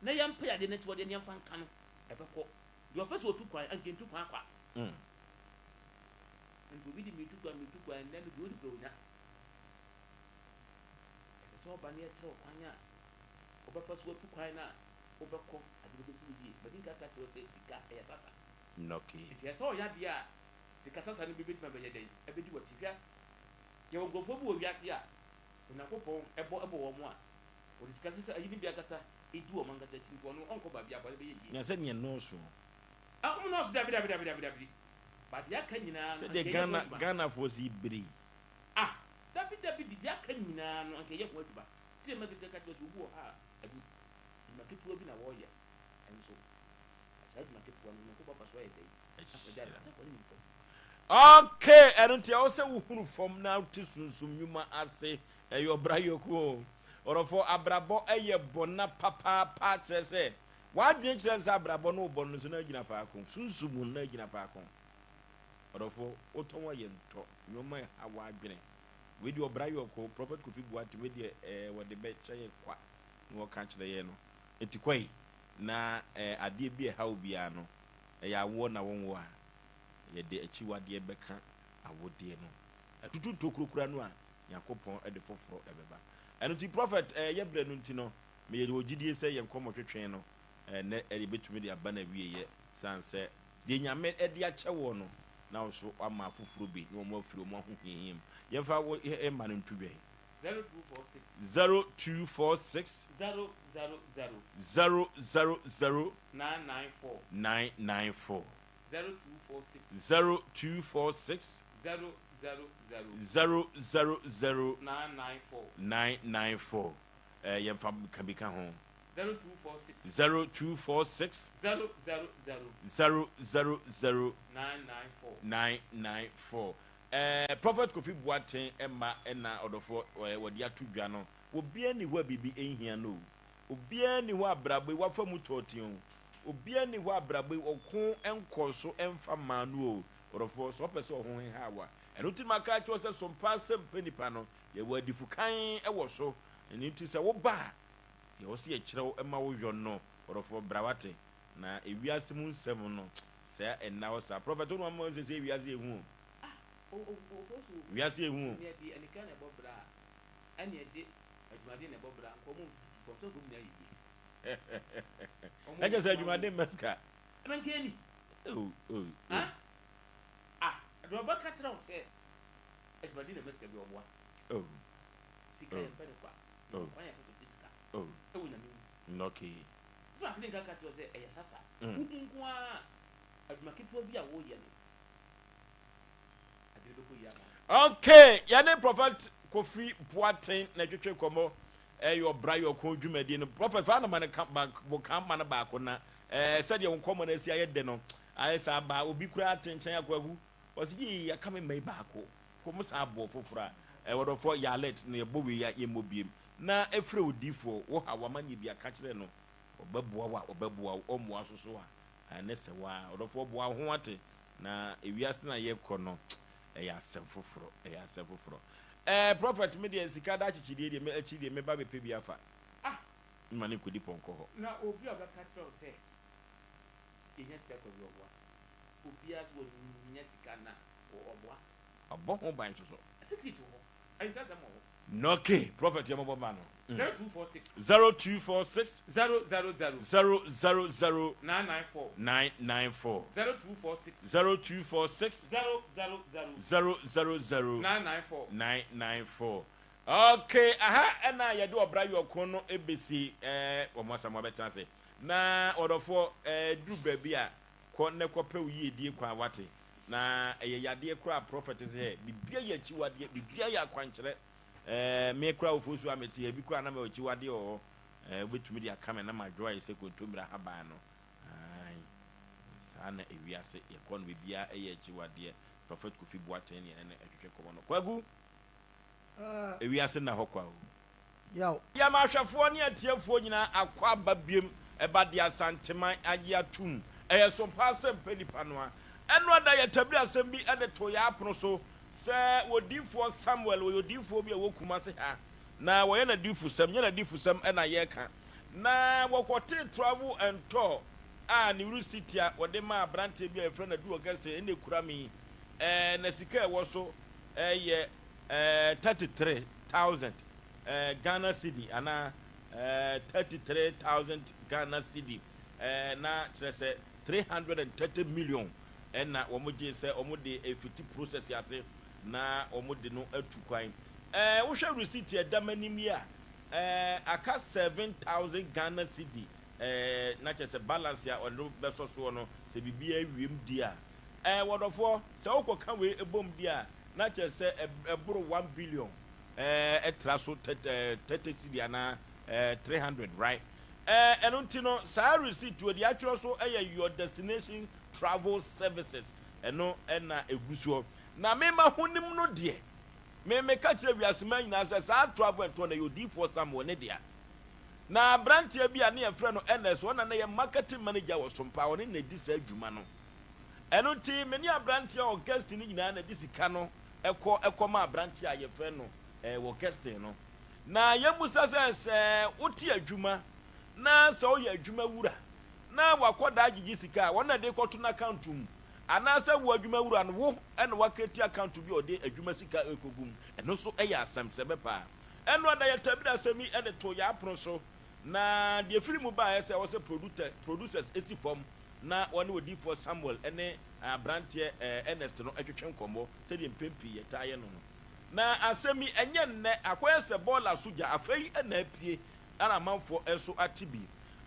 na yɛmpɛ yareɛ no akyiwadeɛ na yɛmfa nka no, ɛbɛkɔ. Deɛ ɔpɛ sɛ ɔtu kwan, anka ntu kwan kwa. Nti obi de metu kwan, metu kwan, nnɛ no deɛ ɔdi kura ɔnya. Ɛsɛ sɛ ɔba na yɛkyerɛ wo kwan a wobɛfa so atu kwan no a wobɛkɔ ade no bɛsi wo yie. Madi nka aka akyerɛ wo sɛ sika ɛyɛ sasa. Nti ɛsɛ sɛ ɔyɛ adeɛ a sika sasa no bi bɛtumi abɛyɛ dɛn? Ɛbɛdi w'akyi. Hwɛ, yɛwɔ nkurɔfoɔ bi wɔ wiase a Onyankopɔn bɔ bɔ wɔn a, wɔde sika sasa ayi no bi ankasa di wɔn ankasa akyi nti ɔno ɔnkɔ baabi a bɔne bɛyɛ yie. Na sɛ neɛ nnɔɔso. Ah, wɔn nnɔɔso dabi dabi dabi dabi dabi. But deɛ aka nyinaa no anka Sɛdeɛ ɛyɛ ho Ghana adwuma. Ghanafoɔ si bere yi. Ah, dabi dabi de deɛ aka nyinaa no anka ɛyɛ ho adwuma. Nti na mɛkeka kyerɛ wo sɛ obi wɔ hɔ a adwuma ketewa bi na wɔreyɛ nso saa adwuma ketewa no Onyankopɔn afa so ayɛ dɛn apagya no sɛ wɔne nim fam. Okay, ɛno nti ɛwɔ sɛ wohunu fam na wote sunsum nnwuma ase. Ɛyɛ ɔbra yɔku o. Ɔdɔfo, abrabɔ yɛ bɔna papaapa kyerɛ sɛ w'adwene kyerɛ sɛ abrabɔ no wobɔ no nso na agyina faako. Sunsum mu no na agyina faako. Ɔdɔfo, wotɔn a yɛntɔ nneɛma ɛha w'adwene. Wei deɛ ɔbra yɔku, Prophet Kofi Boateng wei deɛ ɛɛ wɔde bɛkyɛ yɛ kwa na wɔka kyerɛ yɛn no. Enti kɔe na ɛɛ adeɛ bi a ɛha wo biara no, ɛyɛ awoɔ na wonwo a, yɛde akyiwadeɛ bɛka awodeɛ no. Atutu ntokuro koraa no a, Nyankopɔn de foforɔ bɛba. Ɛno nti Prophet, ɛɛ yɛ berɛ no nti no, meyɛ wɔ gyidie sɛ yɛn nkɔmmɔtwetwe no ɛnnɛ yɛbɛtumi de aba n'awieɛ, sane sɛ deɛ Nyame de akyɛ woɔ no, na wo nso woama afoforɔ bi na wɔn afiri wɔn ahohiahia mu. Yɛmfa wo mma no nto dwa yi. 0246. 0246. 000. 000. 994. 994. 0246. 0246. 000. 000. 994. 994. Eh, yɛmfa ka bi ka ho. 0246. 0246. 000. 000. 994. 994. Eh, Prophet Kofi Boateng mma na ɔdɔfoɔ eh, wɔde ato dwa no. Obiara nni hɔ a biribi nhia no o. Obiara nni hɔ a abrabɔ yi wafa mu tɔɔten o. Obiara nni hɔ a abrabɔ yi ɔko nkɔɔ so mfa mmaa no o. Ɔdɔfoɔ, sɛ ɔpɛ sɛ ɔho heha wo a, ɛno nti na maka akyerɛ wo sɛ sompa asɛm pɛ nipa no, yɛwɔ adifukan wɔ so. Ɛno nti sɛ woba a, Deɛ ɛwɔ sɛ yɛkyerɛ wo ma wo yɔ no, ɔdɔfoɔ bra wate. Na ewiase mu nsɛm no, sɛ ɛnna hɔ saa. Prɔfɛt, wo na wama mahu sɛ sɛ wiase yɛ hu o. Ah, o, o, o, so. Wiase yɛ hu o. Nea ɛde anika na ɛbɔ bra a, ɛne ɛde adwumaden na ɛbɔ bra, nka wɔn ntututu fam, sɛ nka wɔn nyinaa yɛ yie. Ɛkyɛ sɛ adwumaden mma sika. Ɛna nka ɛni. Oh, oh, oh. Ah, ah, deɛ ɔbɛka kyerɛ wo sɛ adwumaden na ɛma sika bi ɔboa. Oh. Sika yɛ mpɛ ne kwa. Oh. Kwan yɛ pɛtɛ sika. Oh. Ɛwɔ nyame mu. Okay. So akene nka ka kyerɛ wo sɛ ɛyɛ sasa. Wohu nko ara adwuma ketewa bi a woyɛ no. Adwene bɛkɔ yie ama wo. Okay, yɛne Prophet Kofi Boateng na ɛtwetwe nkɔmmɔ ɛyɛ ɔbra yɛ ɔko dwumadie no. Prophet fa anoma no ka bo ka ma no baako na ɛɛ sɛdeɛ wo nkɔmmɔ no asi ayɛ dɛ no ayɛ saa baa obi koraa te nkyɛn akwaku ɔsi yee aka me mma yi baako kɔ mo san aboɔ foforɔ a ɛwɔ dɔfoɔ yɛ alert na yɛbɔ wei a yɛmmɔ biem na ɛfrɛ odiifoɔ wo ha wama nyɛ bi aka kyerɛ no ɔbɛboa wo a ɔbɛboa wo ɔmmoa so so a ɛne sɛ waa ɔdɔfoɔ boa wo ho ate na ewiase na yɛkɔ no ɛyɛ asɛm foforɔ ɛyɛ asɛm foforɔ ɛɛ prophet me deɛ sika da akyekyedeɛ deɛ me akyi deɛ meba bɛpɛ bi afa Ah! mma ne nkɔdi pɔnkɔ hɔ. Na obi a ɔbɛka kyerɛ wo sɛ yɛhia sika kɔ bi ɔboa. Obiara so wɔnya sika na ɔboa. Ɔbɔ ho ban nso so. Secret wɔ hɔ. Ahintasɛm wɔ hɔ. Okay, prophet yɛ mɔbɔ ma no. 0246. 0246. 000. 000. 994. 994. 0246. 0246. 000. 000. 994. 994. Okay, aha ɛna yɛde ɔbra yɔko no ebesi ɛɛ wɔn asɛm abɛtena ase. Na ɔdɔfoɔ ɛɛ duru baabi a kɔ ne kɔpɛ wo yiedie kwan wate. Na ɛyɛ yadeɛ koraa prophet sɛ bibia yɛ akyiwadeɛ, bibia yɛ akwankyerɛ. Ɛɛ me koraa ofosu a mete ebi koraa na mɛ akyiwadeɛ wɔ hɔ. Ɛɛ wobɛtumi de aka me na madwo ayɛ sɛ kontommire ahaban no. Ae, saa na ewiase yɛkɔ no biribiara ɛyɛ akyiwadeɛ. Prophet Kofi Boateng ne yɛne no ɛtwetwe nkɔmmɔ no. Kwaku, ewiase nna hɔ kwa o. Yaw. Yɛma ahwɛfoɔ ne atiefoɔ nyinaa akwaaba biom ɛba de Asanteman agye atum. Ɛyɛ so paa sɛ mpɛ nipa no a. Ɛno ada yɛtabiri asɛm bi de too yɛn apono so sɛ odiyifoɔ Samuel, ɔyɛ odiyifoɔ bi a ɛwɔ Kumasi ha, na wɔyɛ n'adiyifosɛm, nyɛ n'adiyifosɛm na yɛreka. Na wɔkɔtee travel and tour a ne receipt a wɔde maa aberanteɛ bi a yɛfrɛ no Adu Augustine ɛna ɛkura me yi, ɛɛ, na sika a ɛwɔ so yɛ ɛɛ 33,000 ɛɛ Ghana cedi anaa ɛɛ 33,000 Ghana cedi, ɛɛ na kyerɛ sɛ 330 million ɛna wɔn gyee sɛ wɔn de efiti process ase na wɔn de no atu kwan. Ɛɛ wohwɛ receipt a ɛda m'anim yi a, ɛɛ aka 7,000 Ghana cedi, ɛɛ na kyerɛ sɛ balance a ɔde bɛsɔ soɔ no sɛ biribiara wiem di a, ɛɛ wɔdɔfoɔ sɛ wokɔka wei bom di a, na kyerɛ sɛ ɛboro 1 billion, ɛɛ ɛtra so 30 cedi anaa ɛɛ 300 right. Ɛɛ ɛno nti no saa receipt wɔ deɛ atwerɛ so ɛyɛ your destination travel services ɛno ɛna egu soɔ. Na me mahonim no deɛ, me meka kyerɛ wiase man nyinaa sɛ saa travel and tour no ɛyɛ odiyifoɔ Samuel ne dea. Na aberanteɛ bi a ne yɛfrɛ no Ernest, ɔno na na ɛyɛ marketing manager wɔ Sompa, ɔne na ɛdi saa adwuma no. Ɛno nti me ne aberanteɛ Augustine no nyinaa na ɛde sika no ɛkɔ ɛkɔma aberanteɛ a yɛfrɛ no ɛɛ Augustine no. Na yɛmmisa sɛ, sɛ wote adwuma na sɛ woyɛ adwuma wura na w'akwadaa gyegye sika a, wɔn na ɛde kɔto n'akanto mu? Anaasɛ wo adwuma wura no, wo na woakreti akanto bi a ɔde adwuma sika rekɔgu mu? Ɛno nso yɛ asɛm sɛ ɛbɛ paa. Ɛno ada yɛtabiri asɛm yi de too yɛn apono so, na deɛ ɛfiri mu baeɛ sɛ ɛwɔ sɛ producers si fam na wɔne odiyifoɔ Samuel ne aberanteɛ Ernest no twetwe nkɔmmɔ sɛdeɛ mpɛn pii yɛtaa yɛ no no. Na asɛm yi, ɛnyɛ nnɛ, akɔyɛ sɛ bɔɔla so gya, afei na apue na amanfoɔ nso ate bi.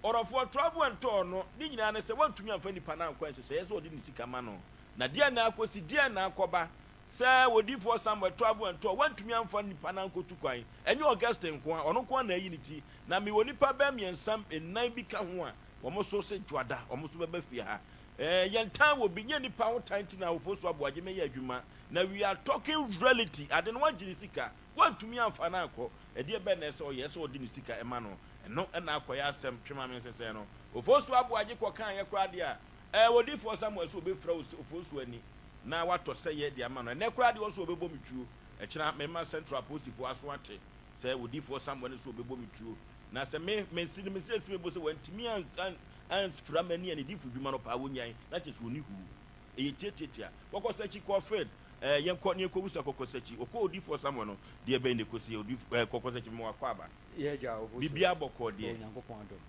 Ɔdɔfoɔ, travel and tour no, ne nyinaa ne sɛ woantumi amfa nipa no ankɔ nhyehyɛeɛ sɛ ɔde ne sika ma no. Na deɛn na akɔsi, deɛn na akɔba? Sɛ odiyifoɔ Samuel, travel and tour, woantumi amfa nipa no ankɔtu kwan. Ɛnyɛ Augustine nko ara, ɔno nko ara na ayi ne ti. Na mewɔ nnipa bɛyɛ mmiɛnsa, nnan bi ka ho a, wɔn nso se dwoada, wɔn nso bɛba fie ha. Ɛɛ, yɛntan wɔ bi, nyɛ nnipa ho tan nti na awofoɔ so aboagye mɛyɛ adwuma. Na we are talking reality, ade no wagye ne sika, wantumi amfa no ankɔ, ɛdeɛ bɛn na ɛsɛ ɔyɛ, ɛsɛ ɔde ne sika ma no, ɛno na akɔyɛ asɛm, twe ma me nsesɛɛ no. Ofosu Aboagye kɔkaeɛ koraa deɛ a, ɛɛ odiyifoɔ Samuel sɛ ɔbɛfira Ofosu ani na watɔ sɛeɛ de ama no, ɛnnɛ koraa deɛ ɔse ɔbɛbɔ me tuo, ɛkyena mema Central apolisifoɔ aso ate. Sɛ odiyifoɔ Samuel no sɛ ɔbɛbɔ me tuo, na sɛ me, mesi no, mesi asi me bo sɛ wantumi ans, an, ansfira m'ani a ne diyifodwuma no paa wɔnyae, na kyerɛ sɛ ɔnni huu. Ɛyɛ tiatiatia. Kɔkɔ sakyi kɔɔ field. Ɛɛ, yɛnkɔ na yɛnkɔbisa kɔkɔ sakyi. Ɔkɔɔ odiyifoɔ Samuel no, deɛ bɛn na ɛkɔsiiɛ? Odiyifo, ɛɛ, kɔkɔ sakyi, mema wakɔ aba. Yɛ agya obosuo. Biribiara bɔkɔɔ deɛ. Onyankopɔn adom.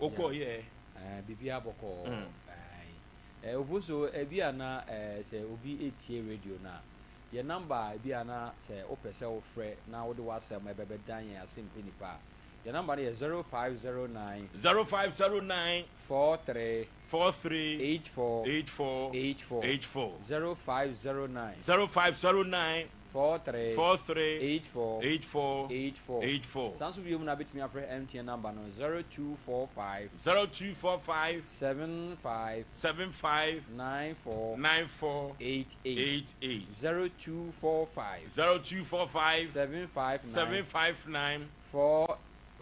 Wokɔɔ yɛ? Ɛɛ, biribiara bɔkɔɔ. Ɛɛ, obosuo, ebi a na ɛɛ sɛ obi etie radio no a, yɛ number a ebi a na sɛ wopɛ sɛ wofrɛ na wode w'asɛm ɛbɛbɛdan yɛn asɛmpɛ nipa a, yɛ number no yɛ 0509. 0509. 43. 43. 84. 84. 84. 84. 0509. 0509. 43. 43. 84. 84. 84. 84. Saa nso bio mu na wobɛtumi afrɛ MTN number no 0245. 0245. 75. 75. 94. 94. 88. 88. 0245. 0245. 759. 759. 4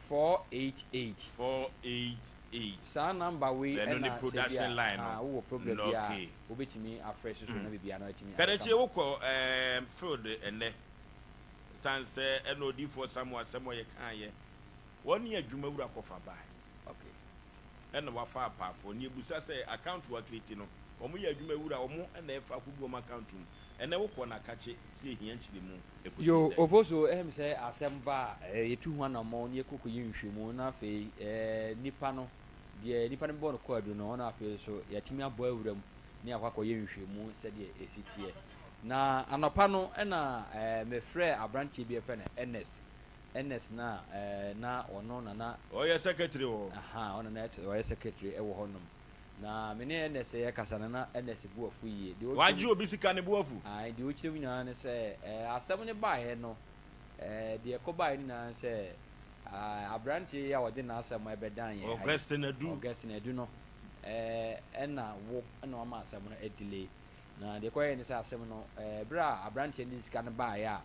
488. 488. Saa number wei Ɛno ne ɛna sɛ bi production a line no. ah, wowɔ problem bi a Okay. wobɛtumi afrɛ so so na biribiara no atumi ayɛ Kadakyie kama. wokɔ ɛɛm field ɛnnɛ san sɛ ɛna odiifoɔ Samuel asɛm a yɛkaeɛ wɔn ne adwuma wura kɔfa bae Okay. ɛna wafa apaafoɔ ne yɛbusa sɛ account wa create no wɔn yɛ adwuma wura wɔn ɛna ɛfa akɔgu wɔn account mu ɛnɛ wokɔ na akakye sɛ ɛhia nkyerɛmu ɛkɔsi Yo, sɛ. Ofosu, ɛyɛ me sɛ asɛm ba a, eh, yɛtu ho anammɔn na yɛkɔ kɔyɛ nhwehwɛmu na afei eh, nipa no, deɛ nipa no bɛbɔ no kwaadu no, ɔno afei nso yɛatumi abɔ awura mu na yɛakɔ akɔyɛ nhwehwɛmu sɛdeɛ ɛsi teɛ. Na anɔpa no ɛna eh, mefrɛɛ aberanteɛ bi a yɛfrɛ no Ernest. Ernest no a eh, na ɔno na na. Ɔyɛ secretary wɔ hɔ. Aha, ɔno na ɔyɛ secretary wɔ hɔnom. Na me ne Ernest yɛkasa no, na Ernest bo afu yie. Deɛ ɔkyerɛ Wagye mu. obi sika ne bo afu. Ae, deɛ ɔkyerɛ mu nyinaa ne sɛ, eh, asɛm no baeɛ no, eh, deɛ ɛkɔbaeɛ no nyinaa ne sɛ, ah, aberanteɛ yi a ɔde n'asɛm ɛbɛdan yɛn ha yi, Augustine Adu. Augustine Adu no, eh, ɛna wo na wama asɛm no adelay. Na deɛ ɛkɔyɛɛ ne sɛ asɛm no, eh, berɛ a aberanteɛ no de sika no baeɛ a,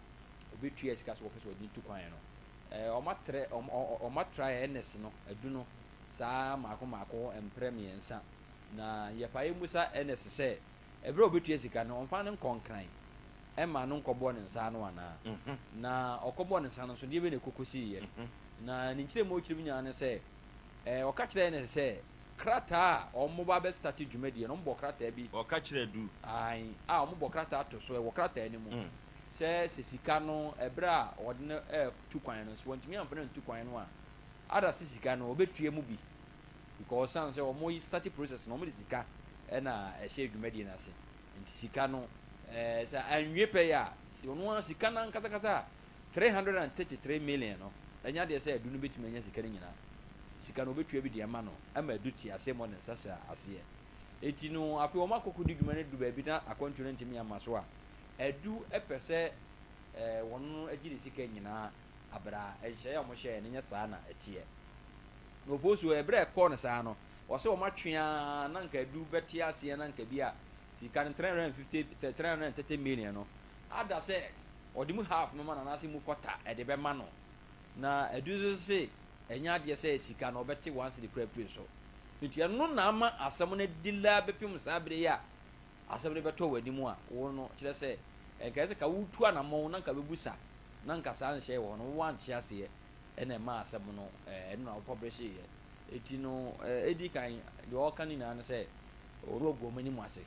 ɔbɛtuaa sika sɛ wɔpɛ sɛ wɔde no tu kwan no, eh, wɔatrɛ, wɔn, wɔn, wɔatra Ernest no, Adu no, saa ara mmaako mmaako mprɛ mmiɛnsa. Na yɛpaee mu sa Ernest sɛ, ɛberɛ a ɔbɛtua sika no, ɔmfa no nkɔ Nkran mma no nkɔbɔ ne nsa ano anaa. Na ɔkɔbɔɔ ne nsa no nso, deɛ bɛn na ɛkɔkɔsiiɛ? Na ne nkyerɛmu a ɔkyerɛ mu nyinaa ne sɛ, ɔka kyerɛɛ Ernest sɛ, krataa a wɔba abɛstate dwumadie no, wɔbɔ krataa bi. Ɔka kyerɛɛ Du. Aane, a wɔbɔ krataa to so, ɛwɔ krataa no mu, sɛ sɛ sika no, ɛberɛ a wɔde no retu kwan no, sɛ wɔantumi amfa no antu kwan no a, Ada se sika no ɔbɛtua mu bi because ɔsan sɛ ɔmo start process no ɔmo de sika na ɛhyɛ dwumadie no ase nti sika no ɛɛ sɛ anwie pɛ yɛ a ɔno ara sika no ankasa ankasa a 333 million no ɛnyɛ adeɛ sɛ adu no bɛtumi anya sika no nyinaa sika no ɔbɛtua bi de ama no ama adu te aseɛ ma ɔde ne nsa hyɛ aseɛ eti no afei ɔmo akɔkɔ di dwuma no adu baabi na akwantuo no ntumi ama so a adu pɛ sɛ ɛɛ wɔn no agye ne sika nyinaa Aber a nhyehyɛɛ a wɔhyɛɛ no nnyɛ saa na ɛtseɛ. Na Ofosu, ber a ɛkɔɔ no saa no, ɔse wɔatwe ara na nka du bɛtse aseɛ na nka bi a sika no 350, 330 million no ada sɛ ɔde mu half bɛma no anaasɛ mu quarter ɛde bɛma no. Na Adu nso se ɛnyɛ adeɛ sɛ sika no ɔbɛte one cedi koraa afiri so. Nti ɛno na ama asɛm no adila bɛpem saa berɛ yi a asɛm no bɛtɔ w'anim a wo no kyerɛ sɛ nka ɛsɛ ka wotu anamɔn na nka bɛbu sa na nka saa nhyɛe wɔ hɔ no woante aseɛ ɛna ɛmaa asɛm no ɛno na wo publisheeɛ enti no ɛdi kan deɛ ɔka no nyinaa no sɛ ɔno agu wɔn anim ase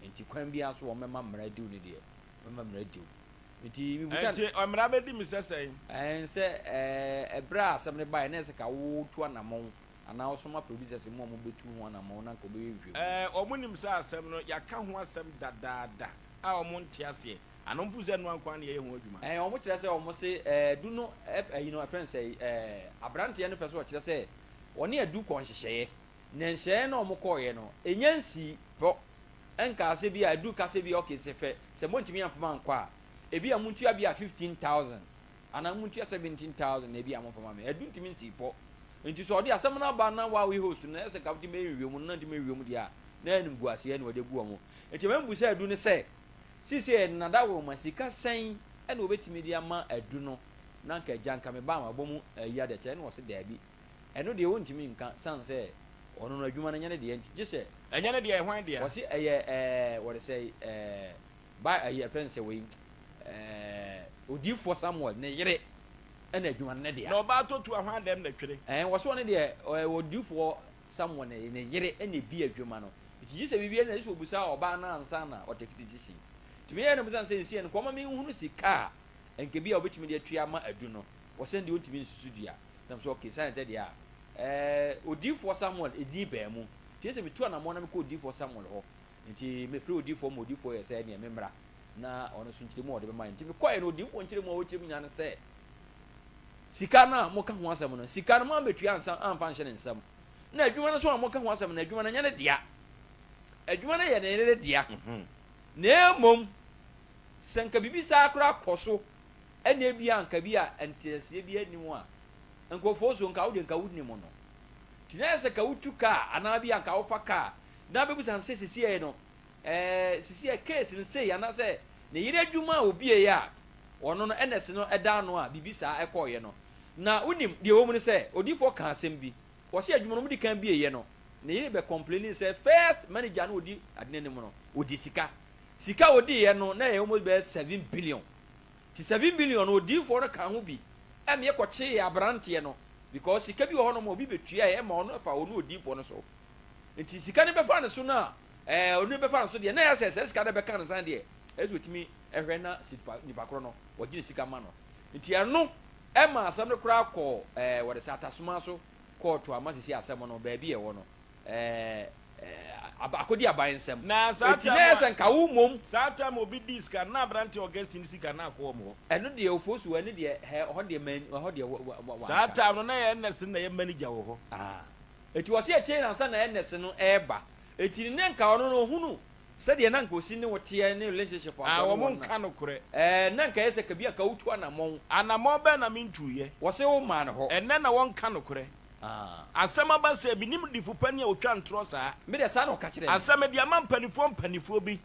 nti kwan biara so wɔn mɛma mmara diw no deɛ mɛma mmara diw nti mebusa Nti mmara bɛdi me sɛ sɛn? Ɛn sɛ ɛberɛ a asɛm no baeɛ na ɛsɛ ka wotu anamɔn anaa wosoma producers mu a wɔbɛtu ho anamɔn na nka wɔbɛyɛ nhwehwɛmu. Ɛɛ wɔn nim sɛ asɛm no yɛaka ho asɛm dadaada a wɔn nte aseɛ. Ana wɔn feel sɛ ɛnoa nko ara na yɛyɛ ho adwuma? Ɛɛ wɔn kyerɛ sɛ wɔn se ɛɛ du no ɛ ɛyi no ɛfrɛ no sɛ ɛɛ abranteɛ no pɛ sɛ ɔkyerɛ sɛ ɔne adu kɔ nhyehyɛeɛ na nhyehyɛeɛ no a wɔn kɔɔeɛ no ɛnya nsii pɔ ɛnkaa sɛ bi a adu ka sɛ bi a okay sɛ fɛ sɛ montumi amfa mankɔ a ebi a montua bi a 15,000 anaa montua 17,000 na ebi a momfa ma me adu ntumi nsii pɔ nti sɛ ɔde asɛm no aba na wa woyɛ host no na ɛsɛ ka wotumi bɛyɛ nhwehwɛmu no na ntumi nhwehwɛmu deɛ a na animguaseɛ na wɔde agu wɔn nti mɛmbu sɛ adu no sɛ Seesei Nana Dawuroma sika sɛn na obetumi de ama Adu no na anka agya nka me ba a mabɔ mu ayi ade akyerɛ ɛna ɔse daabi ɛno deɛ ontumi nka sane sɛ ɔno no adwuma no nyɛ ne deɛ nti gye sɛ Ɛnyɛ ne deɛ, hwan dea? Ɔse ɛyɛ ɛɛ wɔde sɛ ɛɛ ba ɛyi ɛfrɛ no sɛ wei ɛɛ odiyifoɔ Samuel ne yere. ɛna adwuma no ne dea. Na ɔbaa tɔ tu a hwan dɛm na ɛtwere? Ɛɛ wɔse ɔno deɛ ɔyɛ odiyifoɔ Samuel ne ne yere ɛna ɛbi adwuma no nti gye sɛ biribi ɛna gye sɛ ɔbusa ɔbaa no ansa na ɔtake decision nti meyɛɛ no busa no sɛ nsi ɛno nka ɔma menhunu sika a nka bi a ɔbɛtumi de atua ama adu no wɔsɛ deɛ ɔntumi nsusu dua na mesɛ okay saa na ɛtɛ deɛ a ɛɛ odiyifoɔ Samuel ɛdin baa mu nti ɛsɛ metu anamɔn na mekɔ odiyifoɔ Samuel hɔ nti mefrɛ odiyifoɔ ma odiyifoɔ yɛ sɛ ɛneɛ memmra na ɔno nso nkyerɛmu a ɔde bɛma yɛn. Nti mekɔeɛ no, odiyifoɔ nkyerɛmu a ɔkyerɛ mu nyinaa ne sɛ, sika no a moka ho asɛm no, sika no moammɛtua ansa amfa anhyɛ ne nsam. Na adwuma no nso a moka ho asɛm no, adwuma no nyɛ ne dea. Adwuma no yɛ ne yere dea. Na mmom, sɛ nka biribi saa koraa kɔ so, ɛna ebia anka bi a nteaseɛ biara nni mu a, nkurɔfoɔ so nka wo deɛ nka wonim no. Nti na ɛyɛ sɛ ka wotu kaa anaa bi a nka wofa kaa na bɛbusa no sɛ sesiei no, Ɛɛ sisi ɛ case no sei anaasɛ ne yere adwuma a obiee a ɔno no Ernest no da ano a biribi saa ɛkɔɔeɛ no. Na wonim deɛ ɛwɔ mu ne sɛ odiyifoɔ kaa asɛm bi. Ɔse adwuma no wɔdi kan bieeɛ no ne yere bɛ complainee sɛ first manager no ɔdi ade no anim no ɔdi sika. Sika a ɔdiiɛ no na ɛyɛ almost bɛyɛ 7 billion. Nti 7 billion no odiyifoɔ no kaa ho bi ɛma yɛkɔkyee abranteɛ no because sika bi wɔ hɔnom a obi bɛtuaeɛ ɛma ɔno ɛfa ɔno odiyifoɔ no so. Nti sika no bɛfaa ne so no a, ɛɛ ɔno bɛfa ne so deɛ, na ɛyɛ sɛ saa sika no bɛka ne nsa deɛ, ɛyɛ sɛ ɔtumi hwɛ na sipa nipa korɔ no, wɔgye ne sika ma no. Nti ɛno ɛma asɛm no koraa kɔɔ ɛɛ wɔde sɛ atasoma so kɔɔto ama sisi asɛm no baabi ɛwɔ no ɛɛ ɛɛ akɔdi aban nsam. Na saa Nti na ɛyɛ sɛ nka wo mmom. Saa time obi dii sika no, na aberanteɛ Augustine sika no akɔ wɔn hɔ. Ɛno deɛ Ofosu ɛno deɛ hɛ ɛhɔ deɛ man ɛhɔ deɛ wa wa wa Saa wanka. time no na ɛyɛ Ernest na ɛyɛ manager wɔ hɔ. Ah. Enti wɔse akyire no ansa na Ernest no reba. Enti ne nka ɔno no ɔhunu sɛdeɛ na nka ɔsi ne wo teɛ ne relationship a Ah, nka ɔne wɔn wɔ no nka nokorɛ. Ɛɛ na nka ɛyɛ sɛ ka bi a nka wotu anamɔn. Anamɔn bɛn na mentuiɛ? Wɔse wo maa no hɔ. Ɛnnɛ na wɔnka nokorɛ. Ah. Asɛm aba sɛ, mennim difo panin a ɔtwa ntorɔ saa. Me deɛ saa na ɔka kyerɛɛ me. Asɛm, mede ama mpanifoɔ mpanifoɔ bi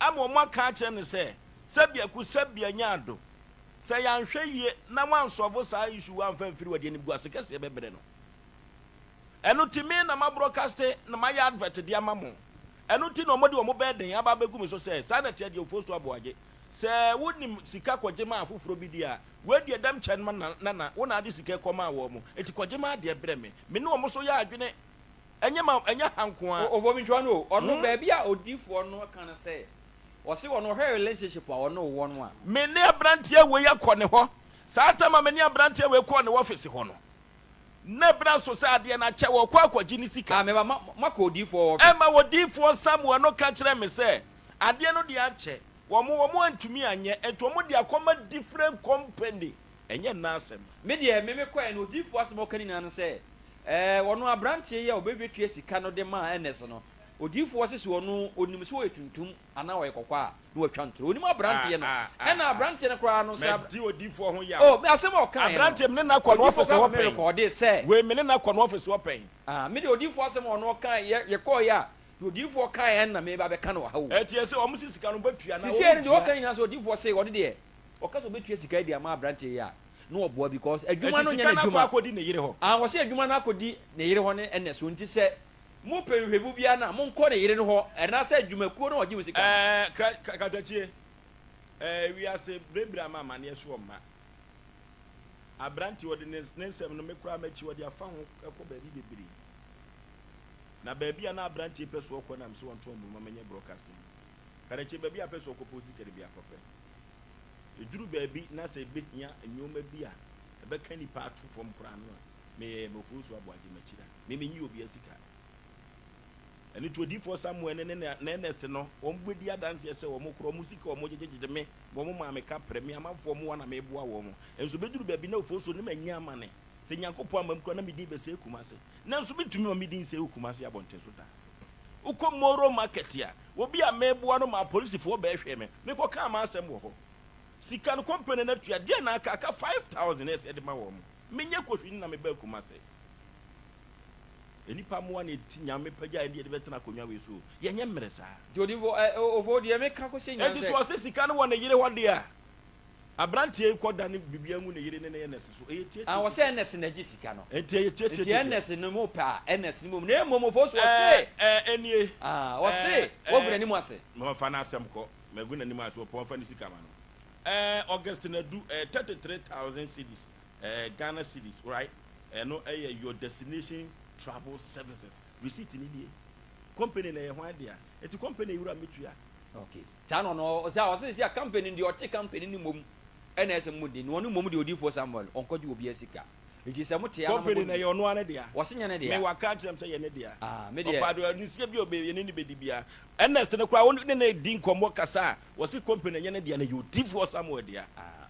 ama wɔn aka akyerɛ no sɛ, sɛbiako sɛbia nya ado. Sɛ yɛanhwɛ yie na wɔansɔlvo saa issue wei amfa amfiri hɔ a, deɛ animguase kɛseɛ bɛbrɛ no. Ɛno nti me na mabrɔkaste na mayɛ advert de ama mo. Ɛno nti na wɔde wɔn burden aba abɛgu me so sɛ, saa na ɛteɛ deɛ Ofosu Aboagye, sɛ wonim sika kɔgye ma afoforɔ bi deɛ a, wei deɛ dɛm kyɛn ma nana, wo na ade sika kɔmaa wɔn, nti kɔgye m'adeɛ brɛ me. Me ne wɔn nso yɛ adwene, ɛnyɛ ma, ɛnyɛ ha nko ara. Ofoɔ mentwa no o, ɔno baabi a odiyifoɔ no ka no sɛ, ɔse ɔno ɔhwɛ relationship a ɔne wo wɔ no a. Me ne aberanteɛ wei akɔ ne hɔ, saa time a me ne aberanteɛ wei kɔɔ ne office hɔ no, Na bere aso sɛ adeɛ no akyɛ, wɔrekɔ akɔgye ne sika. A meba ma makɔ odiyifoɔ hɔ. Ɛma odiyifoɔ Samuel no ka kyerɛɛ me sɛ, Adeɛ no deɛ akyɛ, wɔn, wɔn antumi anyɛ, enti wɔn de akɔma different company. Ɛnyɛ nnɛ asɛm. Me deɛ, me mekɔeɛ no, odiyifoɔ asɛm a ɔka ne nyinaa ne sɛ, Ɛɛ, ɔno aberanteɛ yi a ɔbɛtua sika no de maa Ernest no, odiyifoɔ se sɛ ɔno ɔnim sɛ ɔyɛ tuntum anaa ɔyɛ kɔkɔɔ a, na watwa ntorɔ. Ɔnim aberanteɛ no. Ɛna aberanteɛ no koraa no, sɛ. Madi odiyifoɔ ho yaw. Oh, me asɛm a ɔkaeɛ no. Aberanteɛ, me ne no akɔ no Odiyifoɔ ɔfese koraa hɔ ma me pɛn. rekɔɔdee sɛ. Wei, me ne no akɔ no ɔfese hɔ pɛn. Ah, me deɛ odiyifoɔ asɛm a ɔno ɔkaeɛ, yɛ, yɛkɔeɛ a, deɛ odiyifoɔ kaeɛ ɛna meba abɛka no wɔ ha o. Ɛti ɛsɛ wɔn si sika no wɔbɛtua anaa Seesei no wɔn deɛ ntua. ɔka nyinaa sɛ odiyifoɔ se ɔno deɛ, ɔka sɛ ɔbɛtua sika yi de ama aberanteɛ yi a, na ɔboa because adwuma Ɛti no nyɛ sika no akɔ n'adwuma. akɔdi ne yere hɔ. Ah, ɔse adwuma no akɔdi ne yere hɔ ne ɛnɛ so nti sɛ Mopɛ nhwɛmu biara no a, monkɔ ne yere no hɔ anaasɛ adwumakuo no a ɔgye mo sika no. Ɛɛ, kra, katakyie, ɛɛ, wiase berebere ama amaneɛ so ɔmma. Aberanteɛ ɔde ne, ne nsɛm no, me koraa m'akyi, ɔde afa ho kɔ baabi bebree. Na baabi a na aberanteɛ pɛ so ɔkɔ na mese ɔnto ɔmo ma menyɛ broadcasting no. Katakyie, baabi a pɛ so ɔkɔ pɛ sika no bi akɔpɛ. Ɛduru baabi na sɛ ɛbɛhia nneɛma bi a ɛbɛka nipa ato fam koraa no a, meyɛ mɛfoɔ su aboagye m'akyiri a. Me menyi obia sika. Ɛno nti odiyifoɔ Samuel ne ne ne Ernest no, wɔn bɛdi adanseɛ sɛ wɔn korɔ wɔn sika a wɔn gyegyegyegye me, wɔn maa me kaprɛ, me amanfoɔ mmoa na meboa wɔn. Nso bɛduru baabi na Ofosuo ne manya amane. Sɛ Nyankopɔn amma mu koraa na me din bɛsɛe Kumasi. Nanso mentumi mma me din nsɛe wɔ Kumasi abɔnten so da. Wokɔ Moro market a, obi a meboa no maa polisifoɔ bɛhwɛɛ me. Mekɔkaa m'asɛm wɔ hɔ. Sika no company no atua, deɛn na aka? Aka 5000 na ɛsɛ yɛde ma wɔn. Menyɛ kohwini na mebaa Kumasi. Nnipa mmoa na ɛti Nyame pagya yɛn de yɛde bɛtena akonnwa wei so o. Yɛnyɛ mmerɛ saa. Nti odifo ɛ ofo deɛ meka kɔhyɛ nyinaa Enti sɛ. sɛ ɔse sika no wɔ ne yere hɔ deɛ a, aberanteɛ yi kɔ dane biribi angu ne yere ne ne Ernest so. Ɛyɛ Ah, tiatiatiatia. wɔsɛ Ernest na agye sika no. Enti ɛyɛ Nti tiatiatiatia. Ernest no mo pɛ a Ernest no mmom na mmom ofo so Ɛɛ ɔse. ɛɛ ɛnie. Ah, Ɛɛ ɔse wagu ɛɛ n'anim ase. Ma ɔmfa n'asɛm kɔ. Magu n'anim ase, ɔpɛ ɔmfa ne sika ma no. Ɛɛ Augustine Adu, ɛyɛ 33,000 cedis. Eh, Ghana cedis, right? Ɛno ɛyɛ your destination travel services. Receipt ni nie. Company na ɛyɛ hwan dea? Eti company wura metua. Okay. Saa na ɔno ɔsɛ ɔsɛ sɛ company deɛ ɔte company no mmom ɛna ɛsɛ mo di na ɔno mmom deɛ odiifoɔ Samuel ɔnkɔgye obi sika. Nti sɛ mo te a na mo Company na ɛyɛ ɔno ara ne dea. Wɔse nyɛ ne dea. Me waka akyerɛ m sɛ yɛ ne dea. Ah, me deɛ. Ɔpa do anusia bi a ɔbɛ yɛne ne bɛdi bia. Ernest no koraa wo ne ne di nkɔmmɔ kasa a, wɔse company na ɛnyɛ ne dea na ɛyɛ odiifoɔ Samuel dea.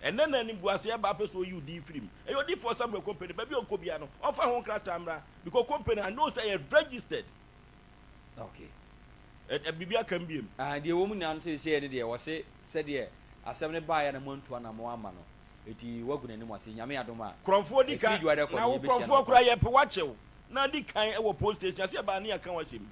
Ɛnnɛ na animguaseɛ aba apɛ sɛ ɔyi wo din firi mu. Ɛyɛ odiifoɔ Samuel company, baabi a ɔnkɔ biara no, ɔmfa ho nkrataa mmra because company I know sɛ ɛyɛ registered. Okay. Ɛ, ɛ, biribi aka mu biom? Ah, deɛ ɛwɔ mu nyinaa no seesei ne deɛ wɔse sɛdeɛ asɛm no baeɛ na moantu anammɔn amma no, enti woagu n'anim ase. Nyame adom a, Korɔmfoɔ di ɛfiri kan, Dwoada kɔ na no wo yɛbɛhyia no korɔmfoɔ wɔ koraa kwan. yɛpe wo akyɛ wo, na di kan wɔ post station ase ɛbaa ne yɛaka wo ahyɛ mu.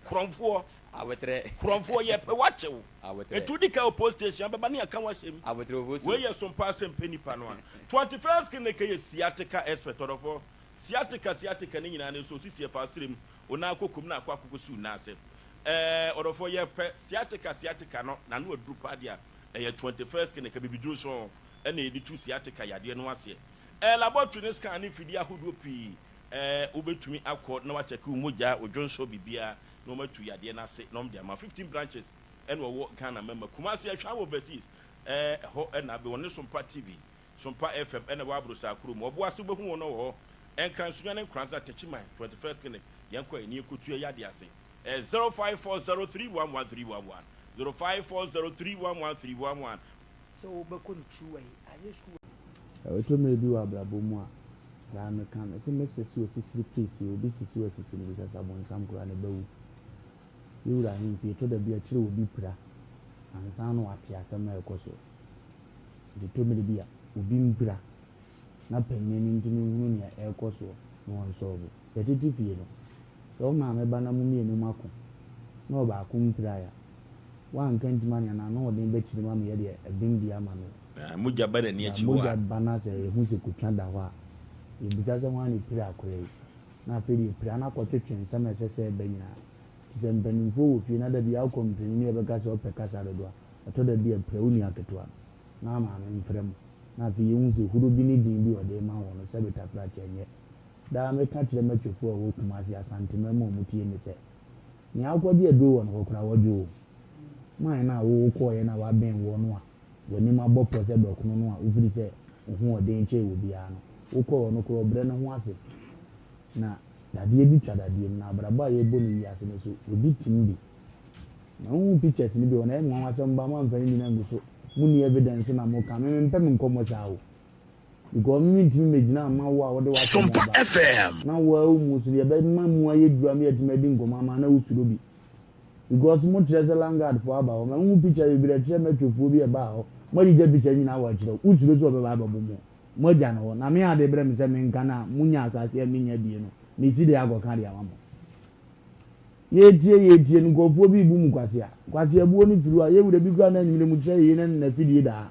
Korɔmfoɔ, Aboterɛ. korɔmfoɔ yɛpɛ wo akyɛ wo. Aboterɛ. Enti wodi kan wɔ post station abɛba ne yɛaka wo ahyɛ mu. Aboterɛ ofosuo. Wei yɛ som paa sɛ mpɛ nipa no a. 21st Clinic yɛ sciatica expert ɔdɔfoɔ. Sciatica sciatica ne nyinaa ne nso osisi ɛfa asrɛ mu, wo nan akɔ kom na akɔ akɔkɔsi wo nan ase. Ɛɛ ɔdɔfoɔ yɛpɛ sciatica sciatica no n'ano aduru paa deɛ a ɛyɛ 21st Clinic abibiduro nso ɛna yɛde tu sciatica yadeɛ no aseɛ. Ɛɛ laboratory ne scan ne mfidie ahodoɔ pii ɛɛ wobɛtumi akɔ na wakyɛke wo mogya, wo dwonsɔ biribiara na wɔatu yadeɛ no ase na wɔde ama. 15 branches ɛna ɔwɔ Ghana mɛma. Kumasi Ahwaa wɔ overseas ɛɛ ɛhɔ ɛna abɛ wɔne Sompa TV, Sompa FM ɛna ɛwɔ Abrosaa kurom. Ɔboase wobɛhu wɔn wɔ hɔ. Nkran Sunyani Nkoranza Techiman 21st Clinic yɛnkɔ ɛ ne yɛnkɔtua yadeɛ ase. Ɛyɛ 0540311311, 0540311311. Sɛ wo bɛkɔ no true ayi anyɛ sukuu. Ɛtɔ mmerɛ bi wɔ abrabɔ mu a, daa meka, mese mɛsɛ sɛ osisiri please obi sisi wo asisi no bisa sɛ abonsam koraa ne ba wu. Ye wura ahemfie, ɛtɔ da bi a kyerɛ obi pira ansa na wate asɛm a ɛkɔ soɔ. Nti ɛtɔ mmerɛ bi a obi mpira na panyin no ntumi nhunu nea ɛrekɔ soɔ na ɔnsɔlvo. Yɛtete fie no, sɛ wo maame ba na mo mmienu moako na ɔbaako mpirae a, woanka ntimi anea n'anoɔden bɛkyiri mu ama yɛde ɛbem di ama no. Na mogya ba n'ani Na akyi hɔ mogya a. ba na sɛ yɛhu sɛ kotwa da hɔ a, yɛbisa sɛ hwan na ɛpira akora yi? Na afei deɛ pira no akɔtwetwe nsɛm a ɛsɛ sɛ ɛba nyinaa. Nti sɛ mpanimfoɔ wɔ fie na da biara wokɔ mpanin ne yɛbɛka sɛ ɔpɛ kasa dodo a, ɛtɔ da bi a pira wo nua ketewa no na maame mfrɛ mo. Na afei yɛhu sɛ huro bi ne din bi a ɔde rema wɔn no sɛbe tafrakyɛ nyɛ. Daa meka kyerɛ m'atwafoɔ a ɛwɔ Kumasi, Asanteman mu a wɔtie me sɛ, nea wokɔgye aduro wɔ ne hɔ koraa wɔdwo wo. Man no a wo wokɔeɛ no a wabɛn woɔ no a w'anim abɔ pɔ sɛ dɔkono no a wofiri sɛ wo ho ɔden kyɛn obiara no, wokɔɔ hɔ no koraa ɔbrɛ ne ho ase. Na dadeɛ bi twa dadeɛ mu, na abrabɔ a yɛrebɔ no wiase no so, obi tim bi. Na wohu pictures no bi wɔ hɔ no, ɛyɛ me nwanwa sɛ moba moamfa ne nyinaa angu so, monni evidence so na moka. Me mempɛ me nkɔmmɔ saa o. Because me mentumi mmɛgyina mma wo a wode w'asɛm Sompa aba, FM. na wo ara wo mu nso deɛ ɛbɛma mu ayɛ duru ama yɛatumi adi nkɔmmɔ ama na wosuro bi. Because mo kyerɛ sɛ landguard foɔ aba hɔ, mahu picture bebree ɛkyerɛ metro foɔ bi ɛbaa hɔ, mo agyigya picture nyinaa wɔ akyerɛ wo, wo suro sɛ ɔbɛba abɛbo mo, mo agya no hɔ, na me ade brɛ me sɛ menka no a mo nya asase a mennya bie no, me si dɛn akɔ ka de ama mo. Yɛretie yɛretie no nkurɔfoɔ bi rebu mo kwasea, kwasea buo no firi hɔ a, yɛwura bi koraa na anwummerɛ mu kyerɛ yei ne n'afidie daa.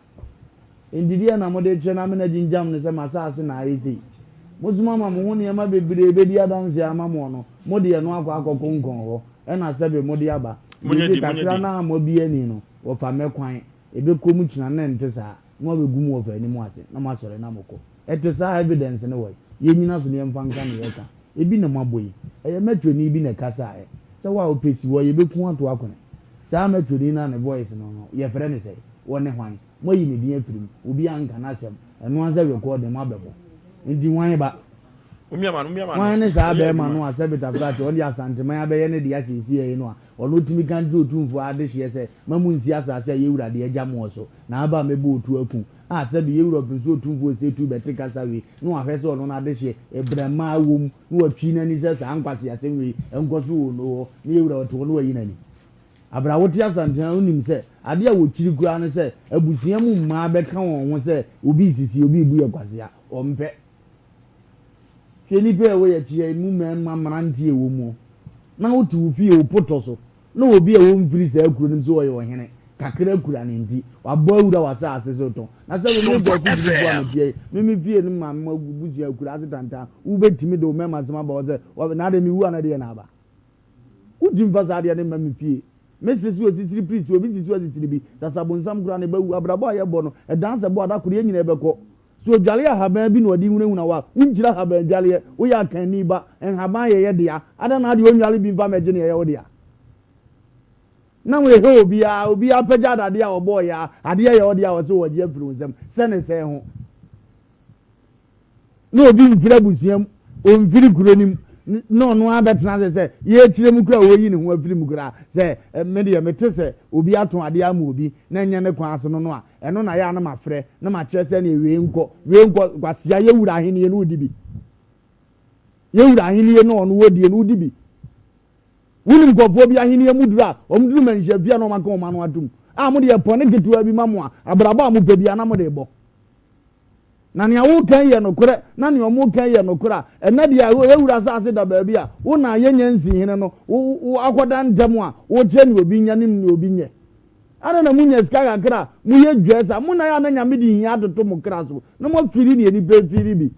Enti deɛn na mode rekyerɛ no amena gyingyam no sɛ m'asase na ayɛ sei? Mosoma ma mo ho nneɛma bebree bɛdi adanseɛ ama moɔ no, mode ɛno akɔ akɔkonkɔn hɔ, ɛna sɛbe mode aba. Monyɛ Biribi di, monyɛ kakra di. no a moabue ani no, wɔfa mmɛ kwan, ɛbɛkɔ mu kyena na ɛnte saa, na wɔabɛgu mo wɔfa anim ase, na moasɔre na mokɔ. Ɛte saa a, evidence no wɔ he? Yɛnnyina so na yɛmfa nka nea yɛka. Ebi na moabɔ yi. Ɛyɛ Metroni bi na ɛkasaeɛ sɛ wo a wopɛ si hɔ, yɛbɛku wo ato akone. Saa Metroni no a ne voice no no, yɛfrɛ no sɛn? Ɔne hwan? Moayi ne din afiri mu, obiara nka n'asɛm, ɛno ara sɛ recording moabɛbɔ. Nti hwan ba? Hwan ne saa barima no a sɛ Bitafra te ɔde Asanteman abɛyɛ ne dea seesei yi no a ɔno tumi ka kyerɛ Otumfoɔ adehyeɛ sɛ ma monsi asase a yɛn wura de agya moɔ so na aba a mɛbɔ otuo aku a sɛbe yɛn wura Ɔpemso Otumfoɔ Osetu bɛte kasa wei na wahwɛ sɛ ɔno n'adehyeɛ brɛmaa wɔ mu na watwi n'ani sɛ saa nkwaseasɛm wei nkɔ so wɔ no hɔ na yɛn wura ɔte hɔ na wayi n'ani. Bere a wote Asante ha no, wunim sɛ ade a wɔkyiri koraa ne sɛ abusua mu mmaa bɛka wɔn ho sɛ obi resisi, obi rebu yɛn kwasea. Wɔmpɛ. Hwɛ nnipa a ɛwɔ yɛn akyi ha yi mu mmarima mmerante a ɛwɔ mu. Na wote wo fie, wo potɔ so, na obi a ɔmfiri saa kuro no mu sɛ ɔyɛ ɔhene kakra kura ne nti, wabɔ awura w'asase so tɔn. Na sɛ wo ne Sompa Kwaku Gyirifoɔ a FM. meteɛ yi, me me fie no maame mo abusua akuraase tantan, wobɛtumi de wo mmarima nsɛm aba hɔ sɛ, na adɛn mewu a na ɛdeɛn na aba? Wontumi mfa saa adeɛ no mma me fie. Me se so asisiri piri so obi si so asisiri bi. Sasabonsam koraa ne ba wu. Abrabɔ a yɛbɔ no, ɛdan sɛ bɔ a da koro yɛn nyinaa bɛkɔ. Sɛ odwale ahaban bi na ɔde hunahuna wo a, wonkyiri ahaban dwaleɛ. Woyɛ akanni ba, nhaban yɛ yɛ dea. Adɛn na adeɛ ɔnnwale bi mfa mmɛgye nea ɛyɛ wo dea? Na wohwɛ obiara, obiara apagya dadeɛ a ɔbɔɔeɛ a, adeɛ yɛ wo dea a ɔse ɔregye afiri wo nsam. Sɛ ne sɛn ho? Na obi mfiri abusua mu, ɔmfiri kuro no mu, na ɔno ara bɛtena ase sɛ yɛrekyerɛ mu koraa a ɔreyi ne ho afiri mu koraa sɛ me deɛ mete sɛ obi atɔn adeɛ ama obi na ɛnyɛ ne kwan so no no a, ɛno na yɛ a na mafrɛ na makyerɛ sɛ neɛ wei nkɔ, wei nkɔ, kwasea yɛwura ahennie no wodi bi. Yɛwura ahennie no ɔno wɔdie no wodi bi. Wonim nkurɔfoɔ bi ahennie mu duru a wɔn duru manhyia fie a na wɔn aka wɔn ano atom a mo deɛ pɔne ketewa bi ma mo a abrabɔ a mopɛ biara na mode bɔ. Na nea woreka yi yɛ nokorɛ, na nea wɔreka yi yɛ nokorɛ a, ɛnnɛ deɛ yɛn wura asase da baabi a, wo na yɛnnya nsii hene no, wo, wo akɔda ntɛm a, wokyerɛ nea obi nyɛ ne nea obi nyɛ. Adɛn na monya sika kakra a, moyɛ dwɛɛ saa? Mo na yɛ a na Nyame de hia atoto mo kra so, na moafiri nea nnipa afiri bi.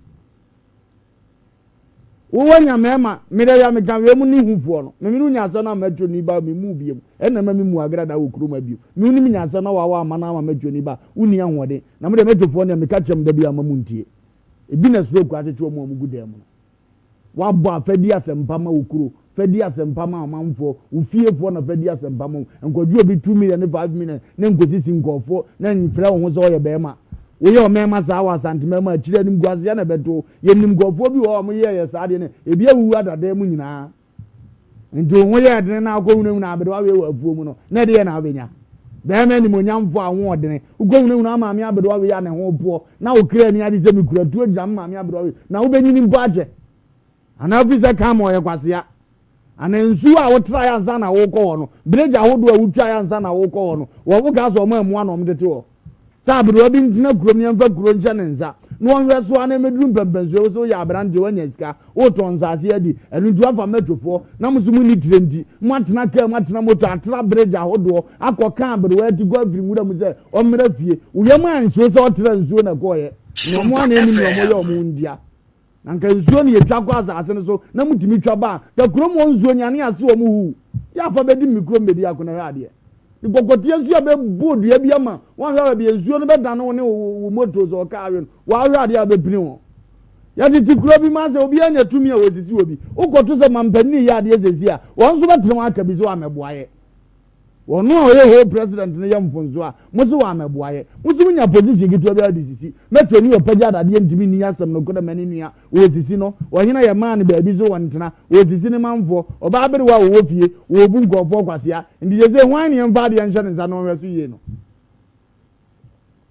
Wo wanya mɛɛma, me dɛ ya me ka wei mu ne hu foɔ no, me mene wo nya asɛm na mɛtwo ni ba me mu biom, ɛna ma me mu agrada wɔ kurom ha biom, me wo ne me nya asɛm na wawa ama na ama mɛtwo ni ba, wo ni ahoɔden, na mo deɛ mɛtwo foɔ deɛ me ka kyerɛ mo da bi ama mo ntie, ebi na stroke akyekye wɔn a wɔn gu dan mu no. Wabɔ a fa di asɛmpa ma wo kuro, fa di asɛmpa ma ɔmanfoɔ, wo fiefoɔ na fa di asɛmpa ma wɔn, nkɔgye obi 2 million ne 5 million ne nkɔsisi nkurɔfoɔ na mfrɛ wo ho sɛ ɔyɛ bɛɛma. Woyɛ ɔmɛɛma saa wɔ Asantema mu a, akyiri animguaseɛ na ɛbɛto wo. Yɛnim nkurɔfoɔ bi wɔ hɔ a wɔyɛɛ yɛ saa adeɛ no, ebi awuwu adadaa mu nyinaa. Nti wo ho yɛɛ dene na wokɔhunahuna aberewa wei wɔ afuo mu no, na ɛdeɛn na wobɛnya? Bɛrima animuonyamfoɔ a wo ho ɔdene, wokɔhunahuna wo maame aberewa wei a ne ho repoɔ, na wo kra ani agye sɛ mekura tuo gyina me maame aberewa wei, na wobɛnyini mpo akyɛ? Anaa wofiri sɛ kan ma ɔyɛ kwasea? Anaa nsuo a wotraeɛ ansa na worekɔ hɔ no, bridge ahodoɔ a wotwaeɛ ansa na worekɔ hɔ no, wɔ wokaa sɛ wɔn ammoa na wɔtete hɔ? Sɛ aberewa bi ntena kurom na yɛmfa kuro nhyɛ ne nsa na ɔnhwɛ so ara na ɛmmɛduru mpɛmpɛnsoɔ wo sɛ woyɛ aberanteɛ woanya sika, woretɔn nsase adi, ɛno nti woafa mɛtwofoɔ na mo nso monni tire nti moatena kaa mu atena moto atra bridge ahodoɔ akɔka aberewa atikɔ afiri nwura mu sɛ ɔmmra fie, wo yam anhye wo sɛ ɔtra nsuo na ɛkɔeɛ na wɔn a na ɛnim nea wɔyɛ wɔn ntia. Na nka nsuo na yɛtwa kɔ asase no so na motumi twa ba a, nka kurom hɔ nsuo nyane ase wɔn huu. Yɛ afa bɛdi me kurom bɛdi ako na hwɛ adeɛ. Ne kɔkɔteɛ nsuo a bɛbɔ dua bi ama wɔahwɛ baabi a nsuo no bɛdane wo ne wo moto sɛ ɔka awe no, wɔahwɛ adeɛ a bɛpini wɔn. Yɛtete kuro bi ma sɛ obiara nya tumi a wɔsisi wɔ bi. Wokɔto sɛ mampanin yɛ adeɛ sɛsi a, wɔn nso bɛtene wɔn aka bi sɛ wɔamɛboa yɛ. Ɔno a ɔyɛ whole president no yɛ mfonso a, mo se wammɛboa yɛ. Mo nso monya position ketewa biara de sisi. Mɛtɔ ni ɔpɛgya adadeɛ ntumi nni asɛm nokorɛ ma ne nua. Ɔresisi no. Ɔhene a yɛmaa no baabi so ɔntena. Ɔresisi ne manfoɔ. Ɔbaa aberewa a ɔwɔ fie. Ɔrebu nkurɔfoɔ kwasea. Nti seesei hwan ne yɛmfa adeɛ nhyɛ ne nsa na ɔnhwɛ so yie no?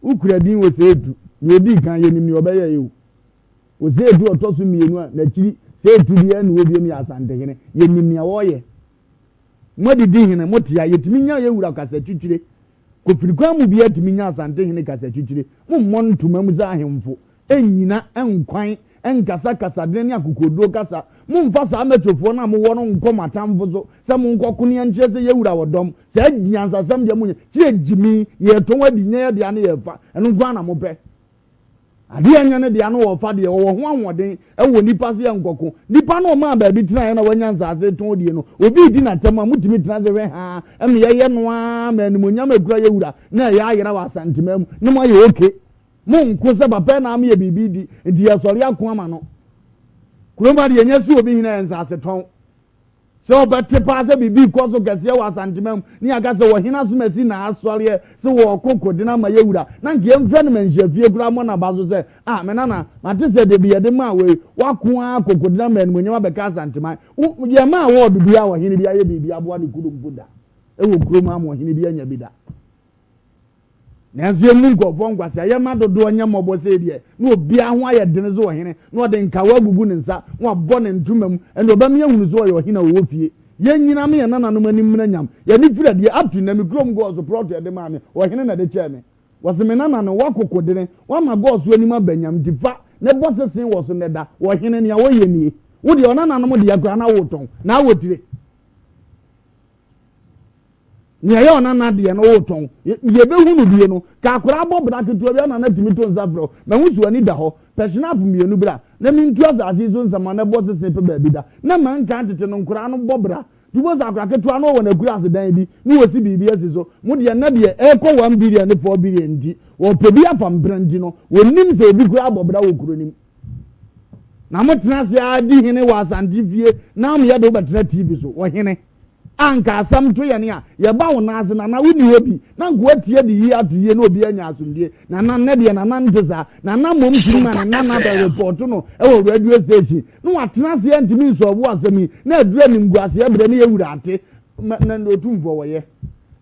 Wokura din Osei-Tutu. Nea ɔdii kan, yɛnim nea ɔbɛyɛeɛ o. Osei-Tutu a ɔtɔ so mmienu a n'akyiri Sei-Tutu biara nni hɔ bio no yɛ Asantehene. Yɛnim nea ɔreyɛ. Moadidi hene, mote a, yɛtumi nya yɛn wura kasatwitwire. Kofiri kwan mu biara tumi nya Asante hene kasatwitwire. Mommɔ ntoma mu sɛ ahemfo, nnyina, nkwan, nkasa kasadene ne akokoɔduro kasa. Mommfa saa mɛtwofoɔ no a mowɔ no nkɔ mo atamfo so sɛ monkɔko ne yɛnkyerɛ sɛ yɛn wura wɔ dɔm. Saa nyansasɛm deɛ monyɛ. Kyerɛ gyimi, yɛretɔn adi, nyɛ yɛn dea ne yɛrefa. Ɛno nko ara na mopɛ. Adeɛ a ɛnyɛ ne dea no ɔfa deɛ ɔwɔ ho ahoɔden wɔ nipa se ɛnkɔko. Nipa no ɔmaa baabi tenaeɛ na wanya nsaase retɔn die no, obi redi n'atɛm a, motumi tena ase hwɛ haa ma yɛyɛ no ara ma animuonyam a ɛkura yɛ wura na ɛyɛ ayera wɔ Asanteman mu na moayɛ okay. Monko sɛ papa yi na ama yɛ biribi di nti yɛsɔre ako ama no. Kurom ha deɛ yɛnya si obi hene a ɛyɛ nsaase tɔn. Sɛ wɔbɛte paa sɛ biribi rekɔ so kɛseɛ wɔ Asanteman mu ne yɛaka sɛ ɔhene asomasi na asɔreɛ sɛ wɔreko koden ama yɛ wura, na anka yɛmfrɛ no manhyiafie koraa mmɔ n'aba so sɛ, Ah, me nana, mate sɛ da bi yɛde maa wei, woako ara akɔ koden ama animuonyam abɛka Asanteman. Wo, yɛmmaa wɔɔdo biara a ɔhene bi ayɛ biribi aboa ne kuro mpo da wɔ kurom ha ama ɔhene bi anya bi da. Nanso yɛmmu nkurɔfoɔ nkwasea, yɛmma dodoɔ nyɛ mmɔbɔ sei deɛ, na obiara ho ayɛ dene sɛ ɔhene, na ɔde nkawa agugu ne nsa, na wabɔ ne ntoma mu, ɛnde ɔbɛma yɛahunu sɛ ɔyɛ ɔhene a ɔwɔ fie. Yɛnnyina me yɛn nananom anim mmra nyam, yɛn ani firi adie, up to nnɛ, me kurom gɔɔso prɔto a ɛde maa me, ɔhene na ɛde kyɛɛ me. Wɔse me nana no, woakoko dene, woama gɔɔso anim aba nyam, nti fa, na bɔ sese wɔ so nnɛ da, ɔhene, nea wɔyɛ nie. Wo deɛ, ɔnananom deɛ koraa na woretɔn, na awotire. Nea ɛyɛ ɔnana deɛ no wotɔn. Yɛbɛhu no bie no, ka akwadaa bɔ bra ketewa bi a nana tumi to nsa frɛ wo. Mahu sɛ w'ani da hɔ. Pɛ hynaap mmienu bra na mentu asase yi so nsɛmma na bɔ sese pɛ baabi da. Na manka tete no nkwadaa no bɔ bra. Nti wobɛhu sɛ akora ketewa no ɔwɔ n'akuraase dan bi na wasi biribi asi so. Mo deɛ nnɛ deɛ ɛrekɔ one billion ne four billion nti wɔpɛ bi afa mpena nti no wɔnnim sɛ obi koraa bɔ bra wɔ kuro no mu. Na motena ase ara di hene wɔ Asante fie na moyɛ de wobɛtena TV so wɔ hene. A anka asɛm to yɛn a, yɛba wo nan ase, Nana wonni hɔ bi, na anka woatie de yie ato yie na obiara anya asomdwie. Nana, nnɛ deɛ Nana nte saa. Nana mmom tumi ma ne nana bɛ report no wɔ radio station, na watena ase antumi nsɔlvo asɛm yi, na aduru animguaseɛ berɛ na yɛwura ate. Ma, na, na Otumfoɔ wɔyɛ.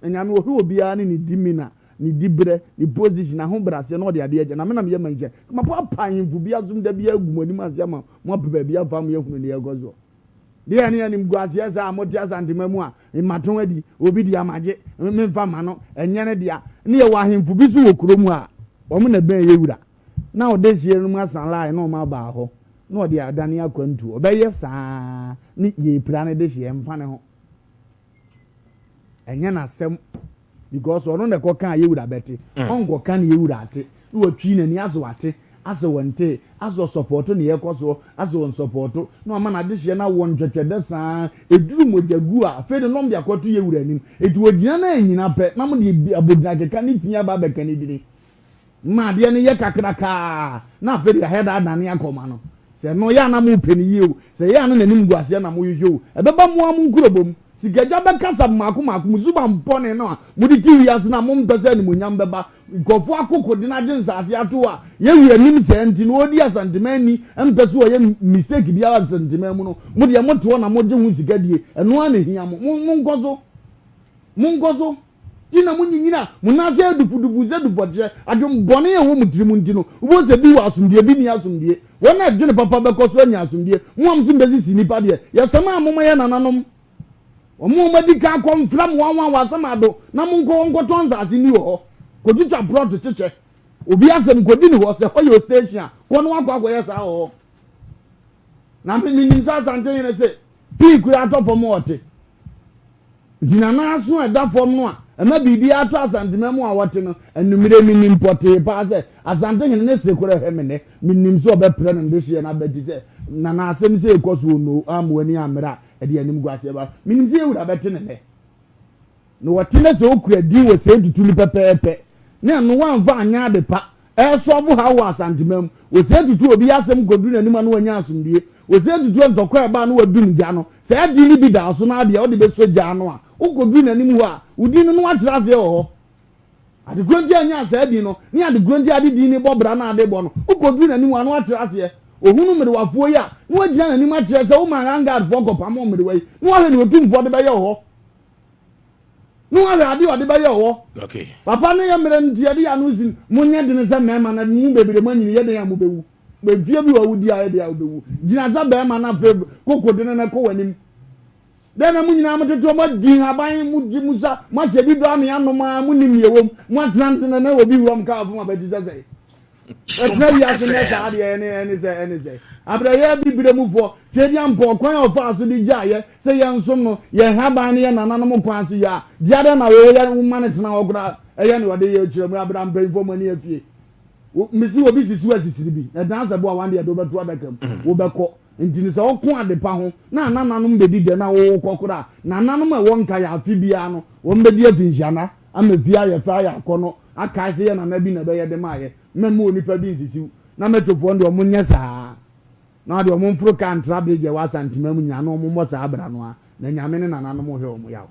Na Nyame ɔhwɛ obiara ne ne demeanor, ne diberɛ, ne position, n'ahobraseɛ na ɔde adeɛ agya. Na me na meyɛ manhyia. Mapaapa ahemfo bi asom da biara agu mo anim ase ama moapɛ baabi afa ama yɛahunu deɛ ɛrekɔ soɔ. Deɛ ne animguaseɛ saa a mote Asantema mu a mmato adi, obi dea magye, memfa mma no, ɛnyɛ ne dea. Ne yɛwɔ ahemfo bi nso wɔ kuro mu a wɔn na ɛbɛn yɛ wura, na ɔde hyeɛ no mu asan line na wɔn aba hɔ na ɔde adane akwantuo. Ɔbɛyɛ saa ne yɛpira no de hyeɛ mfa ne ho. Ɛnyɛ n'asɛm because ɔno na ɛkɔ kaa yɛwura bɛte, ɔnkɔ ka ne yɛwura ate, na watwi n'ani asɛ wate, asɛ wɔntee, asɛ ɔsɔpɔɔto ne yɛkɔ soɔ, asɛ ɔnsɔpɔɔto, na wama n'adehyeɛ no awɔ ntwɛtwɛdɛ saa, ɛduru mogya gu a, afei de na ɔde akɔto yɛwura anim, enti wɔgyina na annyina pɛ, na mode abodinakeka ne fi aba abɛka ne dini. Ma adeɛ no yɛ kakrakaa na afei deɛ ayɛ dɛ adane akɔma no. Sɛ ɛno yɛ a na mopɛ no yie o, sɛ ɛyɛ a na n'animguaseɛ na mohwehwɛ o, ɛbɛba mo ara mo nkurobɔ mu. Sikadwa bɛkasa mmaako mmaako, mo suban bɔne no a mode te wiase no a mompɛ sɛ animuonyam bɛba nkurɔfoɔ akokoden agye nsaase ato hɔ a yɛn wura nim saa nti no ɔredi Asanteman ni mpɛ sɛ ɔyɛ mistake biara Asanteman mu no, mo deɛ mote hɔ na mogye ho sika die, ɛno ara na ɛhia mo. Mo, monkɔ so. Monkɔ so. Nti na monyinyin a mo nan ase ayɛ dufudufu sɛ dufɔkyeɛ, adwen bɔne a ɛwɔ mo tirim nti no, wobɛhu sɛ bi wɔ asomdwoeɛ, bi nni asomdwoeɛ. Wɔn a ɛdwene papa bɛkɔ so anya asomdwoeɛ. Mo a mo so mbɛsisi nnipa deɛ, yɛsɛm a momma yɛn nananom, wɔn a wɔadi kan akɔ mfra mo wanwan wɔ asamado, na monkɔ hɔ nkɔtɔ nsase nni wɔ hɔ, kɔtwitwa prɔto kyekyɛ. Obi asɛm, kɔdi ne hɔ, sɛ hɔ yɛ station a, kɔ na wakɔ akɔyɛ saa wɔ hɔ. Na me, menim sɛ Asantehene se, pii koraa tɔ fam a ɔte. Nti Nana aso a ɛda fam no a ɛma biribiara tɔ Asanteman mu a wɔte no, anwummere menim pɔtee paa sɛ Asantehene ne se korɛ hwɛ me nnɛ, menim sɛ ɔbɛprɛ no dehyeɛ no abati sɛ Nana asɛm sei kɔ so onoo amma w'ani ammere a ɛde animguaseɛ ba. Menim sɛ yɛn wura bɛte no nnɛ. Na wɔte na sɛ okura din wɔ sɛɛ tutu no pɛpɛɛpɛ na ɛno wamfa anyɛ ade pa ɛresɔlvo haw wɔ Asanteman mu. Wɔ sɛɛ tutu obi asɛm kɔduru n'anim a na wanya asomdue. Wɔ sɛɛ tutu ntɔkwa a ɛba a na wadum gya no. Saa din no bi da wo so na adeɛ a wode bɛsɔ gya ano a wokɔduru n'anim hɔ a wo din no na wakyerɛ aseɛ wɔ hɔ. Ade korɔ nti a nyaa saa din no ne ade korɔ nti a ade din no bɔ bra na ade bɔ no, wokɔduru n'anim hɔ a na wakyerɛ aseɛ. Ɔhunu mmerewafoɔ yi a na wagyina n'anim akyerɛ sɛ womaa Vanguardfoɔ kɔpamoo mmerewa yi na wahwɛ nea Otumfoɔ de bɛyɛ wɔ hɔ. Ne wahwɛ adeɛ ɔde bɛyɛ wɔ. Okay. Papa no yɛ mmerɛ nti yɛde yɛ ano si monyɛ dene sɛ mmarima na mu bebree mo anyini yɛ den a mobɛwu. Mfie bi wɔ wodi a yɛ den a wobɛwu. Gyina sɛ barima na afei koko dene na kɔ w'anim. Dɛn na mo nyinaa motete hɔ moadi nhaban mo di mo sa moahyɛ bi dɔ ame anom a monim deɛ ɛwɔ mu moatena ntena na obi wura mo kaa fam abɛgye sɛ sɛe. Ɛtena wiase nnɛ saa deɛ ɛne ɛne sɛ ɛne sɛ abrɛyɛ bibire mufoɔ Tweaduampɔ ɔkwan a ɔfaa so de gyaeɛ sɛ yɛnsom no yɛn nhaban ne yɛn nananom kwan so yɛ a gye adɛn na wo yɛ wo ma no tena hɔ koraa ɛyɛ nea ɔde yɛ kyerɛ mu abra mpanyinfoɔ mo ani afie wo mesi obi sisi wo asisiri bi na ɛdan sɛ boa wan deɛ de wobɛto adaka mu wobɛkɔ nti no sɛ ɔko adepa ho na nananom bɛdi dɛ na wowokɔ koraa nananom a ɛwɔ nka yɛ afe biara no wɔn bɛdi afinhyia ama fie ayɛ fɛ ayɛ akɔnɔ akae sɛ yɛ nana bi na ɛbɛyɛ de maayɛ mɛmma onipa bi nsisiw na mɛtofoɔ no deɛ ɔmo nyɛ saa na deɛ ɔmo mforo kaa ntra bridge ɛwɔ Asantema mu nyinaa na ɔmo mmɔ saa abra no a na Nyame ne nananom hwɛ ɔmo yaw.